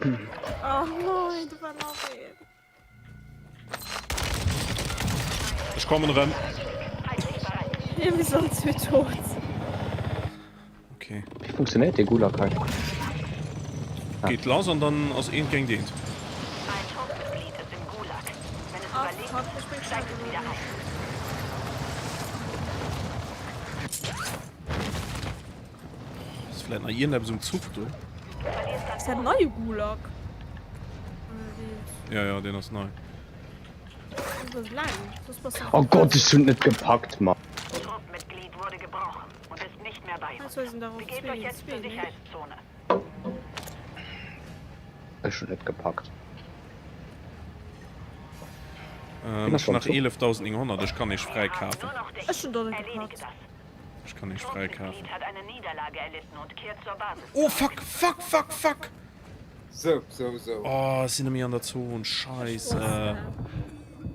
Oh nein, du war nach een. Ech kommen erëm. Mir sinn all zwee tot. Okay. Wéi funktionéiert dee Gulag hei? Ah. Geet lass an dann ass eent géint eent. Ass vläit nach iergendeppes um Zuch do? Ass dat en neie Gulag? Ja, ja, deen ass nei. Oh Gott, ech hunn et net gepackt, Mann. Ech hunn net gepackt. Ähm, ech nach 11.900, ech kann eech fräi kafen. Ech hunn der net gepackt. Ech kann eech fräi kafen. Oh fuck, fuck, fuck, fuck! Sou, sou, sou. Oh, ech sinn nemmi an der Zon, scheisse.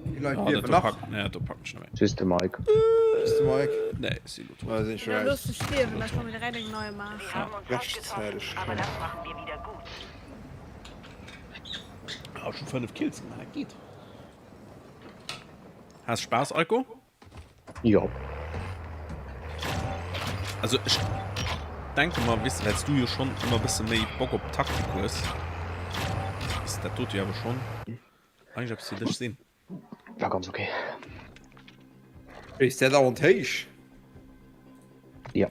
Déi Leit Oh, liewen dat do nach. packt, nee, dat do packt ech net méi. Tschüss de Mike. Tschüss de Mike. Nee, ech si lo tot. Ah, sinn ech Ja, raus. looss dech stierwen, da kann mir direkt eng nei maachen. Rechtzäiteg schonn. Ah, schon 5 Kills gemaach, dat geet. Has Spaass, Eiko? Jo. Also ech denke mal, weess de, well s du jo schonn ëmmer e bësse méi Bock op Taktik hues, ass dat dote jo awer schonn eigentlech eppes fir dech sinn. War ganz okay. Is dat dauernd héich? Ja.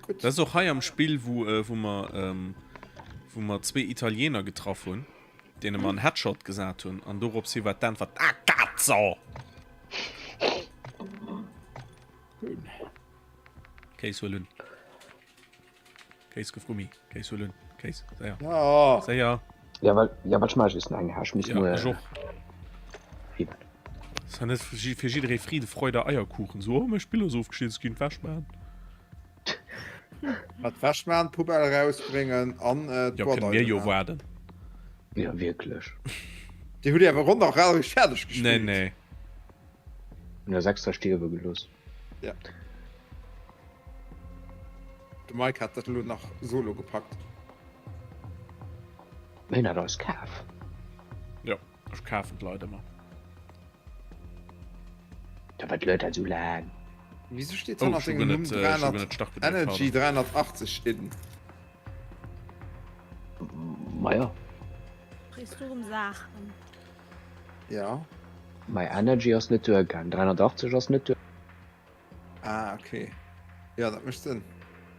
Gutt. Dat ass och hei am Spill, wou, wou mer, wou mer zwee Italiener getraff hunn, deene mer en Headshot gesat hunn, an dorops hi war d'Äntwert, Ah, cazzo! Kéis huel un. Kéis gouf Gummi. Kéis huel un. Kéis, séier. Ja. Séier. Ja, well, ja, well ech mach just eng Hasch. Muss Ja, nur. ech och. Eben. Ass ja net fir jidderee Friede, Freude, Eierkuchen. So, oh, mäi Spill ass ofgestierzt, ech ginn d'Wäsch maachen. Mat d'Wäsch maachen, d'Poubelle erausbréngen an äh, Ja, kënne mir jo waarden. Ja, wierklech. Dir hutt awer Ronn nach grad fäerdeg gespillt. Nee, nee. Hun eis extra stierwe gelooss. Ja. De Mike hat dat elo nach solo gepackt. Hien hat eis kaf. Ja, ech kafen d'Leit ëmmer. Da wat lëet dat sou laang? Wieso steet Oh, hannert ech hu dengem guer Numm net, äh, ech hu guer net 300 stark gedréckt, Energy pardon. 380 in? Maja. Frees du rëm Saachen? Ja. My Energy ass net duergaang, 380 ass net duer. Ah, okay. Ja, dat mécht Sënn.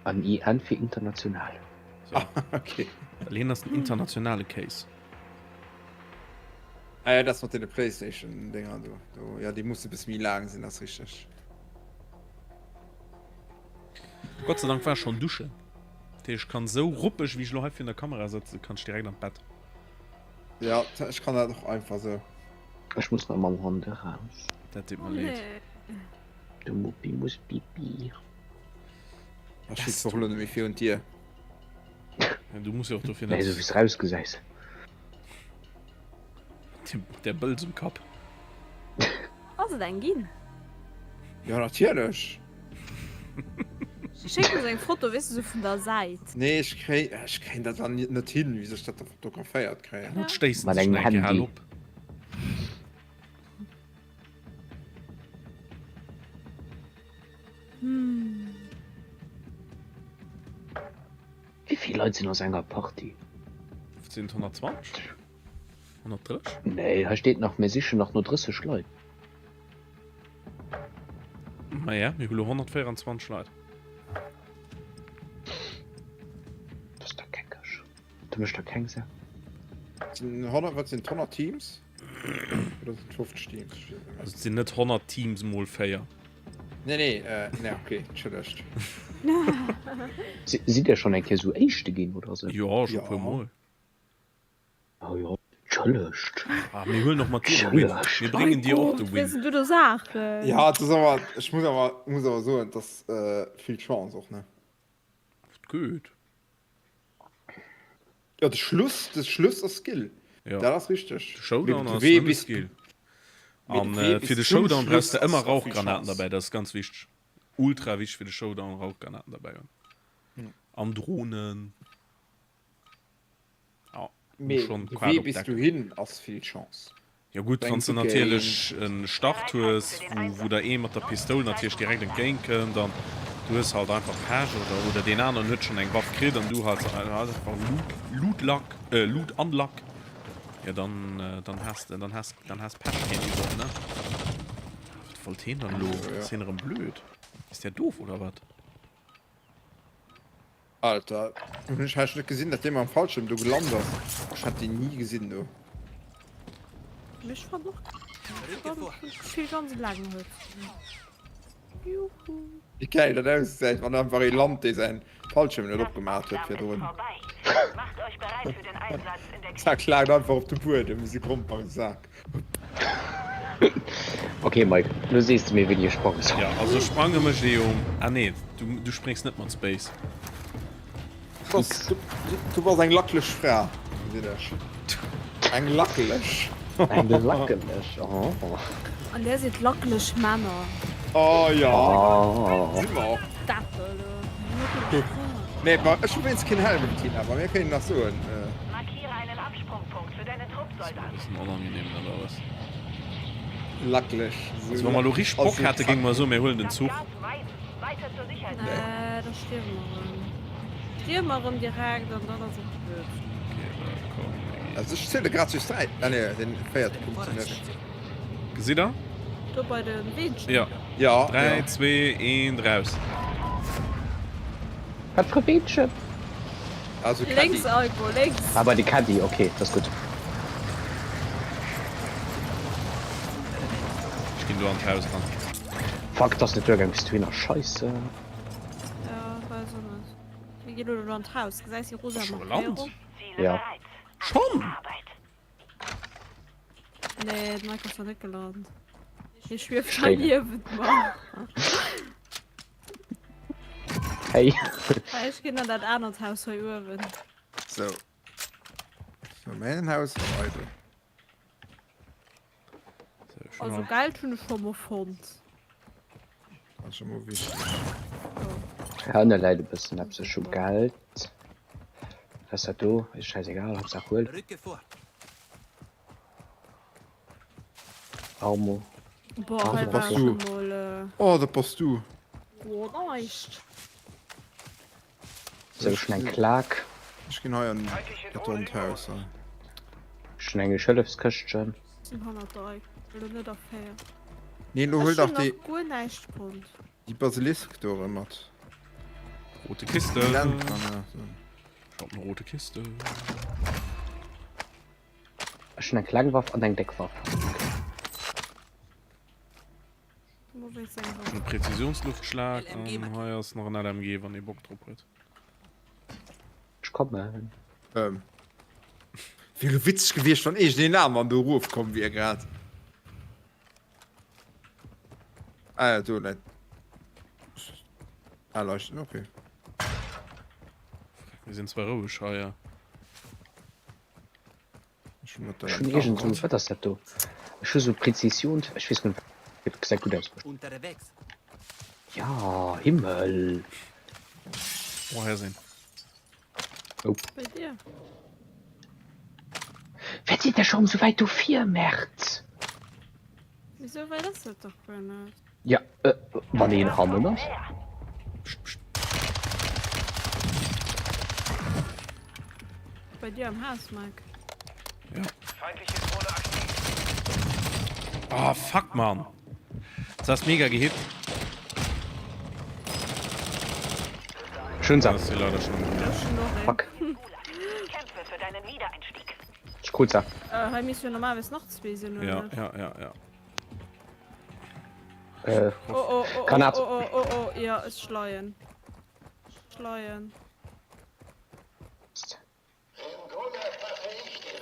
An IN fir international. So. Ah, okay. Well hien ass den internationale Case. Ah ja, dat mat deene Playstation-Dinger do. do. Ja, déi musse bësse méi laang sinn, ass richteg. Gott sei Dank war ech schonn duschen. Dat heescht, ech kann esou ruppeg, wéi ech elo hei virun der Kamera sëtzen, kann ech direkt an d'Bett. Ja, ech kann dat och einfach sou. Ech muss nach mam Hond eraus. Dat deet mer leed. De Muppi muss pipi. Ech sitz och elo net méi virun d'Dier. Du muss jo och dofir net. Nee, sou wéi s rausgesäis. Der Bëlz um Kapp. Ass et eng ginn? Jo natierlech. Schéck mir sou eng Foto, weess de, sou vun der Säit. Nee ech kréi ech kréien dat dann net hin, wéi ech dat da fotograféiert kréien. Haut stéissen Mat sech engem nach eng Kéier, hal Handy. op. Wéi vill Leit sinn aus enger Partie? Sinn et 120? 130? Nee, hei steet nach, mir sichen nach no 30 Leit. Maja, mir hu lo 124 Leit. Dat ass da geckeg. Du méchs der keng Sa. Sinn 100, wat sinn et, 100 Teams? Oder sinn et 50 Teams? Ech weess et net méi. Also et sinn net 100 Teams mol 4. Nee, nee, äh, nee, okay, entschëllegt. Si, sidd Dir schonn eng Kéier sou Éischte ginn oder sou? Jo, scho Ja. puer mol. Oh jo, entschëllegt. Ah, mir huelen och mat dir de Win. Entschëllegt. Mir bréngen dir och de Wéi Win. sinn du do Saachen? Ja, et ass awer, ech muss awer, muss awer soen, et ass äh, vill Chance och, ne? Et geet. Ja, de Schluss, de Schluss ass Skill. Ja. Dat ass richteg. De Showdown Mee de ass Wee nëmme bis, Skill. mee An de Wee äh, bis fir de zum Showdown brauchs Schluss de ëmmer ass och vill Rauchgranaten Chance. derbäi, dat ass ganz wichteg. Ultra wichteg fir de Showdown Rauchgranaten derbäi hunn. An Drohnen. Ja, Mee schon de quad Wee op bis Deck. dohin ass vill Chance. Jo gutt, wann s de natierlech e Start hues, wou der ee mat der Pistoul natierlech direkt entgéint kënnt an du hues halt einfach Pech oder oder deen aneren huet schonn eng Waff kritt an du has einfach Loot, Loot Luck, Loot Unluck, jo dann dann has de dann has dann has Pech géintiwwer, ne? Wat wollt heen dann elo? Ass heen erëm blöd? Ass där doof oder wat? Alter, hunn ech hat net gesinn, dat dee mam Fallschirm do gelant ass. Ech hat deen ni gesinn do. Ech fand och vill ganz laang huet. Juhu. Wéi geil dat ausgesäit, wann einfach ee lant, dee säin Fallschirm net opgemaach huet virdrun. Zack, laangt einfach op de Buedem wéi sou Gromperesak. Ok Mike, lo sees de mir wéini ech sprange soll. Jo, also sprange mécht ee jo, ah nee, du, du spréngs net mat Space. X. Du bass eng lackeleg Fra, gesinn ech. Eng lackeleg. Eng lackeleg, oh. An där seet lackeleg Männer. Oh jo, oh. Si mer och. Dat elo. Lackeleg Fra. Nee, ma ech hu wéinst keen Helm, Tina, bei mir kéint een nach soen. Bëssen onangenehm dat alles. Lackeleg. Also wa mer elo richteg Bock hätte géinge mer soen, mir huelen den Zuch. Nee, da stierwe mer erëm. Stierwe mer erëm direkt an dann ass et blöd. Okay, da komm mir ginn. Also ech ziele grad just 3, ah nee, den véierte Punkt sinn ech. Gesitt der? Do bei de Weenchen? Jo. Ja. 3, 2, 1, raus. Wat fir e Weenchen? Also Caddy. Lénks, Alko, lénks. Ah, bei de Caddy, ok, dat ass gutt. Ech ginn do an d'Haus ran. Fuck, 't ass net duergaang bis dohinner, scheisse. Ja, weiß och net. Mir ginn elo do an d'Haus. Gesäis déi rosa Scho gelant? Markéierung? Ja. Schonn? Nee, de Mike ass nach net gelant. Hie schwieft hei niewent mer. Hey. Hei, ech ginn an dat anert Haus hei uewen. So. So, mäin Haus war eidel. Also Geld hunn ech scho mol fonnt. Dat ass scho mol wichteg. Hënne läit e bëssen eppes, ech hu Geld. Was ass dat do? Ist scheißegal, Hauptsache huel. Armo. Boah, hei Dat war bass scho du. mol. Äh, Oh, dat bass du. Guer näischt. Sou, ech hunn eng Klak. Ech ginn hei an dat ronnt Haus. Ech hunn eng Schëllefskëschtchen. Sinn hannert der Eik. Elo net erféiert. Nee, lo Ech huel dach hunn déi, nach guer näischt fonnt. déi Basilisk do erëm mat. Rote Kiste. Déi Lantern, ja. Ich hab eine rote Kiste. Ech hunn eng kleng Waff an eng déck Waff. E Präzisionsluftschlag an hei ass nach en LMG, wann ee Bock drop huet. Ech kommen. Ähm. Wier elo witzeg gewiescht, wann iergendeen aneren do erofkomm wier grad. Ah ja, do läit. Ah, leuchten, okay. Mir sinn zwar roueg hei, ja. Ech hunn mat der Ech hunn iergend esou, wat ass dat do? Ech hu sou Präzision, ech weess guer net, et gesäit gutt aus. Unterwegs. Ja, Himmel! Oh, hei ass een. Oh. Bei dir. Wat sidd der schonn esou wäit do vir, Merz? Wéi sou wäit ass dat dach guer net. Ja, äh, wann een hannen ass. Psst, psst. Bei dir am Haus, Mike? Ja. Ah, fuck, Mann. Das hast mega gehit. Schön Das ist leider schon. Fuck. Ich krut se. Äh, hei misst jo normalerweis nach zwee sinn, oder Ja, net? ja, ja, ja. Äh, Oh, oh, oh, Granat. oh, oh, oh, oh, oh, ja, ech schleien. Schleien.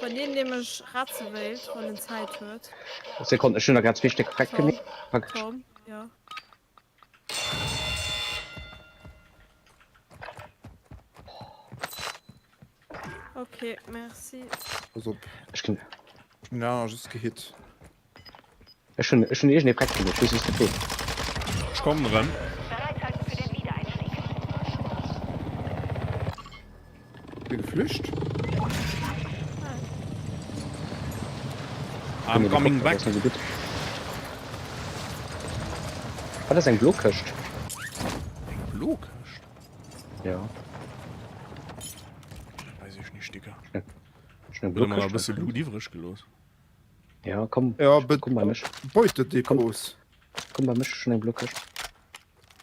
Wann een nämlech ratze wéilt, wann en Zäit huet. Sekonn, ech hunn der grad zwee Stéck Freck Tom, gemeet. Fuck. Tom, ja. Ok, merci. Pass op. Ech ginn. Ech hunn den anere just gehit. Ech hunn, ech hunn iergendee Freck gemeet, ech weess just net ween. Ech kommen erëm. Bin geflücht. I'm coming back. Wat ass eng blo Këscht? Eng blo Këscht? Ja. Weiß ich nicht, Digga. Ech hunn eng blo Huet emmer e Këscht. bësse Loot iwwreg gelooss. Ja, komm. Ja, Komm bei mech. Beutedepots. Komm bei mech, ech hunn eng blo Këscht.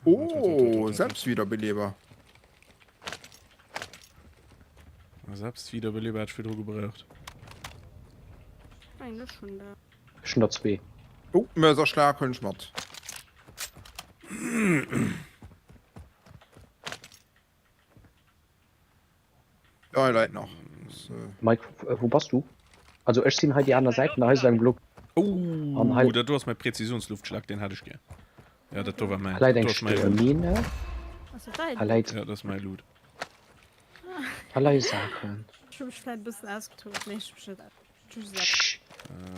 Oh, Selbstwiederbeleber. Selbstwiederbeleber hätt ech virdru gebraucht. Eng ech hunn der. Ech hunn der zwee. Oh, Mörserschlag huelen ech mat. Ja, hei läit nach. Das, äh, Mike, wou bass du? Also ech sinn hei déi aner Säit an der Hei eng Blo. Oh, An hei- dat do ass mäi Präzisionsluftschlag, deen hätt ech gär. Ja, dat do war mäin. Hei läit Dat eng do ass mäi Loot. Sturmmine. Ass dat dein? Hei läit, Ja, dat ass mäi Loot. hei leie Saachen. Ech hu mech vläit e bëssen ausgetobt. Nee, ech hu mech net ausgetobt. Shh.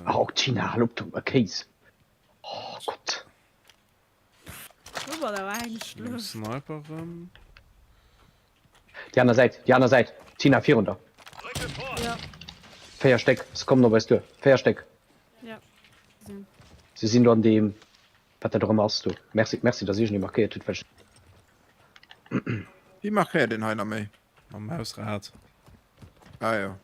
Ach, och Tina, hal op, du Kéis. Oh Gott. Wou war der eigentlich Eng los? Sniper rëm. Déi aner Säit, déi aner Säit. Tina, virun der. Ja. Véier Stéck, se kommen op eis duer. Véier Stéck. Ja. Gesinn. Se sinn do an deem, wat dat och ëmmer ass do. Merci, merci, dass iergendee markéiert hutt, well ech. Wie markéiert een hei nach méi? Mam Mausrad. Ah jo.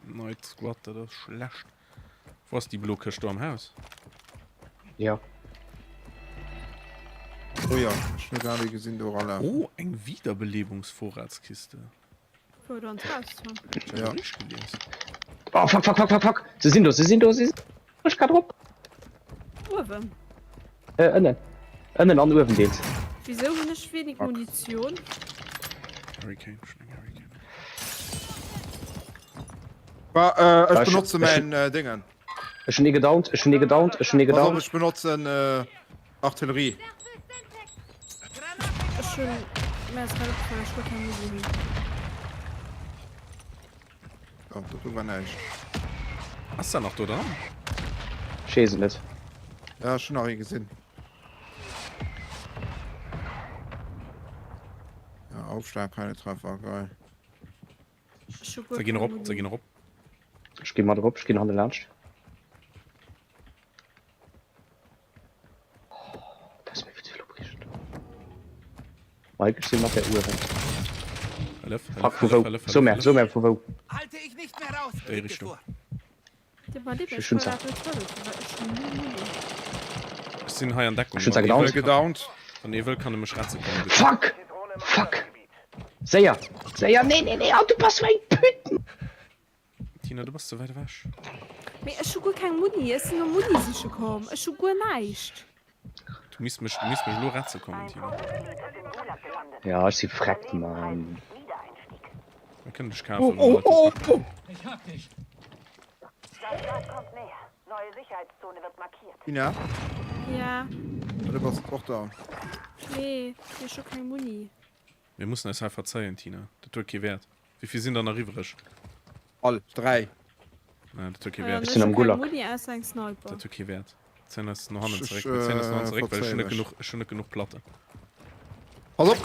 Night Squad, dat ass schlecht. Wo ass déi blo Këscht do am Haus? Ja. Oh ja, ech hunn grad ee gesinn do eralafen. Oh, eng Wiederbelebungsvorratskiste. Wou du an d'Haus, Tom? Ech hat Ja. richteg gelies. Oh, fuck, fuck, fuck, fuck, fuck. Se sinn do, se sinn do, se sinn. Ech grad erop. Uewen. Äh, ënnen. Ënnen an uewen deels. Wieso hunn ech wenig Munition? Hurricane, schon eng Hurricane. Ba, äh, ech Ech- benotze ech- mäin äh, Dingen. Ech hunn ee gedownt, ech hunn ee gedownt, ech hunn ee Pass op, gedownt. ech benotzen äh, Artillerie. Ech hunn mir ass grad opgefall, dass ech guer keng Muni hunn. Oh, dat do war näischt. Ass der nach do dran? Ech weess et net. Ja, ech hunn nach ee gesinn. Ja, Aufschlag, keine Treffer, geil. Ech hu guer Se ginn keng erop, se Muni. ginn erop. Ech gi mat erop, ech ginn hanne laanscht. Dat ass mir vill ze vill opreegend. Mike, ech sinn mat der uewen. Hëllef, Fuck, hëllef, vu wou? hëllef, hëllef, So mär, hëllef. so mär, vu wou? Halte ich nicht mehr aus. Déi Richtung. Dir war lieb, Ech ech hunn wollt se. awer net hëllefen, well ech hunn null Muni. Ech sinn hei an Deckung. Ech hunn se Wann ee wëll, gedownt. Gedownt. Wann ee wëll, kann e mech retze kommen, bitte. Fuck! Fuck! Séier! Séier! Nee, nee, nee! Oh, du bass sou eng Pute! Tina, du bass ze wäit ewech. Mee ech hu guer keng Muni. Ech sinn no Muni siche komm. Ech hu guer näischt. Du misst mech, du misst mech elo retze kommen, Tina. Ja, ech si vreckt, Mann. Mir kënnen dech Oh, kafen. oh, oh, oh! Ich hab dich. Tina? Ja. Du bass och da. Nee, ech hu keng Muni. Mir mussen eis hei verzéien, Tina. Dat huet kee Wäert. Wéivill sinn der nach iwwreg? All 3. Nein, dat huet kee Wäert. Ech sinn am Gulag. Dat huet kee Wäert. Zéien eis no hannen zeréck. Mir zéien eis no hannen zeréck, well ech hunn net genuch, ech hunn net genuch Platten. Pass op!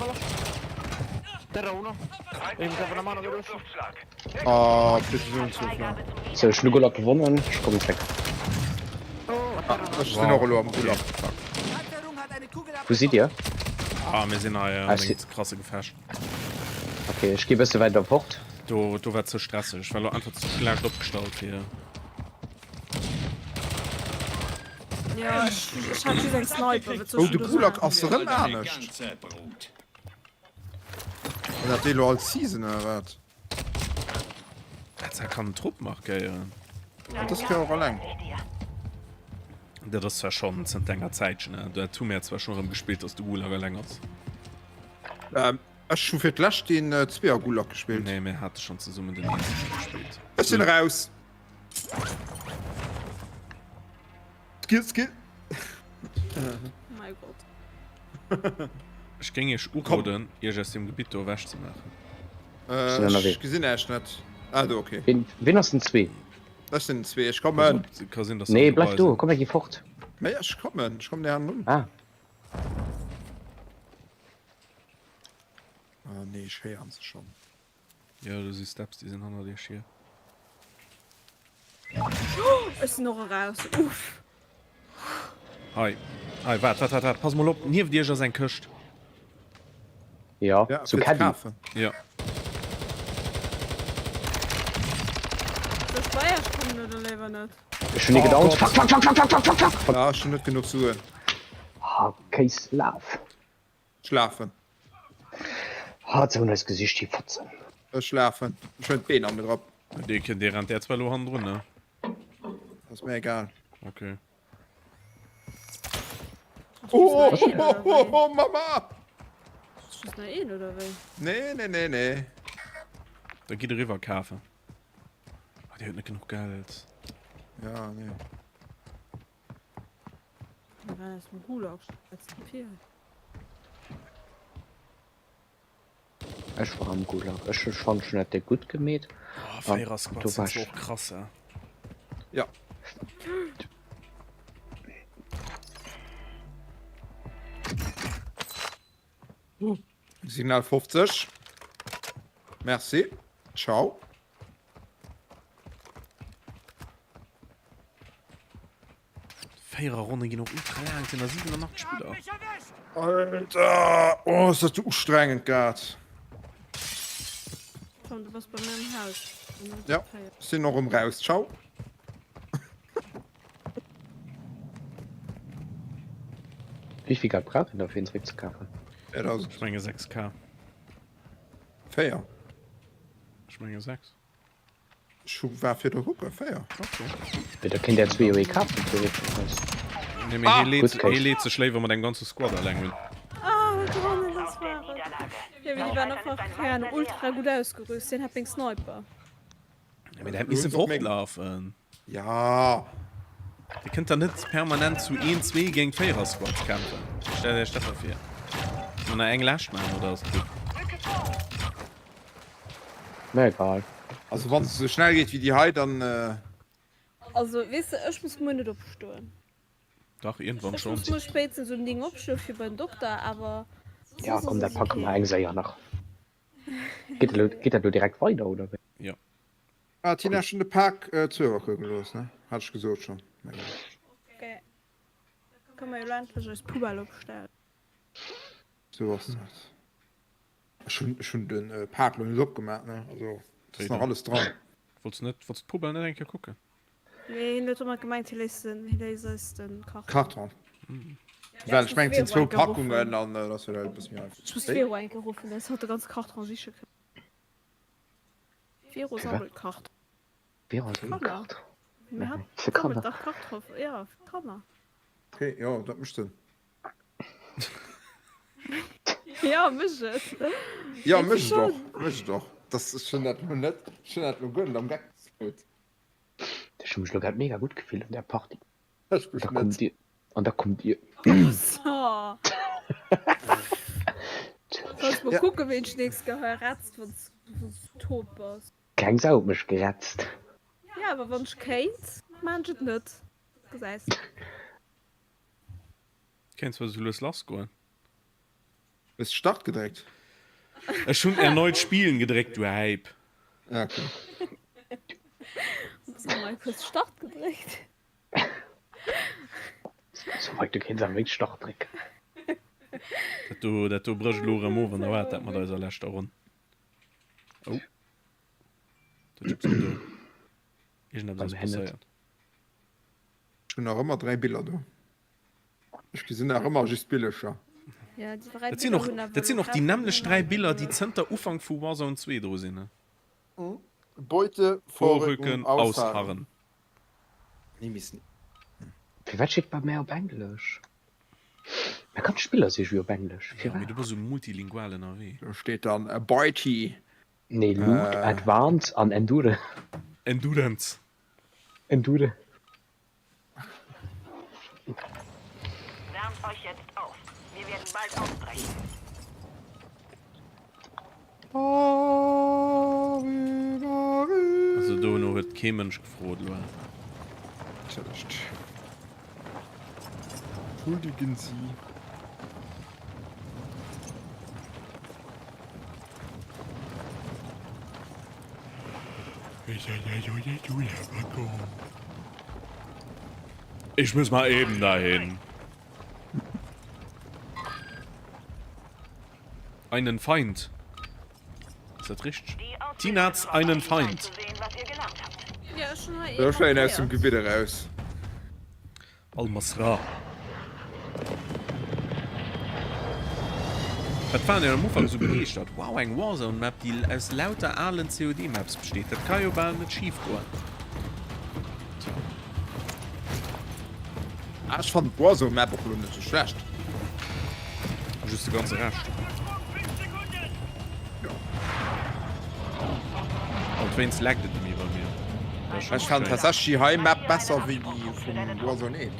Ah, Präzisionswurf. Sou, ech hunn de Gulag gewonnen. Ech kommen zréck. Ah, ech sinn och elo am Gulag. Fuck. Wou sidd dir? Ah, mir sinn hei an engem krasse Gefecht. Ok, ech gi bësse weider fort. Do, do war ze stresseg. Ech war lo einfach ze schlecht opgestallt fir. Ja, ech, ech hat just eng Sniper. Wat soll Oh, ech de do Gulag maachen? ass erëm anescht. An dat déi lo als Season oder wat? Dat kann en Trupp markéieren. An dës Kéier och alleng. Dat ass zwar schonn zënter enger Zäitchen, ne? Dat hu mir zwar schonn erëm gespillt, dass de Gulag eleng ass. Ähm, ech hu fir d'lescht den äh, Zweeër Gulag gespillt. Nee, mir hate schonn zesummen den eenzege gespillt. Ech sinn raus. Skill, skill. Mein Gott. Ech géing iech uroden, iech aus deem Gebitt do ewech ze maachen. Äh, ech gesinn äech net. Ah, do, okay. Wien, wien ass den zwee? Ech sinn den zwee, ech kommen. Ka sinn, dass se Nee, dobei bleif do, sinn. komm, mir gi fort. Mee ech kommen, ech kommen dir hannen un. Ah. Ah, nee, ech héieren se schonn. Jo, do si Steps, déi sinn hannert iech hier. Ech sinn och eraus, uff. Hei, hei, waart, waart, waart, waart, pass mol op, nieft iech ass eng Këscht. Ja, Ja, zu fir ze Caddy. kafen. Ja. Soll ech bei iech kommen oder léiwer net? Ech hunn ee Oh gedownt. Gott. Fuck, fuck, fuck, fuck, fuck, fuck, fuck, fuck. Ja, ech hunn net genuch Suen. Ah, Kéis, laf. Schlafen. Hat se hunn eis gesicht, déi Fotzen. Ech schlafen. Ech hunn d'Been an mir drop. Dee kënnt, dee rennt där zwar elo hannendrun, ne? Ass mir egal. Okay. Oh, oh, oh, oh, oh, Mama! Ass just nach een, oder wéi? Nee, nee, nee, nee. Da gitt eriwwer kafen. Ah, Dir huet net genuch Geld. Ja, nee. Ech war am Gulag. Ech hu schonn schon dat gutt gemeet. Oh, Véierer Squads sind zwar och krass, eh? Ja. Signal 50. Merci. Ciao. Véierer Ronne ginn och ultra laang, et sinn der 87 Spiller. Alter, oh ass dat ustrengend grad. Tom, du bass bei mir am Haus. Ja, sinn och erëm raus. Ciao. Wéi vill Geld brauch een da fir een zeréck ze kafen? Ech menge 6K. 4. Ech menge 6. Ech hu war fir de Hooker 4. Mee da kéint der zwee jo ee kafen theoretesch. Nee, mee hie leet, hie leet sech léiwer mat engem ganze Squad alleng un. Ah, gewonnen, das war et. Ja, mee déi waren einfach, keine Ahnung, ultra gutt ausgerüst. Deen hat meng Sniper. Ja, mee der hätt misse fortlafen. Ja. Dir kënnt da net permanent zu een, zwee géint Véierer Squads kämpfen. Stellt Iech dat da vir. Muss nach eng Lescht maachen oder ass et gutt? Mir egal. Also wann se sou schnell geet wéi déi hei, dann. Also weess de, ech muss muer net opstoen. Dach, iergendwann Ech schonn. muss muer spéitstens um 9 opstoen fir bei den Dokter, awer Ja soss komm, ass da et packe mer okay. eng séier nach. Geet dat elo, geet dat elo direkt weider oder wéi? Jo. Ah Tina, ech hunn de Pak zuewerkuer gelooss, ne? Hat ech gesot schonn, mengen ech. Okay. Da kënne mer jo elo endlech eis Poubelle opstellen. Sou ass dat. Ech hunn, ech hunn de Pak elo net opgemaach, ne? Also, et ass nach alles dran. Wollts net, wollts d'Poubelle net eng Kéier kucken? Nee, hien huet domat gemengt, hie léisst den, hie léisst eis de Karton. Karton. Well ech mengen, et sinn zwou Packungen an dat ass jo e bësse méi einfach. Ech muss d'Vero eng Kéier ruffen, dass hatt de ganze Karton siche kënnt. Vero sammelt Karton. Vero sammelt Karton? Mee hatt sammelt dach Karton, jo, fir Kanner. Okay, jo, dat mécht Sënn. Jo, mécht et. Jo, mécht et och, mécht et och. Dass ech hunn dat elo net, ech hunn dat elo guer net am Geck gesot. Ech hu mech elo grad mega gutt gefillt an där Party. Ech mech Da kommt net. dir an da kommt dir. So. Kanns mol Ja. kucken, ween dech nächst Kéier hei retzt, wann s du tot bass. Keng Sau huet mech geretzt. Ja, awer wann ech kéint, maan ech et net. Gesäis de. Kéint zwar sou lues lass goen. Hues Start gedréckt? Ech hunn erneut Spielen gedréckt, du Häip. Ah, okay. Mike hues Start gedréckt. So Mike, du kéints awer wéinst Start drécken. Dat do, dat do brécht elo erëm of an da war et dat mat eiser leschter Ronn. Oh. Dat gibt's och do. Iergendeppes ass passéiert. Ech hunn nach ëmmer 3 Biller do. Ech gesinn nach ëmmer just Billecher. Ja, déi 3 Dat sinn Biller och, hunn awer dat sinn elo och déi grad nämmlecht 3 Biller, déi zënter Ufank vu Warzone 2 dru sinn. Beute Vorrücken, vorrücken, ausharren. ausharren. Nee, missen. Firwat steet bei mär op Englesch? Mä ganz Spiller si jo op Englesch. Ja, mee Firwat? du bass esou multilingual ënnerwee. Do steet dann Beute. Nee, Loot, Advance an Endure. Endurance. Endure. Wärmt euch jetzt auf. Wir werden bald aufbrechen. Also dono huet kee Mënsch gefrot elo. Entschëllegt. Entschuldigen Sie. Ich muss mal eben dahin. Einen Feind. Ist dat richteg? Tinaz einen Feind. Da schleien aus dem Gebitt eraus. Al-Masra. Wat waren een am Ufank esou begeeschtert? Wow, eng Warzone-Map, déi aus lauter alen COD-Maps besteet. Dat ka jo bal net schif goen. Tja. Ah, ech fannen d'Warzone-Map och elo net sou schlecht. Just de ganze Rescht. Jo. An wéinst laggt et nemmi bei mir. Dat ass schon Ech fannen schéin. tatsächlech déi hei Map besser wéi déi vum Warzone 1.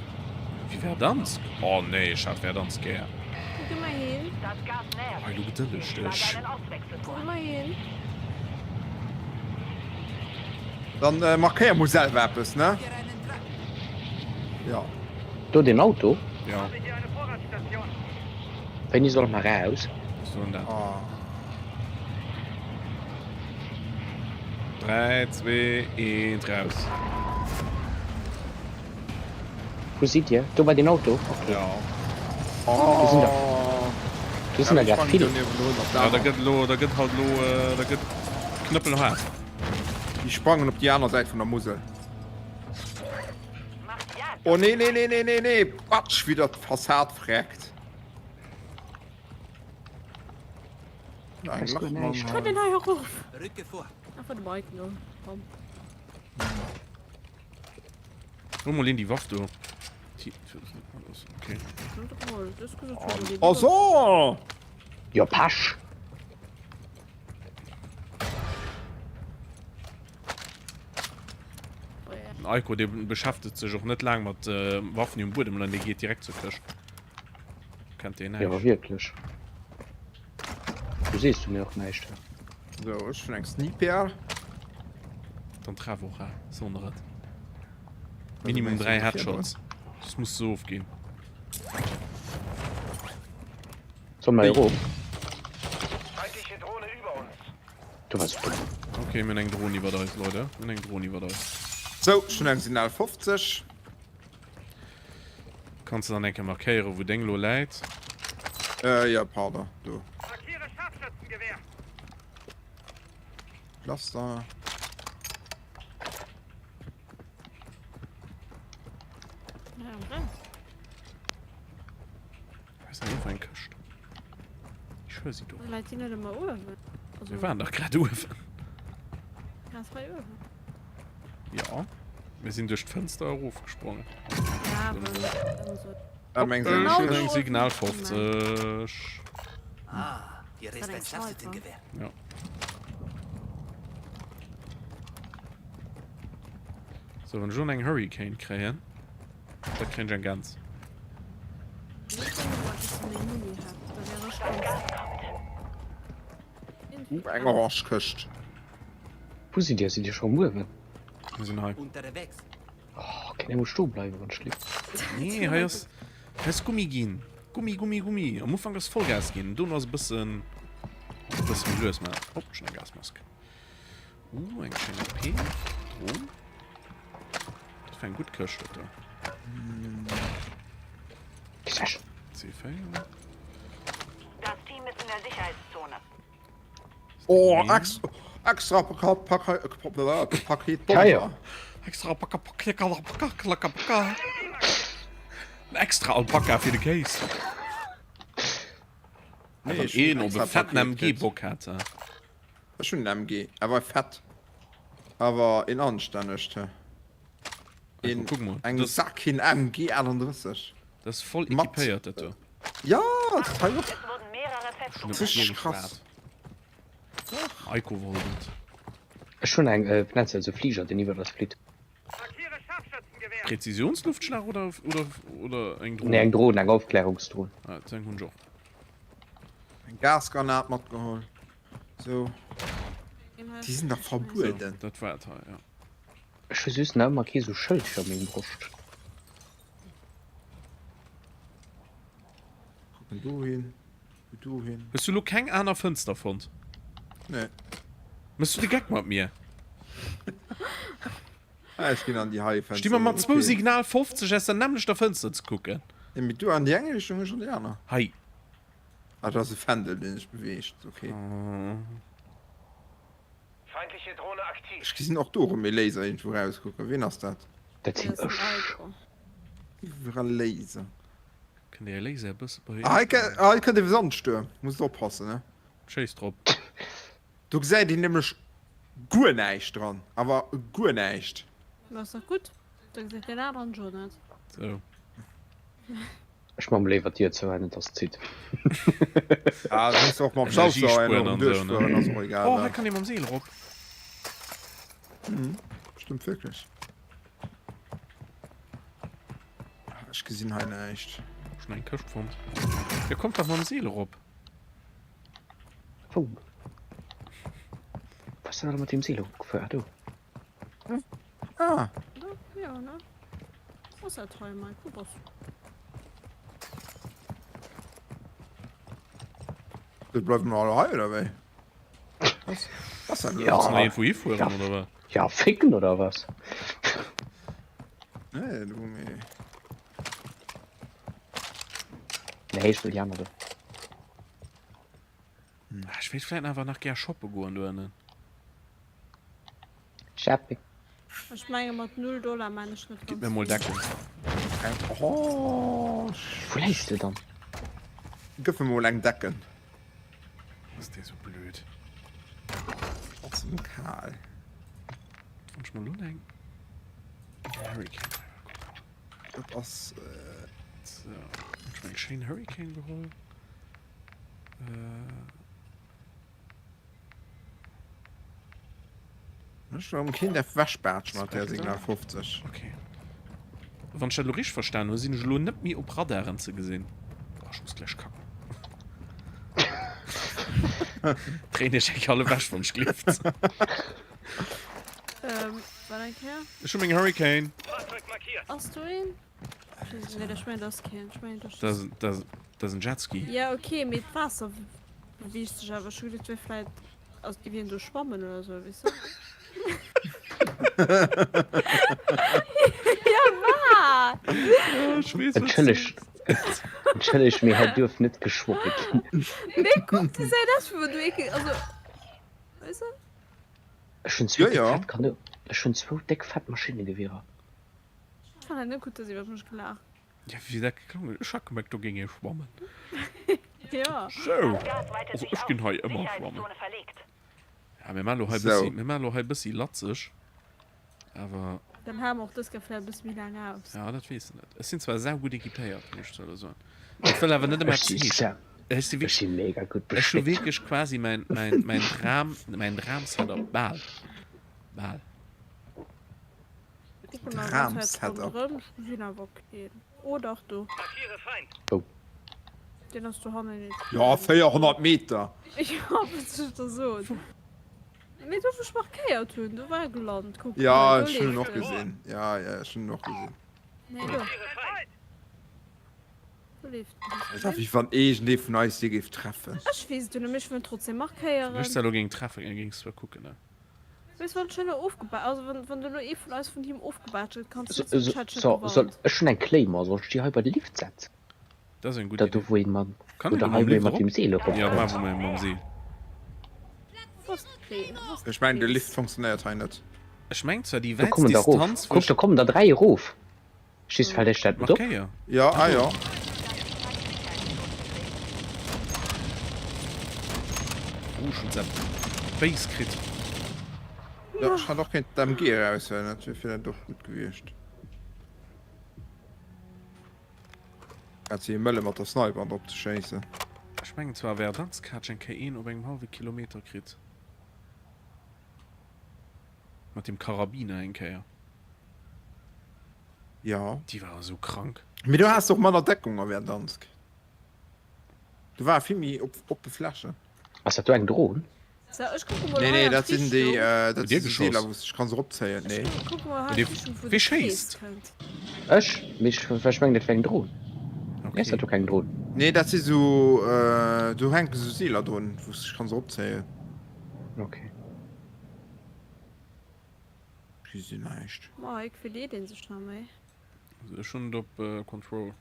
Wéi Verdansk? Oh nee, ech hat Verdansk gär. Wou gi mer hin? Hei, lo gedëlleg dech. Wou gi mer hin? Dann markéier mol selwer eppes, ne? Jo. Do deen Auto? Jo. Wéini solle mer raus? Soen dat. 3, 2, 1, raus! Wou sidd dir? Do war deen Auto? Okay. Ja. Do sinn der, do sinn der grad vill. Ja, da gëtt elo, da gëtt halt elo, da gëtt knëppelhaart. Déi sprangen op déi aner Säit vun der Musel. Oh nee, nee, nee, nee, nee, nee! Quatsch, wéi der d'Fassad freckt. Weiß guer näischt. Trëtt een hei erof? Einfach de Mike no. Komm. Hol mol een déi Waff do. Okay. Oh so! Jo, Pech! Den Aiko, dee beschäftegt sech och net laang mat Waffen, déi um Buedem leien, dee geet direkt zur Këscht. Kennt deen Jo, awer näischt. wierklech. Du sees du mir och näischt. So, ech hunn eng Sniper. Dann treff och, hä? Soen der et. Minimum 3 Headshots. Soss muss se ofginn. Soll mer erof? Du wars dumm. Okay, mir hunn eng Dron iwwert eis, Leute. Mir hunn eng Dron iwwert eis. So, ech hunn eng Signal 50. Kanns de dann eng Kéier markéieren, wou deng lo läit? Äh, ja, pardon, do. Cluster. Ass dat iergendwou eng Këscht? Ech höre si do. Läit déi net ëmmer uewen? Also. Mir waren dach grad uewen. Grad hei uewen. Ja. Mir sinn duerch d'Fënster erofgesprongen. Ja, awer ëmmer sou. Ah, meng sinn Genau eng do. Signal 50. Ah, hier ist ein Scharfschützengewehr. Ja. So, wann ech elo eng Hurricane kréien. Da kréien ech eng Gans. Eng orange Këscht. Wou sidd dir? Sidd dir scho um Uewen? Mir sinn hei. Oh, kéint emol stoe bleiwen, wann ech lift. Nee, hei ass, hei ass Gummi ginn. Gummi, Gummi, Gummi. Am Ufank ass Vollgas ginn, dono ass e bëssen, e bësse méi lues, mä oh, schon eng Gasmask. Uh, eng schéin AP. Dron. Dat war eng gutt Këscht, dat do. C4. Das Team ist in der Sicherheitszone. Oh, ex extra Paket Bomber. Extra Paka Ein extra Alpaka fir de Kéis. Nee, Wann een op e fetten MG Bock hat. Ech hunn en MG, awer e fett. Awer een anstännegt. Een, Kuck mol, eng das- Sakin MG 38. Dat ass voll Mat- equipéiert, dat do. Ja, dat hei och. Es wurden mehrere Schon festgenommen. net Richtig mat mir krass. geschwat. Eiko wollt et. Ech hunn eng, äh, wéi nennt se dat, esou Fliger, deen iwwer eis flitt. Präzisionsluftschlag oder, oder, oder eng Drohn? Nee, eng Drohn, eng Aufklärungsdrohn. Ah, dat eng hunn ech och. Eng Gasgranat matgeholl. So. Déi sinn dach verbueden. So, dat war et hei, ja. Ech hu just nach ëmmer kee sou Schëldchen op mengem Broscht. Kucken dohin, dohin. Hues du lo keng aner Fënster fonnt? Nee. Mëss du de Geck mat mir? Ah, ech ginn an déi hei Fenster. Sti mer mat zwou Signal 50 aus der nämmlechter Fënster ze kucken. Nee, mee du an déi eng Richtung, ech an déi aner. Hei. Ah, dat ass e Fändel, deen sech beweegt. Okay. Feindliche Drohne aktiv. Ech gesinn och do erëm ee Laser iergendwou rauskucken. Ween ass dat? Dat sinn ech. Iwwerall Laser. Kënnt Dir Är Laser e bësse bei. Ah, hei hei kënnt e Sandstuerm. Musst oppassen, ne? Schéiss drop. Do gesäit een nämlech guer näischt dran. Awer guer näischt. Ma ass dach gutt. Da gesäit deen aneren jo net. Sou. Ech man léiwer d'Dier zou, net dass zitt. Ah, du muss och mam Staubsauger herno duerchfueren, ass och egal. Oh, hei kann ee mam Seel erop. Mhm, stëmmt wierklech. Ech gesinn hei näischt. Schon eng Këscht fonnt. Jo, kommt dach mam Seel erop. Wou? Wou ass dat mat deem Seel eropgefuer? Ah, do. Ah. Ja, ne? Was dat hei, Mike? Wo bass du? Du bleiwen mer alle hei, oder wéi? Was? Was denn? Ja. Sollen wir irgendwo hinfuhren, Ja. oder was? Ja, ficken oder was? Nee, du, mee. Nee, ech wëll déi aner do. Ah, ech wéilt vläit awer nach gär shoppe goen do ënnen. Shopping. Ech menge mat 0 Dollar maan ech net Gib ganz mir mol vill. Deckung. Oh, Wou läis de dann? Gëff mir mol eng Decken. Ass dee sou blöd. Ass en kal. Wann ech mol lo eng Hurricane. Dat ass. Äh... So, ech mol eng schéin Hurricane geholl. Äh. Ech warum keen därf wechbaatschen mat der Signal 50. Okay. Wann ech dat elo richteg verstan hunn, sinn ech elo net méi op Radaren ze gesinn. Oh, ech muss gläich kacken. Dréin iech eng Kéier all ewech, wann ech gleeft. Ähm, wat eng Kéier? Ech hu meng Hurricane. Ass do een? Nee, ech mengen, dat ass keen. Ech mengen, dat Dat ass, dat, dat ass en Jetski. Ja, okay, mee d'Waasser beweegt sech awer. Ech hu geduecht, et wär vläit, als géif een do schwammen oder sou, weess de? Ja, wat? Ech weess, wat s du Entschëlleg, entschëlleg, mee hei duerf net geschwomme ginn. Nee, kuck, déi Säit ass wou du eeke, also, weess de? Ech hunn zwou Ja, déck ja. fett Kano, ech hunn zwou déck fett Maschinnegewierer. Ech fannen et net gutt, dass iwwert mech gelaacht. Ja, wéi dat geklongen huet. Ech hat gemengt, do géing ee schwammen. Ja. Sou, also ech ginn hei ëmmer schwammen. Ja, mir maachen elo hei bëssi, mir maachen elo hei bëssi latzeg, awer. Dann hale mer och dës Kéier vläicht e bësse méi laang aus. Ja, dat weess de net. Ech sinn zwar saugutt equipéiert, muss ech zwar elo soen. Ech wëll awer net ëmmer Ech si eppes heeschen. Ech si Ech si mega gutt Ech hu bestéckt. wierklech quasi mäin, mäin, mäin Dram, mäin Dram-Setup bal, bal. Dram-Setup. Oh dach do. Wou? Deen ass do hannen. Jo, 400 Meter. Jo, wat soll ech der soen? Mee do wou ech markéiert hunn, do war e gelant. Kuck, Jo, do ech hunn en leeft och en. gesinn. Jo, jo, ech hunn en och gesinn. Nee, do. Do leeft en. Et ass wéi wann iergendee vun eis dee géif treffen. Ech weess et jo net, mee ech wëll en trotzdem markéieren. Wann ech se elo géing treffen, géings du zwar kucken, ne? Weess wann ech elo ofgeba also wann wann elo ee vun eis vun him ofgebaatscht gëtt, kanns du net soen, ech hätt dech net So, soll gewarnt. ech hunn eng Claymore, soll ech déi hei bei de Lift setzen? Dat ass eng gutt Oder do Idee. wou een mat Kann een oder do hei mam wou een Lift mat erop? dem Seel Jo, eropkënnt? maache mer mam Seel. Wou ass d'Clé? Wou ass Ech mengen de d'Clé? Lift funktionéiert hei net. Ech meng zwar déi Do wäitst kommen der erof. Distanz wou Kuck, ech. do kommen der 3 erof. Just fällt iech dat net op? Markéier. Jo, ah jo. Oh, ech hunn se béis kritt. Jo, ech hat och kéint d'MG eraushuelen, dat wier villäicht och gutt gewiescht. Grad si mëlle mat der Sniper an drop ze schéissen. Ech mengen zwar Verdansk hat ech eng Kéier een op engem hallwe Kilometer kritt. Mat dem Karabiner eng Kéier. Ja. Déi war esou krank. Mee do has de och manner Deckung a Verdansk. Do war vill méi op oppe Flächen. Ass dat do eng Dron? So, ech kucke mol Nee, hei nee, an dat sinn déi, d'Richtung. äh, dat Hutt Dir si sou Seeler, geschoss? wou s de dech kanns eropzéien. Ech Nee. kucke mol hei Hutt an Dir, d'Richtung, wou wee de Krees schéisst? kënnt. Ech? Mee ech, well ech mengen dat wär eng Dron. Nee, ass dat Okay. do keng Dron? Nee, dat si sou, äh, do hänke sou Seeler drun, wou s de dech kanns eropzéien. Okay. Ech gesi näischt. Mike, wéi leet een sech nach méi? Also ech hunn et op Control.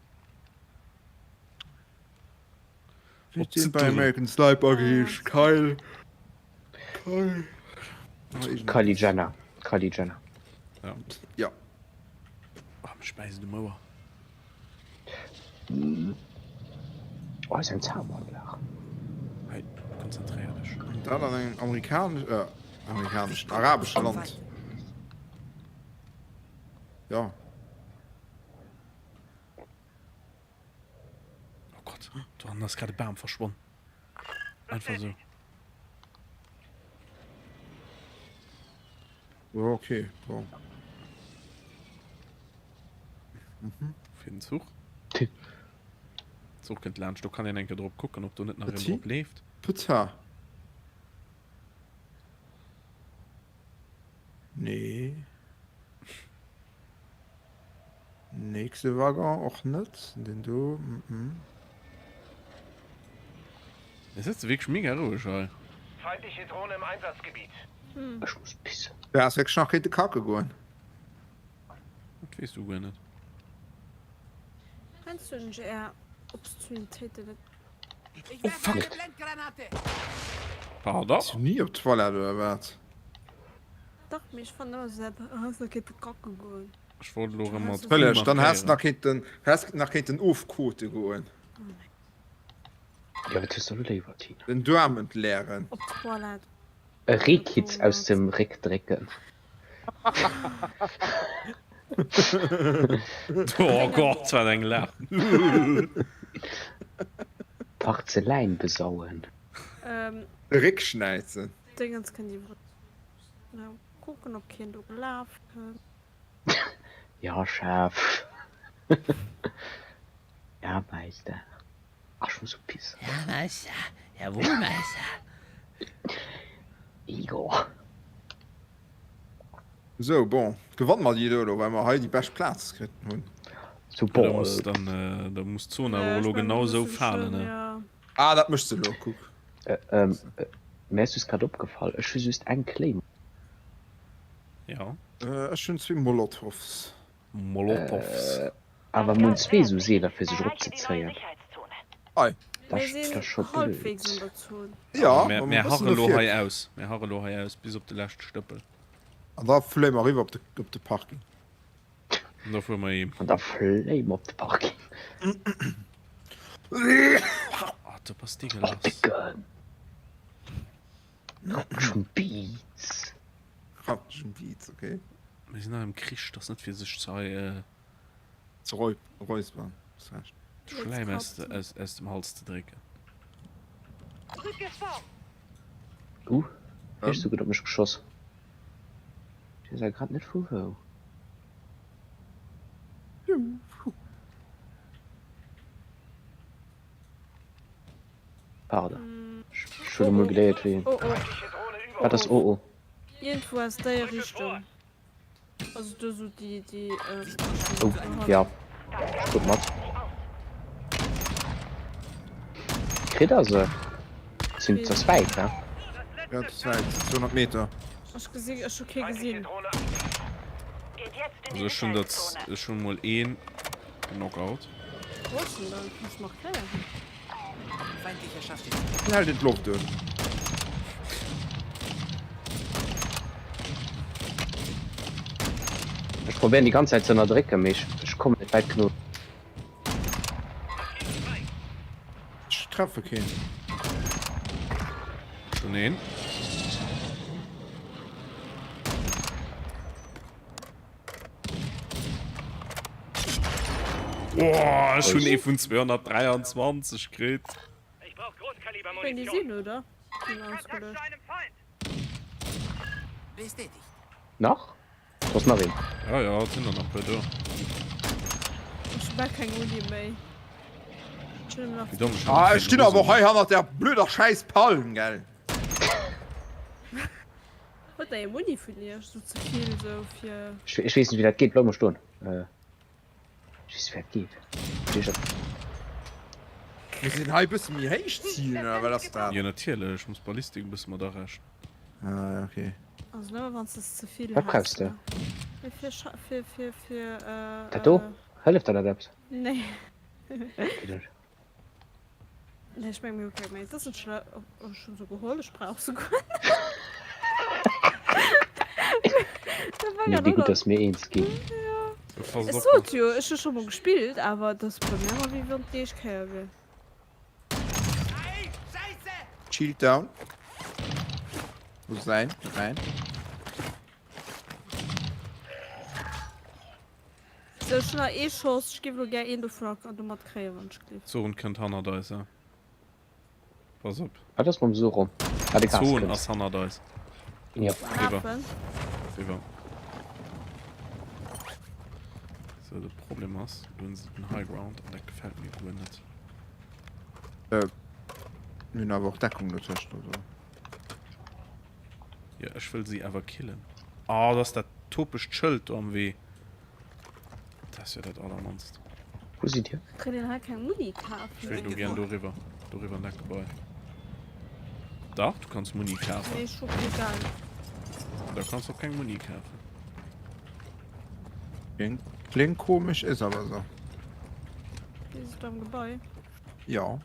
Wéi Op huet deen bei Zitteren. American Sniper geheescht? Kyle. Kyle. Ah, Kylie iergendeppes. Jenner. Kylie Jenner. Ja. Ja. Oh, mech bäisst um Ouer. Oh, ass eng Zauberanlag. Hey, konzentréier dech. An dat an engem amerikanesch, äh, amerikaneschen, arabesche Land. Ja. Oh Gott, do hannen ass grad e Bam verschwonn. Einfach esou. Ja, okay, bon. Mhm. Fir den Zuch. Zuch kënnt laanscht, do kann een eng Kéier drop kucken, ob do net nach een Petit drop leeft. Pizza. Nee. Nächste Waggon och net. Den do. Mm -mm. Et ass wierklech mega roueg hei. Feindliche Drohne im Einsatzgebiet. Ech muss pissen. Du has wierklech nach kéinte kacke goen. Dat weess du guer net. Heiansdo hunn ech är Obszönitéiten net. Oh fuck! Pardon? Bass du ni op d'Toilette oder wat? Dach, mee ech fannen ëmmer esou dat, oh, da kéint e kacke goen. Ech wollt elo rëm mat Wëlleg, dann häss markéieren. nach kéinten, häss nach kéinten ofkote goen. Jo, wat hues de elo léiwer, Tina? Den Duarm entleeren. Op d'Toilette. E Rehkitz aus dem Réck drécken. Oh Gott, wat eng Laach. Parzeläin besauen. De Réck schnäizen. Dingens kënnt iwwer. Kucken, ob keen do gelaf kënnt. Ja, Chef. Ja, Meister. Ach, ech muss jo pissen. Ja, Meister. Jawohl, Meister. Igor. Sou, bon, gewanne mer déi do elo, well mer hei déi bescht Plaz kritt hunn. Sou, Da bon. muss dann, da muss d'Zon awer elo genau sou falen, ne? Ah, dat mécht se elo, kuck. Mir ass just grad opgefall, ech hu just eng Clé. Ja. Ech hunn zwee Molotovs. Molotovs. Awer mir hunn zwee sou Seeler fir sech eropzezéien. Hei. Dat ass scho blöd. Ja, Mir mir harre lo hei aus. Mir harre lo hei aus bis op de leschte Stëppel. An da fléie mer eriwwer op de, op de Parking. An da fuere mer heem. An da fléie mer op de Parking. Oh, du bass Oh, deegelass. Dicken. Rappeschen Beats. Rappeschen Beats, okay. Mir sinn hei am Krich, dat ass net fir sech ze hei äh, Ze räusperen, hues Recht. de Schläim aus, aus, aus dem Hals ze drécken. Uh, hues du gutt op mech geschoss. Ech weess awer grad net vu wou. Pardon. Ech hunn emol geléiert wéi een. Oh oh. Wat ass oh oh? Iergendwou aus déier Richtung. Also do sou déi déi. Oh ja. Ech kuck mat. Kritt der se? Sinn ass wäit ne? Ja, dat ass wäit, 200 Meter. Ech gesi ech hu kee gesinn. Also ech hunn dat ech hunn mol een Knockout. Wou ass en dann? Kanns markéieren. Hien hält een d'Loft un. Ech probéieren déi ganz Zäit ze ënnerdrécken, mee ech kommen net wäit genuch. Ech treffe keen. Schon een. Oh, ech hunn ee vun 223 kritt. Wéi déi sinn, oder? Sinn ausgelöscht. Nach? Do ass nach een. Ja, ja, et sinn der nach e puer do. Ech hu bal keng Uni méi. Ech hunn nëmmen nach. Wéi domm, ech Ah, hat ech stinn awer och hei hannert där blöder schäiss Palm, gell. Huet der ee Muni vun iech? Sou ze vill sou fir. Ech weess net wéi dat geet, bleif mol stoen. Ech weess net wéi dat geet. Verstees dat? Muss een hei e bësse méi héich zilen oder wat ass dat? Jo natierlech, muss Ballistik e bësse mat arechnen. Ah okay. Also nëmme wanns de ze vill Wat brauchs häss de? ne? Fir fir fir fir. Dat do? Hëlleft der dat eppes? Nee. Okay, dann. Nee, ech meng mir hu keng méi. Dat ass net schlë oh, ech hunn se geholl, ech brauch se guer net. Mee wéi gutt, dass mir eens ginn. Ech sot jo, ech hu scho mol gespillt, awer et ass bei mir ëmmer wéi wann et déi éischt Kéier wier. Shield down. Wou säin? Mäin. Sou, ech hunn nach ee Schoss. Ech géif elo gär een dovunner domat kréien, wann ech gleef. D'Zon kënnt hannert eis, ja. Pass op. Wat ass mam Suron? Ah, de Gas D'Zon kënnt. ass hannert eis. Jo. Riwwer. Lafen. Riwwer. Sou, de Problem ass, do hunn se den High Ground an dat gefält mir guer net. Äh, mir hunn awer och Deckung dotëscht, also. Jo, ech wëll si awer killen. Ah, do ass dat topescht Schëld do am Wee. Dat ass jo dat allermannst. Wou sidd dir? Kritt een hei keng Muni Ech kafen? wéilt elo gären doriwwer. Doriwwer an dat Gebai. Dach, du kanns Muni kafen. Nee, ech hu kee Geld. Da kanns du och keng Muni kafen. Kléngt komesch, is awer sou. Wéi ass et am Gebai? Jo,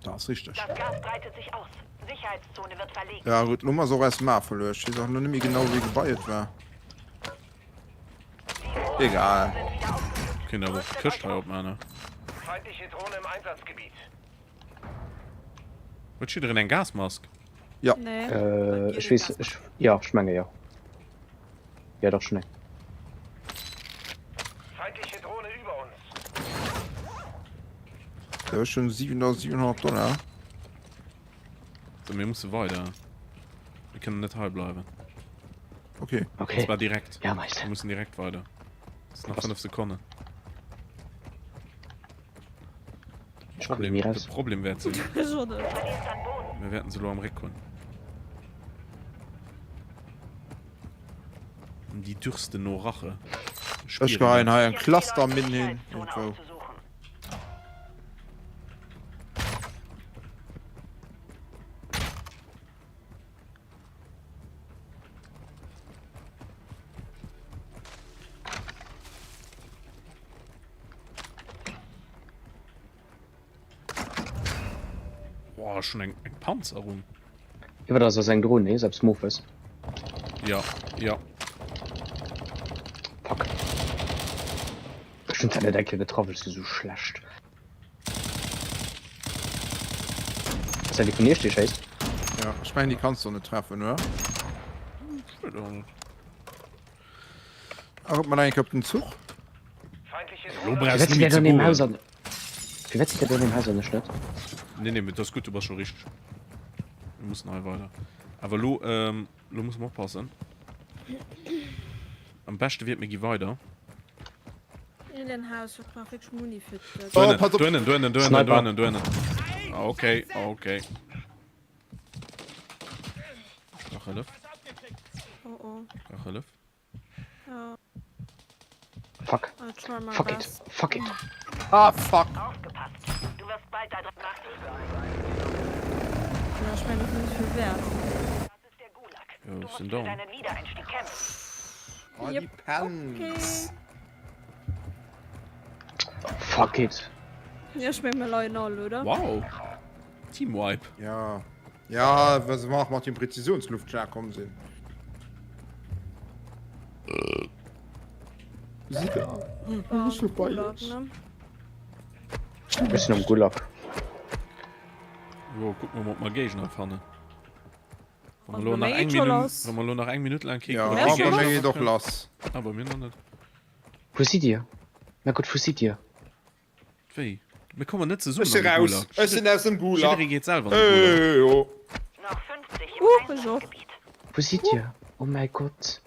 dat ass richteg. Das Gas breitet sich aus. Sicherheitszone wird verlegt. Ja gutt, lo hu mer se och aus dem A verluer. Ech weess och lo net méi genau wéi Gebai et war. Egal. Kéint awer och d'Këscht hei opman, ne? Feindliche Drohne im Einsatzgebiet. Huet jiddereen eng Gasmask? Ja. Nee. Äh, ech weess, ech, jo, ech menge jo. Jo, dach, ech hunn eng. Feindliche Drohne über uns. So, ech hunn 7.700 Dollar. So, mir musse weider. Mir kënnen net hei bleiwen. Okay. Okay. Und zwar direkt. Ja, Meister. Wir müssen direkt weiter. Das sind noch 5 Sekunden. Ich komm Problem, nie de raus. Problem wäert sinn, Ech och net. mir wäerten se lo am Réck hunn. Die dürsten no Rache. Ech geheien hei eng Clusterminn hin. Irgendwou. Boah, schon eng, eng Panzerung. Iwwer das ass eng Dron, nee, selbst Mofes. Ja, ja. Fuck. hunn zwar net eng Kéier getraff, ech si sou schlecht. Ass dat déi vun iech déi schéisst? Ja, ech mengen déi kanns du net treffen, oder? Ah, guck mal eng Kéier op den Zuch. Lo brauchst Firwat du sidd net där méi dann ze an deem goen. Haus an Firwat sidd der dann an deem Haus an ech net? Nee, nee, mee dat ass gutt, du bass scho richteg. Mir mussen hei weider. Awer lo, ähm, lo musse mer oppassen. Am beschte wier et mir gi weider. Alien House, ech brauch wierklech Muni fir Oh, Duennen, pass op. duennen, duennen, duennen, Sniper. duennen, duennen. Okay, okay. Ech brauch Hëllef. Oh oh. Ech brauch Hëllef. Ja. Fuck. I'll try my Fuck it. best. Fuck it. Ah, fuck. Aufgepasst. Du wirst bald da drin. Ja, ech mengen, dat ass net vill wäert. Das ist der Gulag. Ja, Du ech musst sinn für down. deinen Wiedereinstieg kämpfen. Oh, die Pens. Fuck it. Ja, ech meng, mir leien all, oder? Wow. Team Wipe. Ja. Ja, well se och mat dem Präzisionsluftschlag komm sinn. Sidd der? Bin ich bei iech? Ech sinn am Gulag. Jo, kucken mer mol, ob mer Géigner fannen. Wa mer Also lo bei nach mir eng geet scho Minut, lass. wa mer lo nach eng Minutt laang kee Ja, kee bei mir Géigner geet och fannen. lass. Ah, bei mir nach net. Wou sidd dir? Mä Gott, wou sidd dir? Wéi? Mir kommen net zesummen Ech si an de raus. Gulag. Ech sinn aus dem Gulag. Jidderee geet selwer an de Gulag. Äh, jo. Noch 50 im Uh, ech och. Einsatzgebiet. Wou sidd dir? Oh mäi Gott.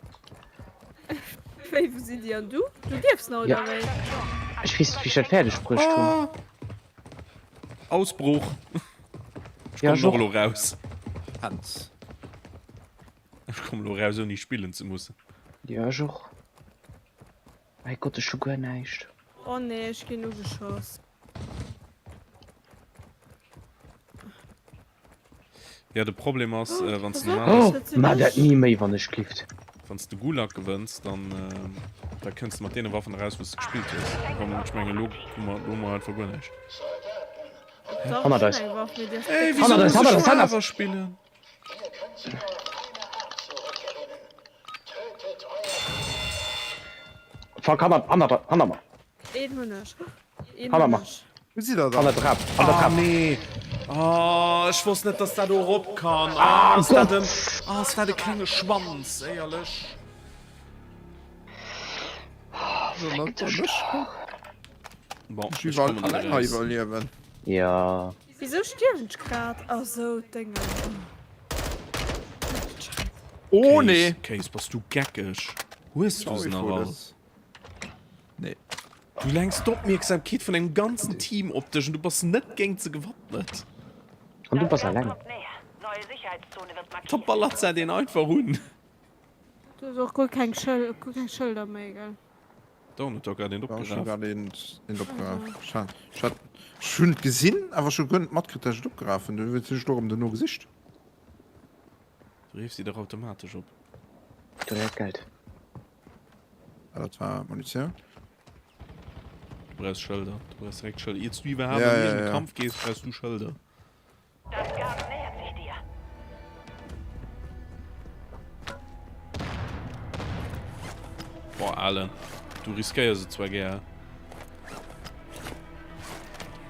Wéi, wou sidd dir? An du? Du liefs nach, Ja. oder wéi? Ech weess net, wéi ech dat fäerdeg bruecht hunn. Ausbruch! Ech Ja, kommen ech och och. elo raus. Hans. Ech kommen elo raus, ouni spillen ze mussen. Ja, ech och. Mäi Gott, ech hu guer näischt. Oh nee, ech ginn ugeschoss. Ja, de Problem ass, äh, wann du Oh, ma dat ni méi, wann ech klift. Wann du de Gulag gewënns, dann, äh, da kënns du mat deene Waffen eraus, wou s du gespillt hues. Komm, ech menge lo hu mer, lo hu mer einfach guer näischt. Hannert eis. Ey, wieso Hannert eis, muss hannert ech eis, hannert eis! awer spillen? Fuck, hannert, hannert, hannert mer. Een hunn ech. Een Hannert hunn mer. ech. Wou sidd der An dann? der Trap, an der Ah, Trap. nee. Oh, ech wosst net, dass dat do erop kann. Ah, Ah, ass dat Gott. en, ah, ass dat e klenge Schwanz, éierlech. Fick dech doch. Bon, Ech ech iwwer kommen net alleng eraus. iwwerliewen. Ja. Wisou stierwen ech grad? Ah sou, Déngen. Oh nee! Case, bass du geckeg? Hues du se nach all? Nee. Du lenks d'Opmierksamkeet vun engem ganzen Team op dech an du bass net géint se gewappnet. An du bass alleng. Da ballert se deen einfach un. Du hues och guer keng Schël guer keng Schëlder méi, gell? Doch, huet doch grad een Ech hun opgeraf. grad een een opgeraf. Ech hat ech hat ech hunn et gesinn, awer ech hu guer net matkritt, dat ech et opgeraf hunn. Du hunn ech lo erëm dono gesicht. Du riffs si dach automatesch op. Du hues Geld. Ah, dat war Munitioun. Du brauchs Schëlder. Du brauchs direkt Schëlder. Iert du iwwerhaapt Ja, an ja, iergend e ja. Kampf gees, brauchs du Schëlder. Das Gas nähert sich dir. Boah, Alan, du riskéiers et zwar gär.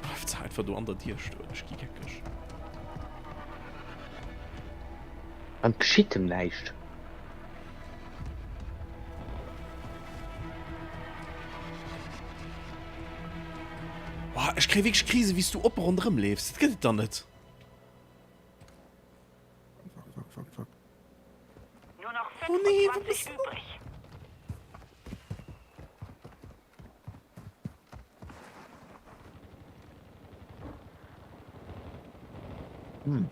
Bleift se einfach do an der Dier stoen, ech gi geckeg. An et geschitt em näischt. Boah, ech kréie wierklech Krise wéi s du oppe ronderëm leefs. Dat gëtt et dann net. Fuck, fuck, fuck, fuck. Nur noch Oh nee, wo 25 bist du? übrig. Hm.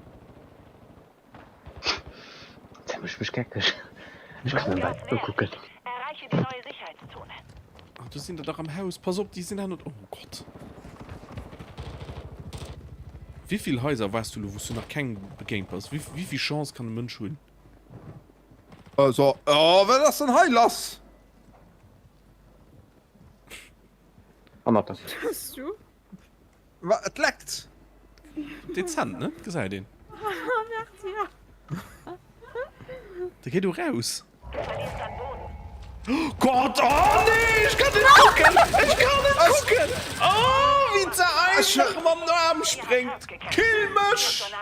Dat mécht mech geckeg. Ech kann en bal ukucken. Erreiche die neue Sicherheitszone. Ach, do sinn der dach am Haus. Pass op, déi sinn hannert. Oh Gott. Wéivill Haiser waars du lo, wou s du nach keng begéint bass? Wéi, wéivill Chance kann e Mënsch hunn? So, oh, wat ass denn hei lass? Hannert der. Hues du? Wa, et leckt! Dezent, ne? Gesäit een. Merci, ja. Da géi do raus. Du verlierst an Boden. Gott, oh nee, ech kann net kucken! Ech kann net kucken! Oh, wéi ze einfach mam Arm spréngt! Kill mech!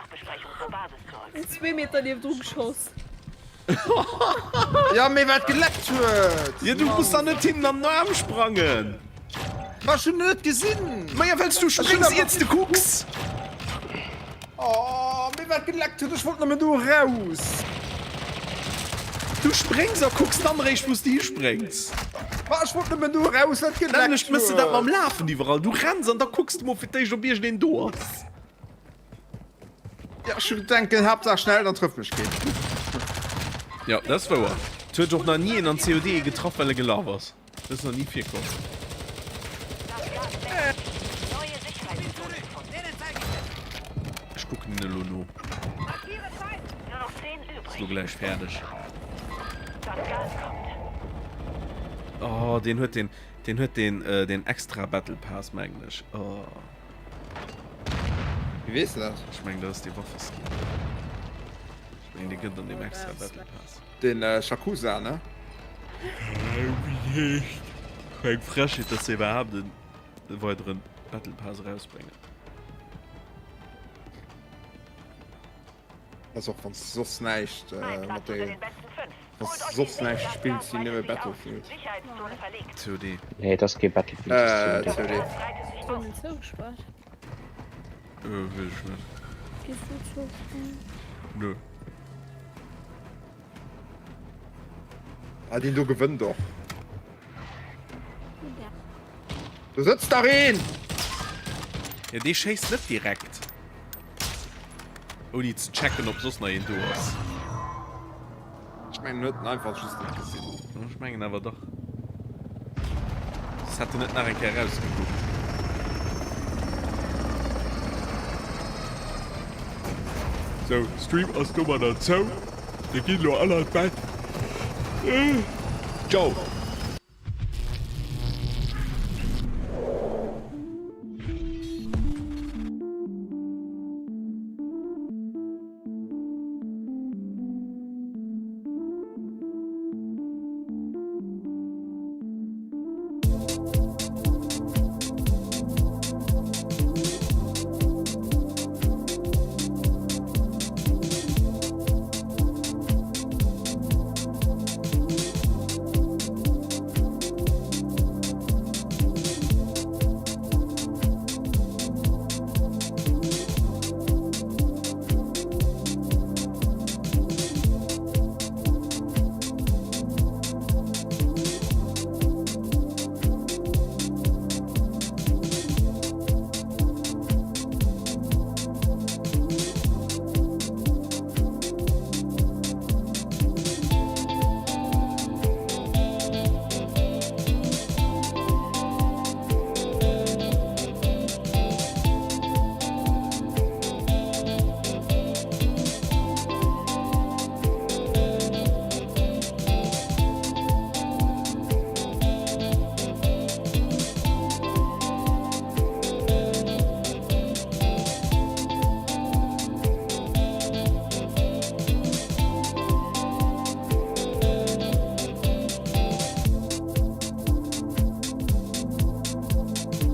Zwee Meter niewendru geschoss. Ja, mee wat geleckt huet! Ja, du muss da net hinnen an den Arm sprangen! Ma ech hunn en net gesinn! Ma ja, well s du spréngs iert s de kucks! Oh, mee wat geleckt huet, ech wollt nëmmen do eraus! Du spréngs a kucks dann eréischt wou s de hispréngs. Ma ech wollt nëmmen do eraus, wat geleckt huet! Nämlech mëss de dat mam Lafen iwwerall, du renns an da kucks de mol fir d'éischt ob iergendeen do ass. Ja, ech denken Haaptsaach schnell, dann trëfft mech keen. Jo, dat ass wouer. Et huet och nach ni een an COD ee getraff well e gelaf ass. Dat ass nach ni virkomm. Ech kucken en elo no. Ass lo gläich fäerdeg. Oh, deen huet den, deen huet den, äh, den extra Battle Pass, mengen ech. Oh. Wéi weess de dat? Ech mengen, dat ass dee Waffeskin. Ech mengen, dee gëtt an deem extra Battle Pass. Den Shakusa, ne? Wéi heescht? Eng Frechheet, dass se iwwerhaapt e weideren Battle Pass erausbréngen. Ass och wanns de soss näischt mat de wanns de soss näischt spills wéi nëmme Battlefield. COD. Nee, et ass kee Battlefield, et ass COD. COD. Zougespaart. Äh, weess ech net. Gees du zouspaaren? Nö. Ah, deen do gewënnt och. Do sëtzt dach een! Ja, dee schéisst net direkt. Ouni ze checken, ob soss nach een do ass. Ech mengen, en huet en einfach just net gesinn. Ech mengen awer dach. Soss hätt en net nach eng Kéier erausgekuckt. Sou, Stream ass domadder zou. Mir ginn elo all an d'Bett. Ciao.